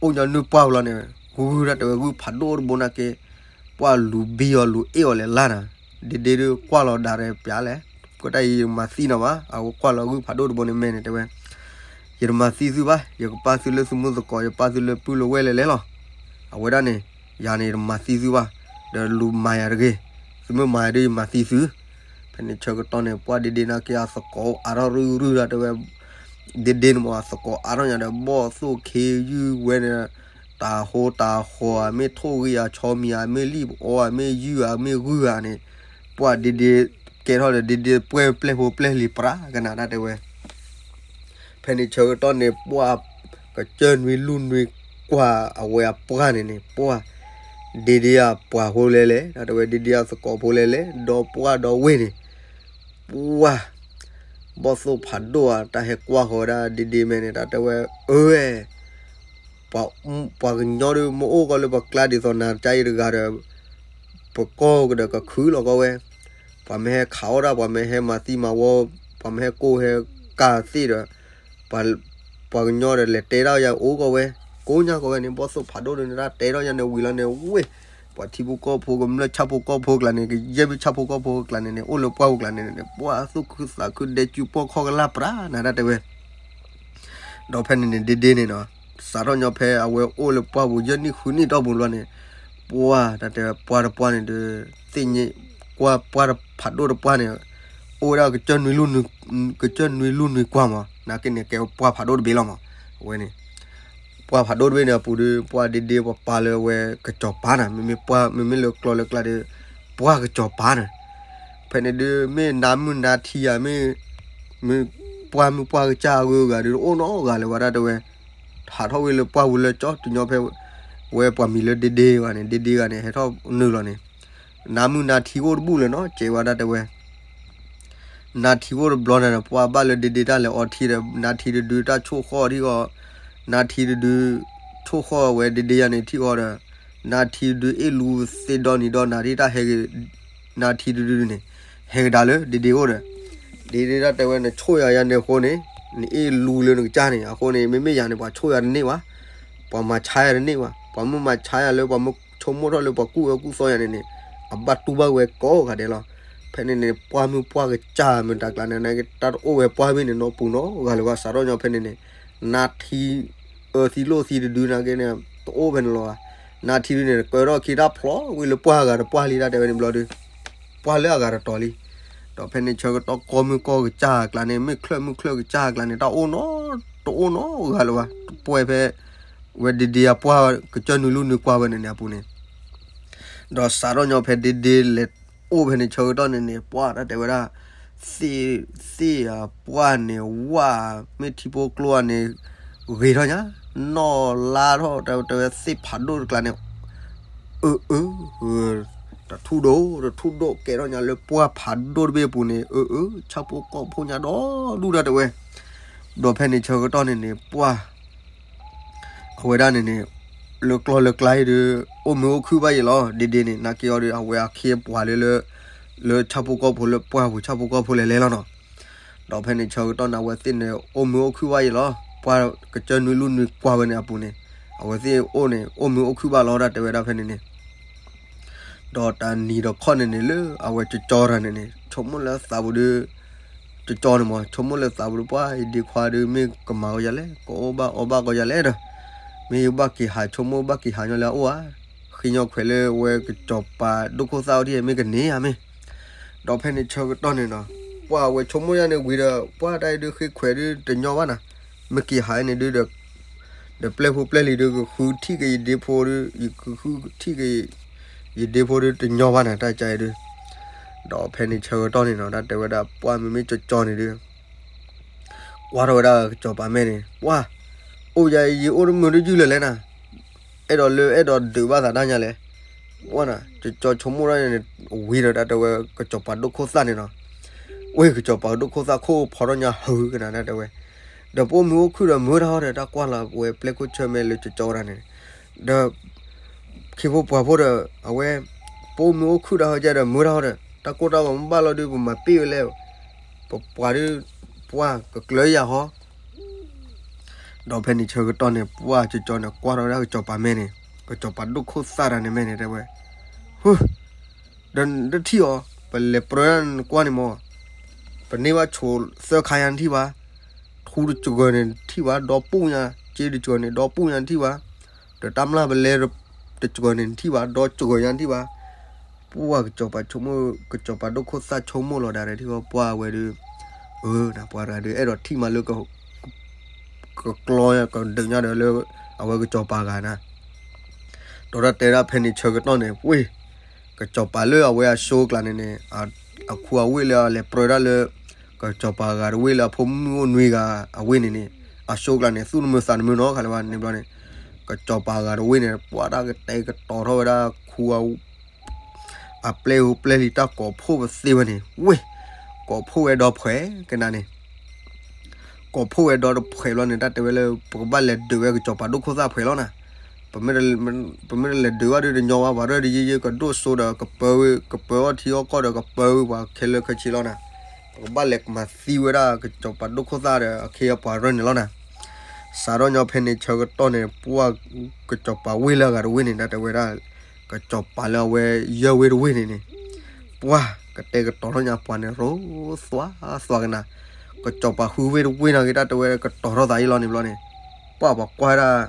အိၣ်ညီနုၢ်ပှၢ်လီၤန့ၣ် ဂုၢ်တၢ်တဲဝဲဂုၢ်ဖးဒိၣ်တဘိနာ်က့ ပှၢ်လူၤဘံအီၤလူၤအ့ၣ်အီၤလဲၤလၢ်နၤ ဒ့ဒ့ဒုးကွၢ်လီၤဒၣ်ရဲၣ်ပျးလဲၣ် ကွၢ်တၢ်အံၤယမၤသံနီၤဘၣ် အဝဲကွၢ်လီၤဂုၢ်ဖးဒိၣ်တဘိန့ၣ်မဲာ်န့ၣ်တဲဝဲ ယတမၤသံသုဘၣ် ယကပာ်သုလၢသုမုၢ်သကိး ယပာ်သုလၢပုၢ်လၢဝဲၢ်လဲၣ်လဲၣ်လီၤ. အဝဲဒၣ်န့ၣ် ယၤန့ၣ်ယတမၤသံသုဘၣ် ဒီးလူၤမၤယၤတဂ့ၤ သုမ့ၢ်မၤယၤဒုးယမၤသံသု ဖဲန့ၣ်ဆၢကတီၢ်န့ၣ် ပှၢ်ဒ့ဒ့နာ်က့အသကိးအါထီၣ်ရုၢ်ရုၢ်ဒၣ်တဲဝဲ ဒ့ဒ့န့ၣ်မးအသကိးအါထီၣ်ညါဒီး ဘီၣ်သိၣ်ခ့ယုၢ်ဝဲန့ၣ် တၤဟိတၤဃီၤဧါ မ့ၢ်ထိၣ်ဂံၢ်ဧါ ဆီမံၤဧါ မ့ၢ်လံၣ်ပအီဧါ မ့ၢ်ယုၢ်ဧါ မ့ၢ်ဂုၢ်ဧါန့ၣ် ပှၢ်ဒ့ဒ့ကဲထီၣ်ဒီး ဒ့ဒ့ပှဲၤပျဲၢ်ဖိပျဲၢ်လံၤပြးကနၤတၢ်တဲဝဲ ဖဲန့ၣ်ဆၢကတီၢ်န့ၣ် ပှၢ် ကစၢၢ်နွံလူၢ်နွံကွၢ်အဝဲအပှၢ်န့ၣ်န့ၣ် ပှၢ် ဒ့ဒ့အပှၢ်ဖိလဲၣ်လဲၣ် တၢ်တဲဝဲဒ့ဒ့အသကိးဖိလဲၣ်လဲၣ် ဒီပှၢ်ဒီဝ့ၢ်န့ၣ် ပှၢ် ဘီၣ်သိၣ်ဖးဒိၣ်ဧါ တၢ်ဟဲကွၢ်ဃီၤဝဲဒၣ်ဒ့ဒ့မဲန့ၣ် တၢ်တဲဝဲ အၢဝဲ ပှၤ ပှၤကညီဒီး မ့ၢ်အိၣ်ကီးလၢပကျါဒ်သိးနၤတၢ်အံၤတဂၤဒီး ပကီၢ်ကဒီးကခုလီၤကီးဝဲ, ပှၤမ့ၢ်ဟဲခးအီၣ်တၢ် ပှၤမ့ၢ်ဟဲမၤသံမၤဝီ, ပှၤမ့ၢ်ဟဲကိၢ်ဟဲကၢ်သ့ၣ်ဒီး ပှၤကညီဒီးလဲၤတဲဒၣ်ယၤအိၣ်ကီးဝဲ, ကိးညါကီးဝဲန့ၣ် ဘီၣ်သိၣ်ဖးဒိၣ်ဒီးန့ၣ် တၢ်တဲထီၣ်ယၤန့ၣ်ဝံၤလီၤန့ၣ် ဝ့ၢ် ပှၤထံဖိကီၢ်ဖိကမျၢၢ်ဆၣ်ဖိကီၢ်ဖိကျါန့ၣ် ကယဲၢ်မ့ၢ်ဆၣ်ဖိကီၢ်ဖိကျါန့ၣ်န့ၣ် အိၣ်လၢပှၢ်ပူၤကျါန့ၣ်န့ၣ် ပှၢ်သူၣ်ခုသးခုဒဲကၠူပီၢ်ခီၣ်ကလၢ်ပြးနၤတၢ်တဲဝဲ ဒီးဖဲန့ၣ်န့ၣ် ဒ့ဒ့န့ၣ်နီၤ, စးထီၣ်ညီဖဲအဝဲအိၣ်လၢပှၢ်ပူၤယဲၢ်နံၣ်ဃုနံၣ်တီၢ်ပူၤဘျီန့ၣ်, ပှၢ်တၢ်တဲပှၢ်တပှၢ်န့ၣ်ဒီး သ့ၣ်ညါ ကွၢ်ပှၢ်ဖးဒိၣ်တပှၢ်န့ၣ် အိၣ်ဝဲဒၣ်ကစၢၢ်နွံလူၢ်နွံကွၢ်မး, နာ်က့န့ၣ် ကဲပှၢ်ဖးဒိၣ်တဘ့ၣ်လီၤမး, အဝဲန့ၣ် ပှၢ်ဖးဒိၣ်တဘ့ၣ်န့ၣ်အပူၤဒီး ပှၢ်ဒ့ဒ့ပှၤပာ်လၢအဝဲကစီၤပၤန့ၣ် မ့မ့ၢ်ပှၢ် မ့မ့ၢ်လၢကျီလၢကျါဒီး ပှၢ်ကစီၤပၤန့ၣ်, ဖဲန့ၣ်ဒုး မ့ၢ်နါမုၢ်နါထံဧါ မ့ၢ် မ့ၢ်ပှၢ်မုၢ်ပှၢ်ကစၢ်အဂုၤအဂၤဒီး တအိၣ်နီတဂၤလၢၤဝဲဒၣ်တဲဝဲ, ဟးထီၣ်ဝဲလၢပှၢ်ပူၤလၢကၠီတုၤညီဖဲ ဝဲပှၤမံၤလၢဒ့ဒ့ဂၤန့ၣ် ဒ့ဒ့ဂၤန့ၣ် ဟဲထီၣ်နုာ်လီၤန့ၣ်, နါမုၢ်နါထံအိၣ်တဘူၣ်လၢၤနီၤ ကဲဝဲဒၣ်တဲဝဲ နါထံအိၣ်တဘျီန့ၣ်ဒီး ပှၢ်ဘၣ်လၢဒ့ဒ့တၢ်လဲၤအီထံဒီး နါထံတဒုတၢ်ဆိၣ်ဃီၣ်ထံဃီ, နါထံတဒု ဆိၣ်ဃီၣ်ဝဲဒ့ဒ့ယၤန့ၣ်ထံဃီဒီး နါထံတဒုအ့ၣ်လူသ့ဒီနံၤဒီနၤဒ်တၢ်ဟဲက့ၤ, နါထံတဒုန့ၣ် ဟဲကဒါလၢဒ့ဒ့အိၣ်ဒီး ဒ့ဒ့တၢ်တဲဝဲ နဆိၣ်ယၤယၤန့ၣ်အဃိန့ၣ် နအ့ၣ်လူလၢနကစၢ်န့ၣ် အဃိန့ၣ် မ့မ့ၢ်ယၤန့ၣ် ပှၤဆိၣ်ယၤတန့ၢ်ဘၣ်, ပှၤမၤဆါယၤတန့ၢ်ဘၣ်, ပှၤမ့ၢ်မၤဆါယၤလၢ ပှၤမ့ၢ်ဆိကမိၣ်ထီၣ်လၢပှၤကူၣ်အၢကူၣ်သီယၤန့ၣ်န့ၣ် အဘၣ်တူၢ်ဘၣ်ဝဲကိးဂၤဒဲးလီၤ. ဖဲန့ၣ်န့ၣ် ပှၢ်မုၢ်ပှၢ်ကစၢ်မ့ၢ်တၢ်ကျါန့ၣ် တၢ်တအိၣ်ဝဲပှၢ်ဘ့ၣ်န့ၣ် နီၢ်ပူၤနီတဂၤလၢၤဘၣ် စးထီၣ်ညီဖဲန့ၣ်န့ၣ် နါထံ အၢသံလိၣ်သံတဒုနာ်က့န့ၣ် တအိၣ်ဖဲန့ၣ်လီၤဘၣ်. နါထံဒုန့ၣ် ကၢထီၣ်ခံတၢ်ဖျိးဝံၤလၢပှၢ်ဂၤတပှၢ်လံ တၢ်တဲဝဲန့ၣ်ဘျီဒု ပှၢ်လၢအဂၤတတီၤလံ. ဒီးဖဲန့ၣ်ဆၢကတီၢ်ကီၢ်မုၢ်ကီၢ်ကစၢ်အကျါန့ၣ် မ့ၢ်ချၢၣ်မုၢ်ချၢၣ်ကစၢ်အကျါန့ၣ် တၢ်အိၣ်နီ တအိၣ်နီတဂၤလၢၤဘၣ် တပှဲၤဖဲ ဝဲဒ့ဒ့အပှၢ်ကစၢၢ်နွံလူၢ်နွံကွၢ်ဝဲန့ၣ်န့ၣ်အပူၤန့ၣ် ဒီးစးထီၣ်ညီဖဲဒ့ဒ့လဲၤအိၣ်ဖဲန့ၣ်ဆၢကတီၢ်န့ၣ်န့ၣ် ပှၢ်တၢ်တဲဝဲဒၣ် သ့ၣ် သ့ၣ်အပှၢ်န့ၣ် ဝၣ် မ့ၢ်ထံဖိကျိအန့ၣ် ဂ့ၤထီၣ်ညါ နီၢ်လါထီၣ် တဲဝဲသ့ၣ်ဖးဒိၣ်တကျါန့ၣ် အၢ အၢ တထူၣ်ဒိၣ် တထူၣ်ဒိၣ်ကဲထီၣ်ညါလၢပှၢ်ဖးဒိၣ်တဘ့ၣ်အပူၤန့ၣ် အၢ အၢ ဆၣ်ဖိကီၢ်ဖိညါဒီဒူၣ်တၢ်တဲဝဲ ဒီးဖဲန့ၣ်ဆၢကတီၢ်န့ၣ်န့ၣ် ပှၢ် အဝဲဒၣ်န့ၣ်န့ၣ် လၢကျီၢ်လၢကျါအံၤဒီး အိၣ်မုာ်အိၣ်ခုၣ်ဘၣ်ယံၤလီၤ. ဒ့ဒ့န့ၣ် နာ်က့အီၤဒီး အဝဲအခ့အပှၤလၢ လၢ လၢဆၣ်ဖိကီၢ်ဖိလၢပှၢ်ပူၤဆၣ်ဖိကီၢ်ဖိလဲၤလဲၤလီၤနီၤ. ဒီးဖဲန့ၣ်ဆၢကတီၢ်န့ၣ် အဝဲသ့ၣ်န့ၣ် အိၣ်မုာ်အိၣ်ခုၣ်ဘၣ်ယံၤလီၤ. ပှၢ်ကစၢၢ်နွံလူၢ်နွံကွၢ်ဝဲန့ၣ်အပူၤန့ၣ် အဝဲသ့ၣ်အိၣ်န့ၣ် အိၣ်မုာ်အိၣ်ခုၣ်ဘၣ်လီၤ တၢ်တဲဝဲဒၣ်ဖဲန့ၣ်န့ၣ် ဒီးတနံၤဒီးခီန့ၣ်န့ၣ် လၢအဝဲကၠီကၠီတၢ်န့ၣ်န့ၣ် ဆိကမိၣ်လၢသးပူၤဒုး ကၠီကၠီန့ၣ်မး ဆိကမိၣ်လၢသးပူၤဒုး ပှၢ်ယဒ့ခွါဒုး မ့ၢ်ကမၤကီယၤလဲၣ် ကအီၣ်ဘၣ်အီဘၣ်ကီယၤလဲၣ်ဒီး မ့ၢ်ယဘၣ်က့ၤဟး ဆိကမိၣ်ဘၣ်က့ၤဟးညီလၢအအိၣ်ဧါ ဃ့ညီခွဲးလၢဝဲကစီၤပၤဒိၣ်ခိၣ်သၣ်အိၣ်ထံၣ် မ့ၢ်ကန့ၢ်ဧါမ့ၢ် ဒီးဖဲန့ၣ်ဆၢကတီၢ်န့ၣ်နီၤ ပှၢ်အဝဲဆိကမိၣ်ယၤန့ၣ်ဝံၤဒီး ပှၢ်တၢ်အံၤဒုးဃ့ခွဲးဒုးတညီဘၣ်နၤ မ့ၢ်က့ၤဟးန့ၣ်ဒုးဒီး ဒီးပျဲၢ်ဖိပျဲၢ်လံၤဒုး ကဃုထံၣ်က့ၤယဒ့ဖိဒုး ယကဃုထံၣ်က့ၤ ယဒ့ဖိဒုးတညီဘၣ်နၤ တၢ်ကါအံၤဒုး ဒီးဖဲန့ၣ်ဆၢကတီၢ်န့ၣ်နီၤ တၢ်တဲဝဲဒၣ် ပှၢ်မ့မ့ၢ်ကၠီကၠီန့ၣ်ဒုး ကွၢ်ထီၣ်ဝဲဒၣ်ကစီၤပၤမဲန့ၣ် ပှၢ် အိၣ်ယၤ ယအိၣ်တမုာ်တယုၢ်လၢၤလဲၣ်နၤ အဲၣ်ဒိးလၢအဲၣ်ဒိးဒုးဘၣ်သးတၢ်ညါလဲၣ် ပှၢ်နၤ ကၠီကၠီဆိကမိၣ်ဒၣ်န့ၣ် ဝံၤဒီးတၢ်တဲဝဲ ကစီၤပၤဒိၣ်ခိၣ်သၣ်န့ၣ်နီၤ ဝ့ၢ်ကစီၤပၤဒိၣ်ခိၣ်သၣ်ခိၣ်ဖီထီၣ်ညါဟုကနၤတၢ်တဲဝဲ ဒီးပအိၣ်မုာ်အိၣ်ခုၣ်ဒီးမုာ်တၢ်ဟီဒီး တၢ်ကွၢ်လီၤဝဲပျဲၢ်ခိၣ်ဆၢၣ်မဲာ်လၢကၠီကၠီဝဲဒၣ်န့ၣ် ဒီး ခ့ဖိပှၤဖိဒီး အဝဲ ပအိၣ်မုာ်အိၣ်ခုၣ်တၢ်ဟီကဲဒီး မုာ်တၢ်ဟီဒီး တၢ်ကိၢ်တၢ်ဂီၤမ့ၢ်ဘၣ်လီၤဒုး ပမၤပ့ၢ်ဝဲလဲၣ် ပပှၤဒုး ပှၢ်ကကျၢၤယၤဟီ ဒီးဖဲန့ၣ်ဆၢကတီၢ်န့ၣ် ပှၢ်ကၠီကၠီန့ၣ် ကွၢ်ထီၣ်ဝဲဒၣ်ကစီၤပၤမဲန့ၣ် ကစီၤပၤဒိၣ်ခိၣ်သၣ်တၢ်န့ၣ်မဲန့ၣ်တဲဝဲ ဟၢ ဒီးနတထံၣ်အီၤ ပလဲၤပြၢနကွၢ်န့ၣ်မး ပန့ၢ်ဘၣ်ဆိသၢခါယၤနထံၣ်ဘၣ် ထူတစှၤန့ၣ်ထံၣ်ဘၣ် ဒီပူၣ်ညါ စ့တစှၤန့ၣ် ဒီပူၣ်ညါနထံၣ်ဘၣ် ဒီးတၢ်မျၢ်ပလဲတစှၤန့ၣ်နထံၣ်ဘၣ် ဒီစှၤညါနထံၣ်ဘၣ် ပှၢ်ကစီၤပၤဆိကမိၣ် ကစီၤပၤဒိၣ်ခိၣ်သၣ်ဆိကမိၣ်လီၤဒၣ်ဒီးထံၣ်ဃီ ပှၢ်ဝဲဒုး အၢ နပှၤတဂၤဒုး အဲၣ်ဒိးထံၣ်မးလၢ ကကျီကဒုးညါဒီးလၢ အဝဲကစီၤပၤဂၤနၤ ဒီးတၢ်တဲဒၣ်ဖဲန့ၣ်ဆၢကတီၢ်န့ၣ် ဝ့ၢ် ကစီၤပၤလၢအဝဲအစိကျါန့ၣ်န့ၣ် အခူအဝ့ၢ်လၢအလဲၤပြၢတၢ်လၢ ကစီၤပၤဂၤတဝ့ၢ်လၢအဖိမုၣ်အိၣ်နွံဂၤအဝ့ၢ်န့ၣ်န့ၣ် အဆိကျါန့ၣ် သူၣ်တမုာ်သးတမုာ်နီတဂၤလၢၤဘၣ်န့ၣ်ဘျီန့ၣ်, ကစီၤပၤဂၤတဝ့ၢ်န့ၣ် ပှၤတၢ်ကတဲာ်ကတီၤထီၣ်ဝဲဒၣ်ခူအ အပျဲၢ်ဟူပျဲၢ်လံၤတၢ်ကိးဖှိၣ်ပသ့ဝဲန့ၣ် ဝ့ၢ်, ကိးဖှိၣ်ဝဲဒီဖှဲးကနၤန့ၣ်, ကိးဖှိၣ်ဝဲဒီတဖှဲးဘျီန့ၣ် တၢ်တဲဝဲလၢ ပကဘၣ်လဲၤဒုးဝဲကစီၤပၤဒိၣ်ခိၣ်သၣ်ဖှဲးလီၤနၤ. ပမ့ၢ်တ, ပမ့ၢ်တလဲၤဒုးဘၣ်ဒီးတညီဘၣ်, ပှၤရၢၢ်တယံာ်ယံာ်ကဒိၣ်စိဒီး ကပၢဝဲ, ကပၢအီၣ်ထံအီၣ်ကီၢ်ဒီး ကပၢဝဲပှၤခဲလၢာ်ခဲဆ့လီၤနၤ. ပကဘၣ်လဲၤမၤသံဝဲဒၣ်ကစီၤပၤဒိၣ်ခိၣ်သၣ်ဒီး အခ့အပှၤရၢၢ်န့ၣ်လီၤနၤ. စးထီၣ်ညီဖဲန့ၣ်ဆၢကတီၢ်န့ၣ် ပှၤကစီၤပၤဝ့ၢ်လၢအဂၤတဝ့ၢ်န့ၣ် တၢ်တဲဝဲဒၣ်, ကစီၤပၤလၢအဝဲယဲၢ်ဝ့ၢ်တဝ့ၢ်န့ၣ်န့ၣ်, ပှၤကတဲာ်ကတီၤထီၣ်ညါပှၤန့ၣ် ရိသွါသွါကနၤ, ကစီၤပၤဃုဝ့ၢ်တဝ့ၢ်နာ်က့ တၢ်တဲဝဲကတီၤထီၣ်သးအံၤလီၤန့ၣ်ဘျီန့ၣ်, ပှၤပှၤကွၢ်ဒၣ်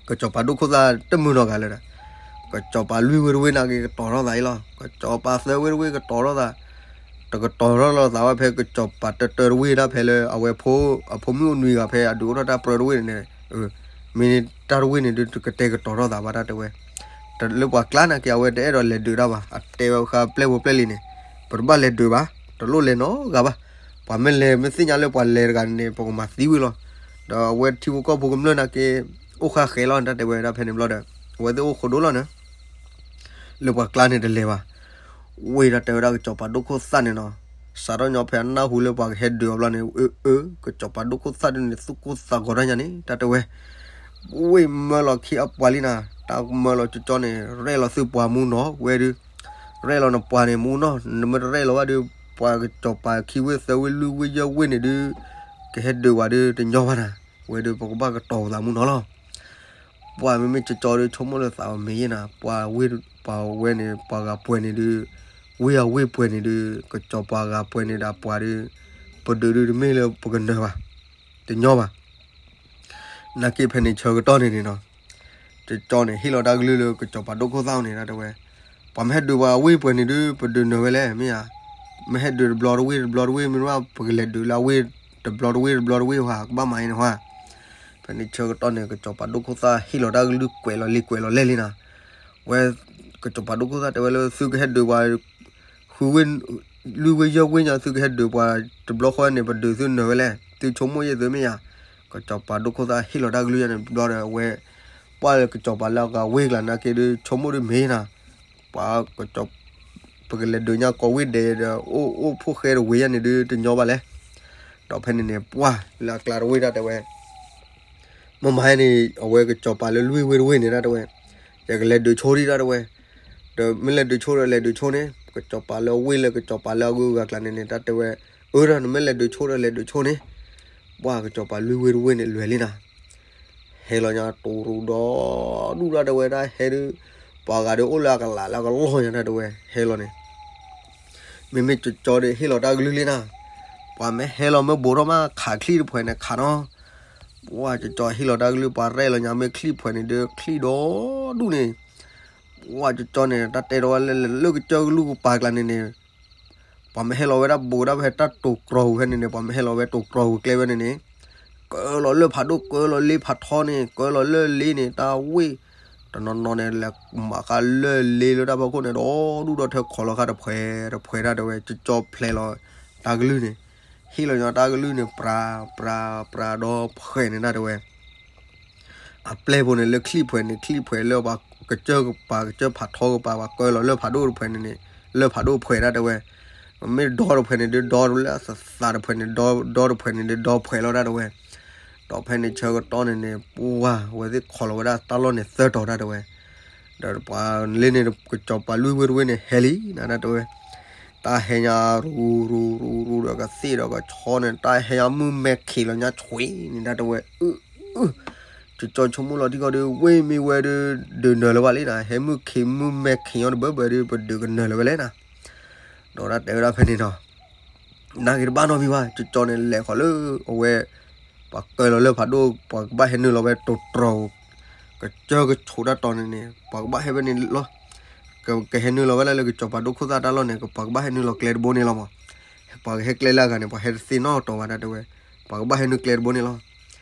ကစီၤပၤဒိၣ်ခိၣ်သၣ်တမုာ်နီတဂၤလၢၤဒီး, ကစီၤပၤလွံၢ်ဝ့ၢ်တဝ့ၢ်နာ်က့ ကတီၤထီၣ်သးအံၤလီၤ. ကစီၤပၤသၢဝ့ၢ်တဝ့ၢ်ကတီၤထီၣ်သး, တကတီၤထီၣ်လိာ်သးဘၣ်ဖဲကစီၤပၤတၢတၢတဝ့ၢ်ဒၣ်ဖဲလၢအဝဲ အဖိမုၣ်အိၣ်နွံဂၤဖဲအဒုးအိၣ်ထီၣ်တၢ်ပြၢတဝ့ၢ်န့ၣ်, မ့ၢ်တၢ်တဝ့ၢ်န့ၣ်ဒုး တကတဲာ်ကတီၤထီၣ်သးဘၣ် တၢ်တဲဝဲ. လၢပှၤကျါနာ်က့ အဝဲတအဲၣ်ဒိးလဲၤဒုးတၢ်ဘၣ်, အတဲဝဲဃါပျဲၢ်ဖိပျဲၢ်လံၤန့ၣ်, ပတဘၣ်လဲၤဒုးဘၣ်, တလိၣ်လဲၤနီတဂၤဘၣ်. ပှၤမ့ၢ်လဲၤ မ့ၢ်သ့ၣ်ညါလၢပှၤလဲၤတဂၤန့ၣ် ပကမၤသံဝံၤလီၤ. ဒီးအဝဲထံဖိကီၢ်ဖိကမျၢၢ်နာ်က့ အိၣ်ဃၣ်ဃဲးလီၤ တၢ်တဲဝဲဒၣ်ဖဲန့ၣ်ဘျီဒီး, အဝဲသ့ၣ်အိၣ်ဃိဒိၣ်လီၤန့ၣ် လၢပှၤကျါန့ၣ်တလဲၤဘၣ်. ဝ့ၢ်တၢ်တဲဝဲဒၣ်ကစီၤပၤဒိၣ်ခိၣ်သၣ်န့ၣ်နီၤ, စးထီၣ်ညီဖဲအနၢ်ဟူလၢပှၤကဟဲဒုးအီၤဘျီန့ၣ်, အၢ အၢ ကစီၤပၤဒိၣ်ခိၣ်သၣ်ဒုးန့ၣ် သူၣ်ကိၢ်သးဂီၤတၢ်ညါန့ၣ် တၢ်တဲဝဲ. ဝ့ၢ်မၢလီၤခံအပှၤလံနၤ, တၢ်မၢလီၤကၠီကၠီန့ၣ် ရဲၣ်လီၤသုပှၤမူနီၤဝဲဒုး, ရဲၣ်လီၤနပှၤန့ၣ်မူနီၤ, နမ့ၢ်တရဲၣ်လီၤဘၣ်ဒီး ပှၤကစီၤပၤခံဝ့ၢ်သၢဝ့ၢ်လွံၢ်ဝ့ၢ်ယဲၢ်ဝ့ၢ်န့ၣ်ဒုး ကဟဲဒုးဝဲဒုးတညီဘၣ်နၤ, ဝဲဒုးပကဘၣ်ကတီၤသးမူနီၤလီၤ. ပှၤမ့မ့ၢ်ကၠီကၠီဒီး ဆိကမိၣ်လၢသးအီၤမ့ၢ်ယဲနၤ, ပှၤဝ့ၢ်ပှၤဝဲန့ၣ် ပှၤဂၤပှဲၤန့ၣ်ဒုး, ဝ့ၢ်အဝ့ၢ်ပှဲၤန့ၣ်ဒုး, ကစီၤပၤဂၤပှဲၤန့ၣ်ဒီးပှၤဒုး, ပဒုးဒုးတမ့ၢ်လၢပကနၢၤဘၣ်, တညီဘၣ်. နာ်က့ဖဲန့ၣ်ဆၢကတီၢ်န့ၣ်န့ၣ်နီၤ, ကၠီကၠီန့ၣ် ဟ့ၣ်လီၤတၢ်ကလုၢ်လၢကစီၤပၤဒိၣ်ခိၣ်သၣ်အီၤန့ၣ် တၢ်တဲဝဲ, ပှၤမ့ၢ်ဟဲဒုးပှၤဝ့ၢ်ပှဲၤန့ၣ်ဒုး ပဒုးနၢၤဝဲလဲၣ်, မ့ၢ်ဧါ, မ့ၢ်ဟဲဒုးတဘျီတဝ့ၢ်တဘျီတဝ့ၢ် မ့ၢ်ဘၣ်ပကလဲၤဒုးလၢအဝ့ၢ်တဘျီတဝ့ၢ်တဘျီတဝ့ၢ်ဧါ, ကဘၣ်မၤအံၤန့ၣ်ဧါ. ဖဲန့ၣ်ဆၢကတီၢ်န့ၣ် ကစီၤပၤဒိၣ်ခိၣ်သၣ်ဟ့ၣ်လီၤတၢ်ကလုၢ်ကွဲးလီၤလံာ်ကွဲးလီၤလဲၢ်လံနၤ, ဝဲ ကစီၤပၤဒိၣ်ခိၣ်သၣ်တဲဝဲလၢ သုကဟဲဒုးပှၤ ဃုဝ့ၢ် လွံၢ်ဝ့ၢ်ယဲၢ်ဝ့ၢ်ညါ သုကဟဲဒုးပှၤတဘျီဃီန့ၣ် ပဒုးသုနၢၤဝဲလဲၣ်, သုဆိကမိၣ်ယဲၢ်သုမ့ၢ်ဧါ. ကစီၤပၤဒိၣ်ခိၣ်သၣ်ဟ့ၣ်လီၤတၢ်ကလုၢ်ယဲၢ်န့ၣ်ဘျီဒီး အဝဲ ပှၤလၢကစီၤပၤလၢအဂၤဝ့ၢ်ကျါနာ်က့ဒုး ဆိကမိၣ်ဒုးမ့ၢ်နၤ, ပှၤ ပကလဲၤဒုးညါကိးဝ့ၢ်ဒဲးဒီး အိၣ်အိၣ်ဖိၣ်ဃဲတဝ့ၢ်ယဲၢ်န့ၣ်ဒုး တညီဘၣ်လဲၣ်. ဒီးဖဲန့ၣ်န့ၣ် ပှၤလၢအကျါတဝ့ၢ်တၢ်တဲဝဲ မ့ၢ်မၤဟဲန့ၣ် အဝဲကစီၤပၤလၢလွံၢ်ဝ့ၢ်တဝ့ၢ်န့ၣ် တၢ်တဲဝဲ, ယကလဲၤဒုးဆိဒံး တၢ်တဲဝဲ, ဒီးမ့ၢ်လဲၤဒုးဆိဒီးလဲၤဒုးဆိန့ၣ် ကစီၤပၤလၢဝ့ၢ်လၢကစီၤပၤလၢအဂုၤအဂၤကျါန့ၣ်န့ၣ် တၢ်တဲဝဲ, အၢ ဒီးနမ့ၢ်လဲၤဒုးဆိဒီးလဲၤဒုးဆိန့ၣ်, ပှၤကစီၤပၤလွံၢ်ဝ့ၢ်တဝ့ၢ်န့ၣ် လွဲၤလံနၤ ဟဲလီၤညါတူၢ်ရူၢ်ဒီဒူၣ် တၢ်တဲဝဲ တၢ်ဟဲဒုး ပှၤဂၤဒုးအိၣ်လၢအကလးလၢအကလီၢ်ညါ တၢ်တဲဝဲ ဟဲလီၤန့ၣ် မ့မ့ၢ်ကၠီကၠီဒီးဟ့ၣ်လီၤတၢ်ကလုၢ်လံနၤ, ပှၤမ့ၢ်ဟဲလီၤမ့ၢ်ဘူးထီၣ်မး ခးချံၣ်တဖှဲးန့ၣ်ခးနီၤ, ပှၤကၠီကၠီဟ့ၣ်လီၤတၢ်ကလုၢ် ပှၤရဲၣ်လီၤညါမ့ၢ်ချံၣ်တဖှဲးန့ၣ်ဒီး ချံၣ်ဒီဒူၣ်န့ၣ်, ပှၤကၠီကၠီန့ၣ် တၢ်တဲထီၣ်ဝဲလၢလၢကစၢၢ်ကလူၢ်ကပၤကျါန့ၣ်န့ၣ် ပှၤမ့ၢ်ဟဲလီၤဝဲဒၣ်ဘူးဒၣ်ဖဲတၢ်တိၤကြီၤဝံၤဖဲန့ၣ်န့ၣ် ပှၤမ့ၢ်ဟဲလီၤဝဲတိၤကြီၤဝံၤကျဲဝဲန့ၣ်န့ၣ်, ကၢလီၤလၢၢ်ဖးဒိၣ် ကၢလီၤလ့ဖးထီန့ၣ် ကၢလီၤလၢၢ်လ့န့ၣ် တၢ်ဝ့ၢ် တနီၤနီၤန့ၣ် လဲၤမၤဃာ်လၢၢ်လ့လၢတၢ်ဖီခိၣ်န့ၣ် ဒီဒူၣ်ဒီထၢ ခိးလီၤဃာ်တဖှဲးတဖှဲး တၢ်တဲဝဲ ကၠီကၠီဖျဲးလီၤတၢ်ကလုၢ်န့ၣ်, ဟ့ၣ်လီၤညီတၢ်ကလုၢ်န့ၣ် ပြၤပြၤပြၤဒီဖှဲးန့ၣ် တၢ်တဲဝဲ အပျဲၢ်ဖိန့ၣ် လၢချံၣ်ဖှဲးန့ၣ် ချံၣ်ဖှဲးလၢပှၤကစၢၢ်ကပၤ ကစၢၢ်ဖးထီကပၤ ပှၤကၢလီၤလၢၢ်ဖးဒိၣ်တဖှဲးန့ၣ်န့ၣ် လၢၢ်ဖးဒိၣ်ဖှဲး တၢ်တဲဝဲ, မ့ၢ်ဒီတဖှဲးန့ၣ်ဒုး ဒီလၢအသးတဖှဲးန့ၣ် ဒီဒီတဖှဲးန့ၣ်ဒုး ဒီဖှဲးလီၤ တၢ်တဲဝဲ, ဒီးဖဲန့ၣ်ဆၢကတီၢ်န့ၣ်န့ၣ် ပှၤဝဲသ့ၣ်ခိးလီၤဝဲဒၣ်တၢ်လီၢ်န့ၣ်သၢတီၤ တၢ်တဲဝဲ, ဒီးပှၤလၢန့ၣ် ကစီၤပၤလွံၢ်ဝ့ၢ်တဝ့ၢ်န့ၣ် ဟဲလံနၤ တၢ်တဲဝဲ တၢ်ဟဲညါရူၤရူၤရူၤရူၤဒီးကသ့ၣ်ဒီးကဆီန့ၣ် တၢ်ဟဲညါမုၢ်မဲာ်ခံးလီၤညါဆွံန့ၣ် တၢ်တဲဝဲ, အၢ အၢ ကၠီကၠီဆိကမိၣ်လီၤတံၢ်ကီၢ်ဒီး ဝ့ၢ်မ့ၢ်ဝဲဒီး ဒုးနၢၤလၢၤဘၣ်လံနၤ ဟဲမုၢ်ခံးမုၢ်မဲာ်ခံးညီတဘၢဘၢဒီး ပဒုးကနၢၤလၢၤဝဲလဲၣ်နၤ, ဒီးတၢ်တဲဝဲဒၣ်ဖဲန့ၣ်နီၤ နာ်က့တဘၣ်နီတမံၤဘၣ် ကၠီကၠီန့ၣ် လဲၤဃီၤလၢအဝဲ ပှၤကၢလီၤလၢၢ်ဖးဒိၣ် ပှၤကဘၣ်ဟဲနုာ်လီၤဝဲတိၤတြီၤ ကစၢၢ်ကဆိးတၢ်တီၤန့ၣ်န့ၣ် ပှၤကဘၣ်ဟဲဝဲန့ၣ်လီၤ, ကဟဲနုာ်လီၤဝဲဒၣ်လၢကစီၤပၤဒိၣ်ခိၣ်သၣ်တၢ်လီၢ်န့ၣ် ပှၤကဘၣ်ဟဲနုာ်လီၤကျဲတဘိန့ၣ်လီၤမး, ပှၤကဟဲကျဲလၢအဂၤန့ၣ် ပှၤဟဲတသ့နီတတီၤဘၣ် တၢ်တဲဝဲ, ပှၤကဘၣ်ဟဲနုာ်ကျဲတဘိန့ၣ်လီၤ,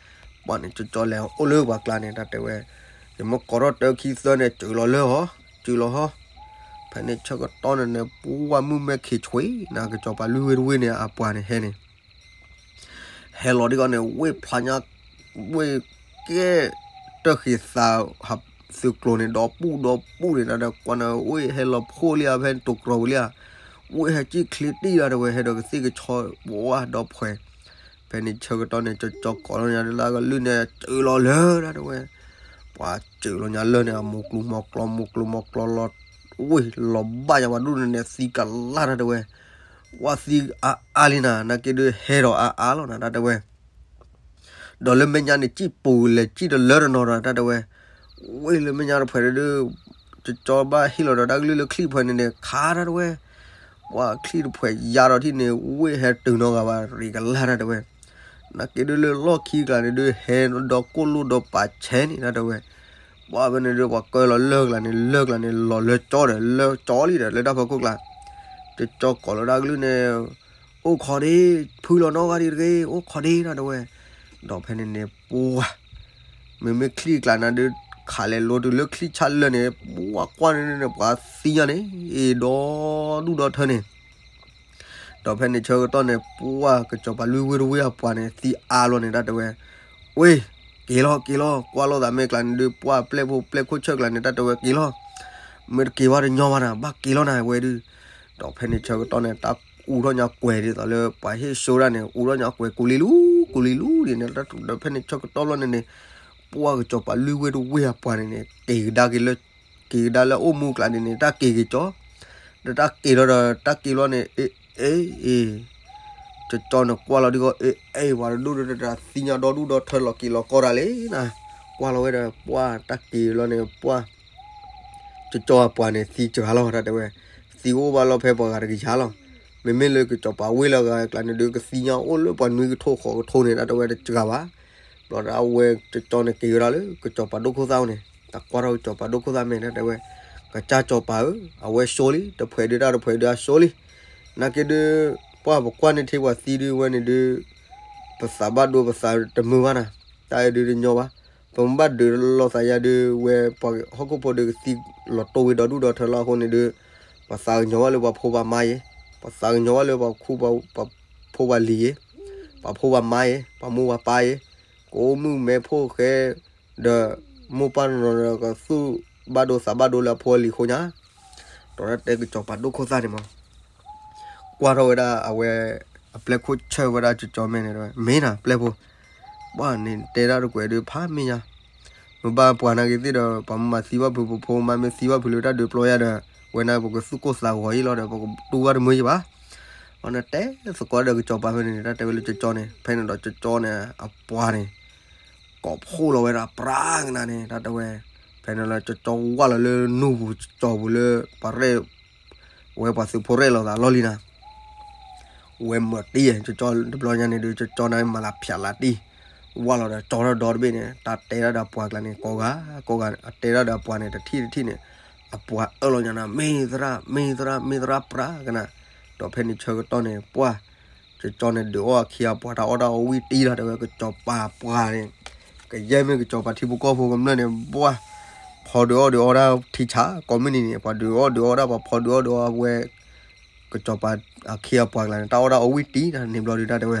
ပှၤန့ၣ် ကၠီကၠီလဲၤအိၣ်လၢပှၤကျါန့ၣ် တၢ်တဲဝဲ, ယမ့ၢ်ကိးထီၣ်တၢခံသၢန့ၣ် စုးလီၤလၢဟီ စုးလီၤဟီ, ဖဲန့ၣ်ဆၢကတီၢ်န့ၣ်န့ၣ် ပှၤမုၢ်မဲာ်ခံးဆွံနၤ ကစီၤပၤလွံၢ်ဝ့ၢ်တဝ့ၢ်န့ၣ် အပှၤန့ၣ်ဟဲန့ၣ် ဟဲလီၤဒ်ဂီၢ်န့ၣ် ဝ့ၢ်ဖျါညါ ဝ့ၢ်ကဲ တၢၢ်ဃံးသး သုးကျိၤန့ၣ် ဒီပုၢ်ဒီပုၢ်န့ၣ် တၢ်ဒီးကွၢ်န့ၣ် ဝ့ၢ်ဟဲလီၤဖှိၣ်လံဧါ ဖဲတိၤကြီၤဝံၤလံဧါ, ဝ့ၢ်ဟဲစံၣ်ချ့တံၢ် တၢ်တဲဝဲ ဟဲဒီးကသ့ၣ်ကဆီ ဝါဒီးဖှဲး, ဖဲန့ၣ်ဆၢကတီၢ်န့ၣ် ကၠီကၠီကိးလီၤညါလၢအကလုၢ်န့ၣ် စၢလီၤလၢ တၢ်တဲဝဲ ပှၤစၢလီၤညါလၢန့ၣ် အမိၢ်ကျိၤမီၤကျီ မိၢ်ကျိၤမီၤကျီလီၤ, ဝ့ၢ်လီၤဘၣ်ညါပှၤဒူၣ်န့ၣ်န့ၣ် သံကလၢ် တၢ်တဲဝဲ, ဝါသံအါအါလံနၤ နာ်က့ဒုးဟဲဒီးအါအါလီၤနၤ တၢ်တဲဝဲ ဒီးလၢမဲာ်ညါန့ၣ် စံၣ်ပူၤလဲၤစံၣ်တလၢတနီၤဒီး တၢ်တဲဝဲ, ဝ့ၢ်လၢမဲာ်ညါတဖှဲးဒုး ကၠီဘၣ်ဟ့ၣ်လီၤဒီးတၢ်ကလုၢ်လၢချံၣ်တဖှဲးန့ၣ်န့ၣ် ခး တၢ်တဲဝဲ, ပှၤချံၣ်တဖှဲးယါဒီးထံၣ်န့ၣ် ဝ့ၢ်ဟဲတုၤနီတဂၤဘၣ် ရံးကလၢ် တၢ်တဲဝဲ, နာ်က့ဒုးလၢလီၢ်ခံကျါန့ၣ်ဒုး ဟဲဒီးကိၣ်လိၣ်ဒီးပာ်ဆဲန့ၣ် တၢ်တဲဝဲ, ပှၤဖဲန့ၣ်ဒုး ပှၤကၢလီၤလၢကျါန့ၣ် လၢကျါန့ၣ် လီၤလၢကၠီဒီး လၢကၠီလံဒီး လၢတၢ်ဖီခိၣ်ကျါ, ကၠီကိးလီၤတၢ်ကလုၢ်န့ၣ် အိၣ်ခိးဒ့, ဖုလီၤနီတဂၤဒံးတဂ့ၤ အိၣ်ခိးဒ့ တၢ်တဲဝဲ, ဒီးဖဲန့ၣ်န့ၣ် ပှၤ မ့မ့ၢ်ချံၣ်ကျါန့ၣ်ဒုး ခးလဲၤလိၤတုၤလၢချံၣ်ဆၣ်လၢန့ၣ် ပှၤကွၢ်န့ၣ်န့ၣ် ပှၤသံညါန့ၣ် အ့ၣ် ဒီဒူၣ်ဒီထၢန့ၣ်, ဒီးဖဲန့ၣ်ဆၢကတီၢ်န့ၣ် ပှၤကစီၤပၤလွံၢ်ဝ့ၢ်တဝ့ၢ်အပှၤန့ၣ် သံအါလီၤန့ၣ် တၢ်တဲဝဲ, ဝ့ၢ် က့ၤလီၤ က့ၤလီၤ ကွၢ်လိာ်သးမဲာ်ကျါန့ၣ်ဒုး ပှၤပျဲၢ်ဖိပျဲၢ်ခိၣ်ဆၢၣ်ကျါန့ၣ် တၢ်တဲဝဲ က့ၤလီၤ, မ့ၢ်တက့ၤဘၣ်တညီဘၣ်နၤ ဘၣ်က့ၤလီၤနၤ ဝဲဒုး, ဒီးဖဲန့ၣ်ဆၢကတီၢ်န့ၣ် တၢ်အူထီၣ်ညါကွဲၤဒ်သိးလၢ ပှၤဟ့ၣ်စိဒၣ်န့ၣ် အူထီၣ်ညါကွဲၤ ကူၤလံလူၤ ကူၤလံလူၤဒ်န့ၣ် ဒီးဖဲန့ၣ်ဆၢကတီၢ်လီၤန့ၣ်န့ၣ် ပှၤကစီၤပၤလွံၢ်ဝ့ၢ်တဝ့ၢ်အပှၤန့ၣ်န့ၣ် က့ၤကဒါက့ၤလၢ က့ၤကဒါလၢအအိၣ်မူကျါန့ၣ်န့ၣ် တၢ်က့ၤက့ၤကၠီ, ဒီးတၢ်က့ၤလီၤဒီး တၢ်က့ၤလီၤန့ၣ် အ့ၣ် အ့ၣ် အ့ၣ် ကၠီကၠီန့ၣ်ကွၢ်လီၤဒ်ဂီၢ် အ့ၣ် အ့ၣ် ပှၤတဒူၣ်ဒီးတၢ်သံညါဒီဒူၣ်ဒီထၢလီၤက့ၤလီၤကီတၢ်လံနၤ, ကွၢ်လီၤဝဲဒီး ပှၤတၢ်က့ၤလီၤန့ၣ် ပှၤ ကၠီကၠီအပှၤန့ၣ် သံစှၤလီၤ တၢ်တဲဝဲ, သံအိၣ်ဘၣ်လီၤဖဲပှၤဂၤတကယၤလီၤ, မ့မ့ၢ်လၢကစီၤပၤဝ့ၢ်လၢအဂၤကျါန့ၣ်ဒုး ကသံညါအိၣ်လၢပှၤနွံကထိဃိးကထိန့ၣ် တၢ်တဲဝဲတစှၤဘၣ်, ဘျီဒီးအဝဲကၠီကၠီန့ၣ်က့ၤဝဲဒၣ်လၢ ကစီၤပၤဒိၣ်ခိၣ်သၣ်အအိၣ်န့ၣ် တၢ်ကွၢ်ထီၣ်ကစီၤပၤဒိၣ်ခိၣ်သၣ်မဲာ် တၢ်တဲဝဲ, ကစၢ်စီၤပၤဧၢ, အဝဲစိလံ တဖှဲးဒုးတၢ်တဖှဲးဒုးအစိလံ, နာ်က့ဒုး ပှၤပကွၢ်န့ၢ်ထံပှၤသံဒုးဝဲန့ၣ်ဒုး ပသးဘၣ်ဒိပသးတမုာ်ဘၣ်နၤ, တၢ်အံၤဒုးတညီဘၣ်, ပမ့ၢ်ဘၣ်ဒုးလိာ်သးယါဒုး ဝဲပှၤဟီၣ်ခိၣ်ဖိဒုးကသံလီၤတိၢ်ဝံၤဒီဒူၣ်ဒီထၢလီၤအဃိန့ၣ်ဒုး ပှၤသးကညီၤဘၣ်လၢပှၤဖိပှၤမါယဲ, ပှၤသးကညီၤဘၣ်လၢပှၤခူပှၤဖိပှၤလံၤယဲ, ပှၤဖိပှၤမါယဲ ပှၤမိၢ်ပှၤပၢ်ယဲ, ကအိၣ်မုၣ်မဲဖိဃဲ ဒီးမိၢ်ပၢ်နီၤနီၤဒီးကသူၣ်ဘၣ်ဒိသးဘၣ်ဒိလၢအဖိအလံၤအဃိညါ, ဒီးတၢ်တဲကစီၤပၤဒိၣ်ခိၣ်သၣ်န့ၣ်မး ကွၢ်ထီၣ်ဝဲဒၣ်အဝဲ အပျဲၢ်ခိၣ်ဆၢၣ်ဝဲဒၣ်ကၠီကၠီမဲာ်န့ၣ် မ့ၢ်နၤပျဲၢ်ဖိ, ပှၤန့ၣ်တဲဒၣ်တကွဲးဒုးဖးမ့ၢ်ညါ, မ့ၢ်ဘၣ်ပှၤနာ်က့ၤသ့ၣ်ဒီး ပှၤမၤသံဘၣ်ဖုးပဖိမါမ့ၢ်သံဘၣ်ဖုးလၢတၢ်ဒုးပျီယါဒီး ဝဲန့ၣ်ပကသူၣ်ကိၢ်သးဂီၤအံၤလီၤဒီး ပကတူၢ်ဘၣ်တမုာ်ယံၤဘၣ်, အန့ၣ်တဲသကိးဒီးကၠီပၤဖဲန့ၣ် တၢ်တဲဝဲလၢကၠီကၠီန့ၣ် ဖဲန့ၣ်ဒီးကၠီကၠီန့ၣ် အပှၤန့ၣ် ကိးဖှိၣ်လီၤဝဲဒၣ်ပြးကနၤန့ၣ် တၢ်တဲဝဲ, ဖဲန့ၣ်လၢကၠီကၠီဝၢ်လီၤလၢနူၢ်ပူၤကၠီပူၤလၢ ပှၤရဲၣ် ဝဲပှၤသုးဖိရဲၣ်လီၤသးလီၢ်လံနၤ, ဝဲမၤတံၢ် ကၠီကၠီတဘျီညါန့ၣ်ဒုး ကၠီကၠီန့ၣ်မၤသးဖျးလးတံၢ်, ဝၢ်လီၤဒီးကၠီထီၣ်ဒီတဘ့ၣ်န့ၣ် တၢ်တဲဒၣ်ဒီးအပှၤကျါန့ၣ် ကိးဂၤ ကိးဂၤ အတဲဒၣ်ဒီးအပှၤန့ၣ် တထံၣ်တထံၣ်န့ၣ် အပှၤအၢၣ်လီၤညါနၤ မ့ၢ်သရၣ် မ့ၢ်သရၣ် မ့ၢ်သရၣ်ပြးကနၤ, ဒီးဖဲန့ၣ်ဆၢကတီၢ်န့ၣ် ပှၤ ကၠီကၠီန့ၣ်ဒုးအီၣ်အခံအပှၤ တၢ်အီၣ်တၢ်အီဝံၣ်တံၢ်လီၤ တဲဝဲကၠီပၤပှၤန့ၣ်, ကယဲၢ်မ့ၢ်ကၠီပၤထံဖိကီၢ်ဖိကမျၢၢ်န့ၣ် ပှၤ ဖီဒုးအီၣ်ဒုးအီဒၣ်ထံဆး ကိးမုၢ်နံၤန့ၣ် ပှၤဒုးအီၣ်ဒုးအီဒၣ် ပှၤဖီဒုးအီၣ်ဒုးအီဝဲ ကၠီပၤအခ့အပှၤကျါန့ၣ် တၢ်အီၣ်တၢ်အီဝံၣ်တံၢ်တၢ်န့ၣ်ဘျီဒုး တၢ်တဲဝဲ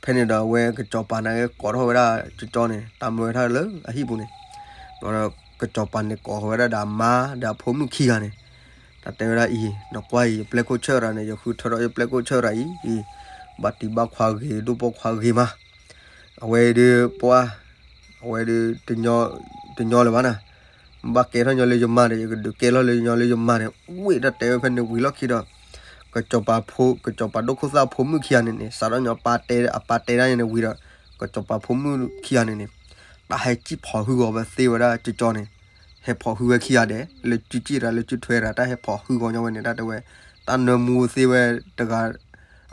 ဖဲန့ၣ်ဒီးအဝဲကၠီပၤန့ၣ်ကိးထီၣ်ဝဲဒၣ်ကၠီကၠီန့ၣ် တၢ်မၢဝဲဒၣ်လၢအဟံၣ်ပူၤန့ၣ်, ဒီးကၠီပၤန့ၣ်ကိးဃီၤဝဲဒၣ်ဒီးအမါဒီးအဖိမုၣ်ခံဂၤန့ၣ်, တၢ်တဲဝဲဒၣ်အံၤ နကွၢ်အံၤ ယပျဲၢ်ခိၣ်ဆၢၣ်ရၤန့ၣ် ယဃုထၢထီၣ်ယပျဲၢ်ခိၣ်ဆၢၣ်ရၤအံၤ, ဘၣ်တံၢ်ဘၣ်ခွါဂ့ၤ ဒိၣ်ပိာ်ခွါဂ့ၤမး, အဝဲဒုးပှၤ အဝဲဒုး တညီလၢၤဘၣ်နၤ, ဘၣ်ကဲထီၣ်ညီလၢယမါဒီး ယကဒုးကဲလီၤလၢညီလၢယမါန့ၣ်, ဝ့ၢ်တၢ်တဲဝဲဖဲန့ၣ်ဝံၤလီၢ်ခံဒီး ကစီၤပၤဖိ ကစီၤပၤဒိၣ်ခိၣ်သၣ်ဖိမုၣ်ခံဂၤန့ၣ်န့ၣ် စးထီၣ်ညီပာ်တဲ အပာ်တဲဒၣ်ညါန့ၣ်ဝံၤဒီး ကစီၤပၤဖိမုၣ်ခံဂၤန့ၣ်န့ၣ် တၢ်ဟဲစံၣ်ဖီၣ်ဟုၣ်ဂီၤဝဲသ့ဝဲဒၣ်ကၠီကၠီန့ၣ်, ဟဲဖီၣ်ဟုၣ်ဝဲခံဂၤဒဲး လၢစုစ့ၣ်တဂၤ လၢစုထွဲတဂၤ တၢ်ဟဲဖီၣ်ဟုၣ်ဂီၤညီဝဲန့ၣ် တၢ်တဲဝဲ တၢ်နၢမူသ့ဝဲတဂၤ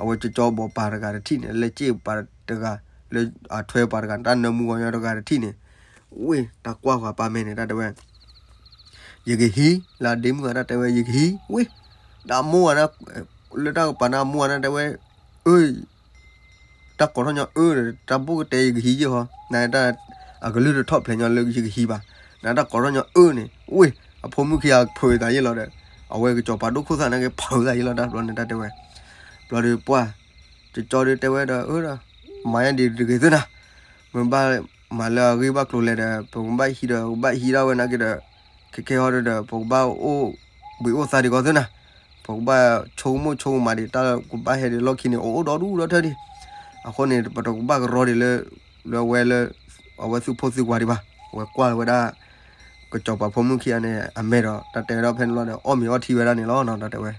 အဝဲကၠီကၠီဘီးပၤတဂၤတထံၣ်န့ၣ် လၢစ့ၣ်ပၤတဂၤ လၢအထွဲပၤတဂၤ တၢ်နၢမူဂီၤညီတဂၤတထံၣ်န့ၣ်, ဝ့ၢ်တၢ်ကွၢ်ဃီၤပာ်မဲာ်န့ၣ် တၢ်တဲဝဲ ယကဟံး လၢအဒ့မုၣ်ဂၤ တၢ်တဲဝဲ ယကဟံး ဝ့ၢ် ဒီးအမိၢ်ဂၤန့ၣ် လၢတၢ်ကပၤန့ၣ် အမိၢ်ဂၤန့ၣ် တဲဝဲ အၢ တၢ်ကိးထီၣ်ညီအၢ တၢ်ဘိၣ်ကတဲ ယကဟံးယ့ၢ်ဟီ နတၢ် အကလုၢ်တထီၣ်ဖျဲးညီလၢယကဟံးဘၣ်, နတၢ်ကိးထီၣ်ညီအၢန့ၣ် ဝ့ၢ် အဖိမုၣ်ခံဂၤဖုးသးယ့ၢ်လီၤဒီး အဝဲကစီၤပၤဒိၣ်ခိၣ်သၣ်န့ၣ်က့ၤ ဖုးသးယ့ၢ်လီၤ တၢ်ဘျီန့ၣ် တၢ်တဲဝဲ ဘျီဒီးပှၢ် ကၠီကၠီဒီးတဲဝဲဒီး အၢ မၤယဲဒ်တဂ့ၤသုနၤ, မ့ၢ်ဘၣ်မၤလၢအဂ့ၢ်ဘၣ်ကျိၤလဲၣ်ဒီး ပကဘၣ်ဟံးဒီး ကဘၣ်ဟံးဒၣ်ဝဲနာ်က့ဒီး ခဲကဲဟီဒီး ပကဘၣ်အိၣ်ဘှံးအိၣ်သါဒံးကီးသုနၤ, ပကဘၣ်ဆိကမိၣ်ဆိကမးဒံး တၢ်လၢပကဘၣ်ဟဲဒံးလီၢ်ခံန့ၣ် အိၣ်အိၣ်ဒီဒူၣ်ဒီထၢဒံး, အဃိန့ၣ် ပတကဘၣ်ကရီဒံးလၢ လၢအဝဲလၢ အဝဲသူၣ်ဖိသုၣ်ဝါဒံးဘၣ်, အဝဲကွၢ်လီၤဝဲဒၣ် ကစီၤပၤဖိမုၣ်ခံဂၤန့ၣ် အမဲာ်ဒီး တၢ်တဲဝဲဒၣ်ဖဲန့ၣ်လီၤဒီး အီၣ်မ့ၤအီထံဝဲဒၣ်န့ၣ်လီၤနီၤ တၢ်တဲဝဲ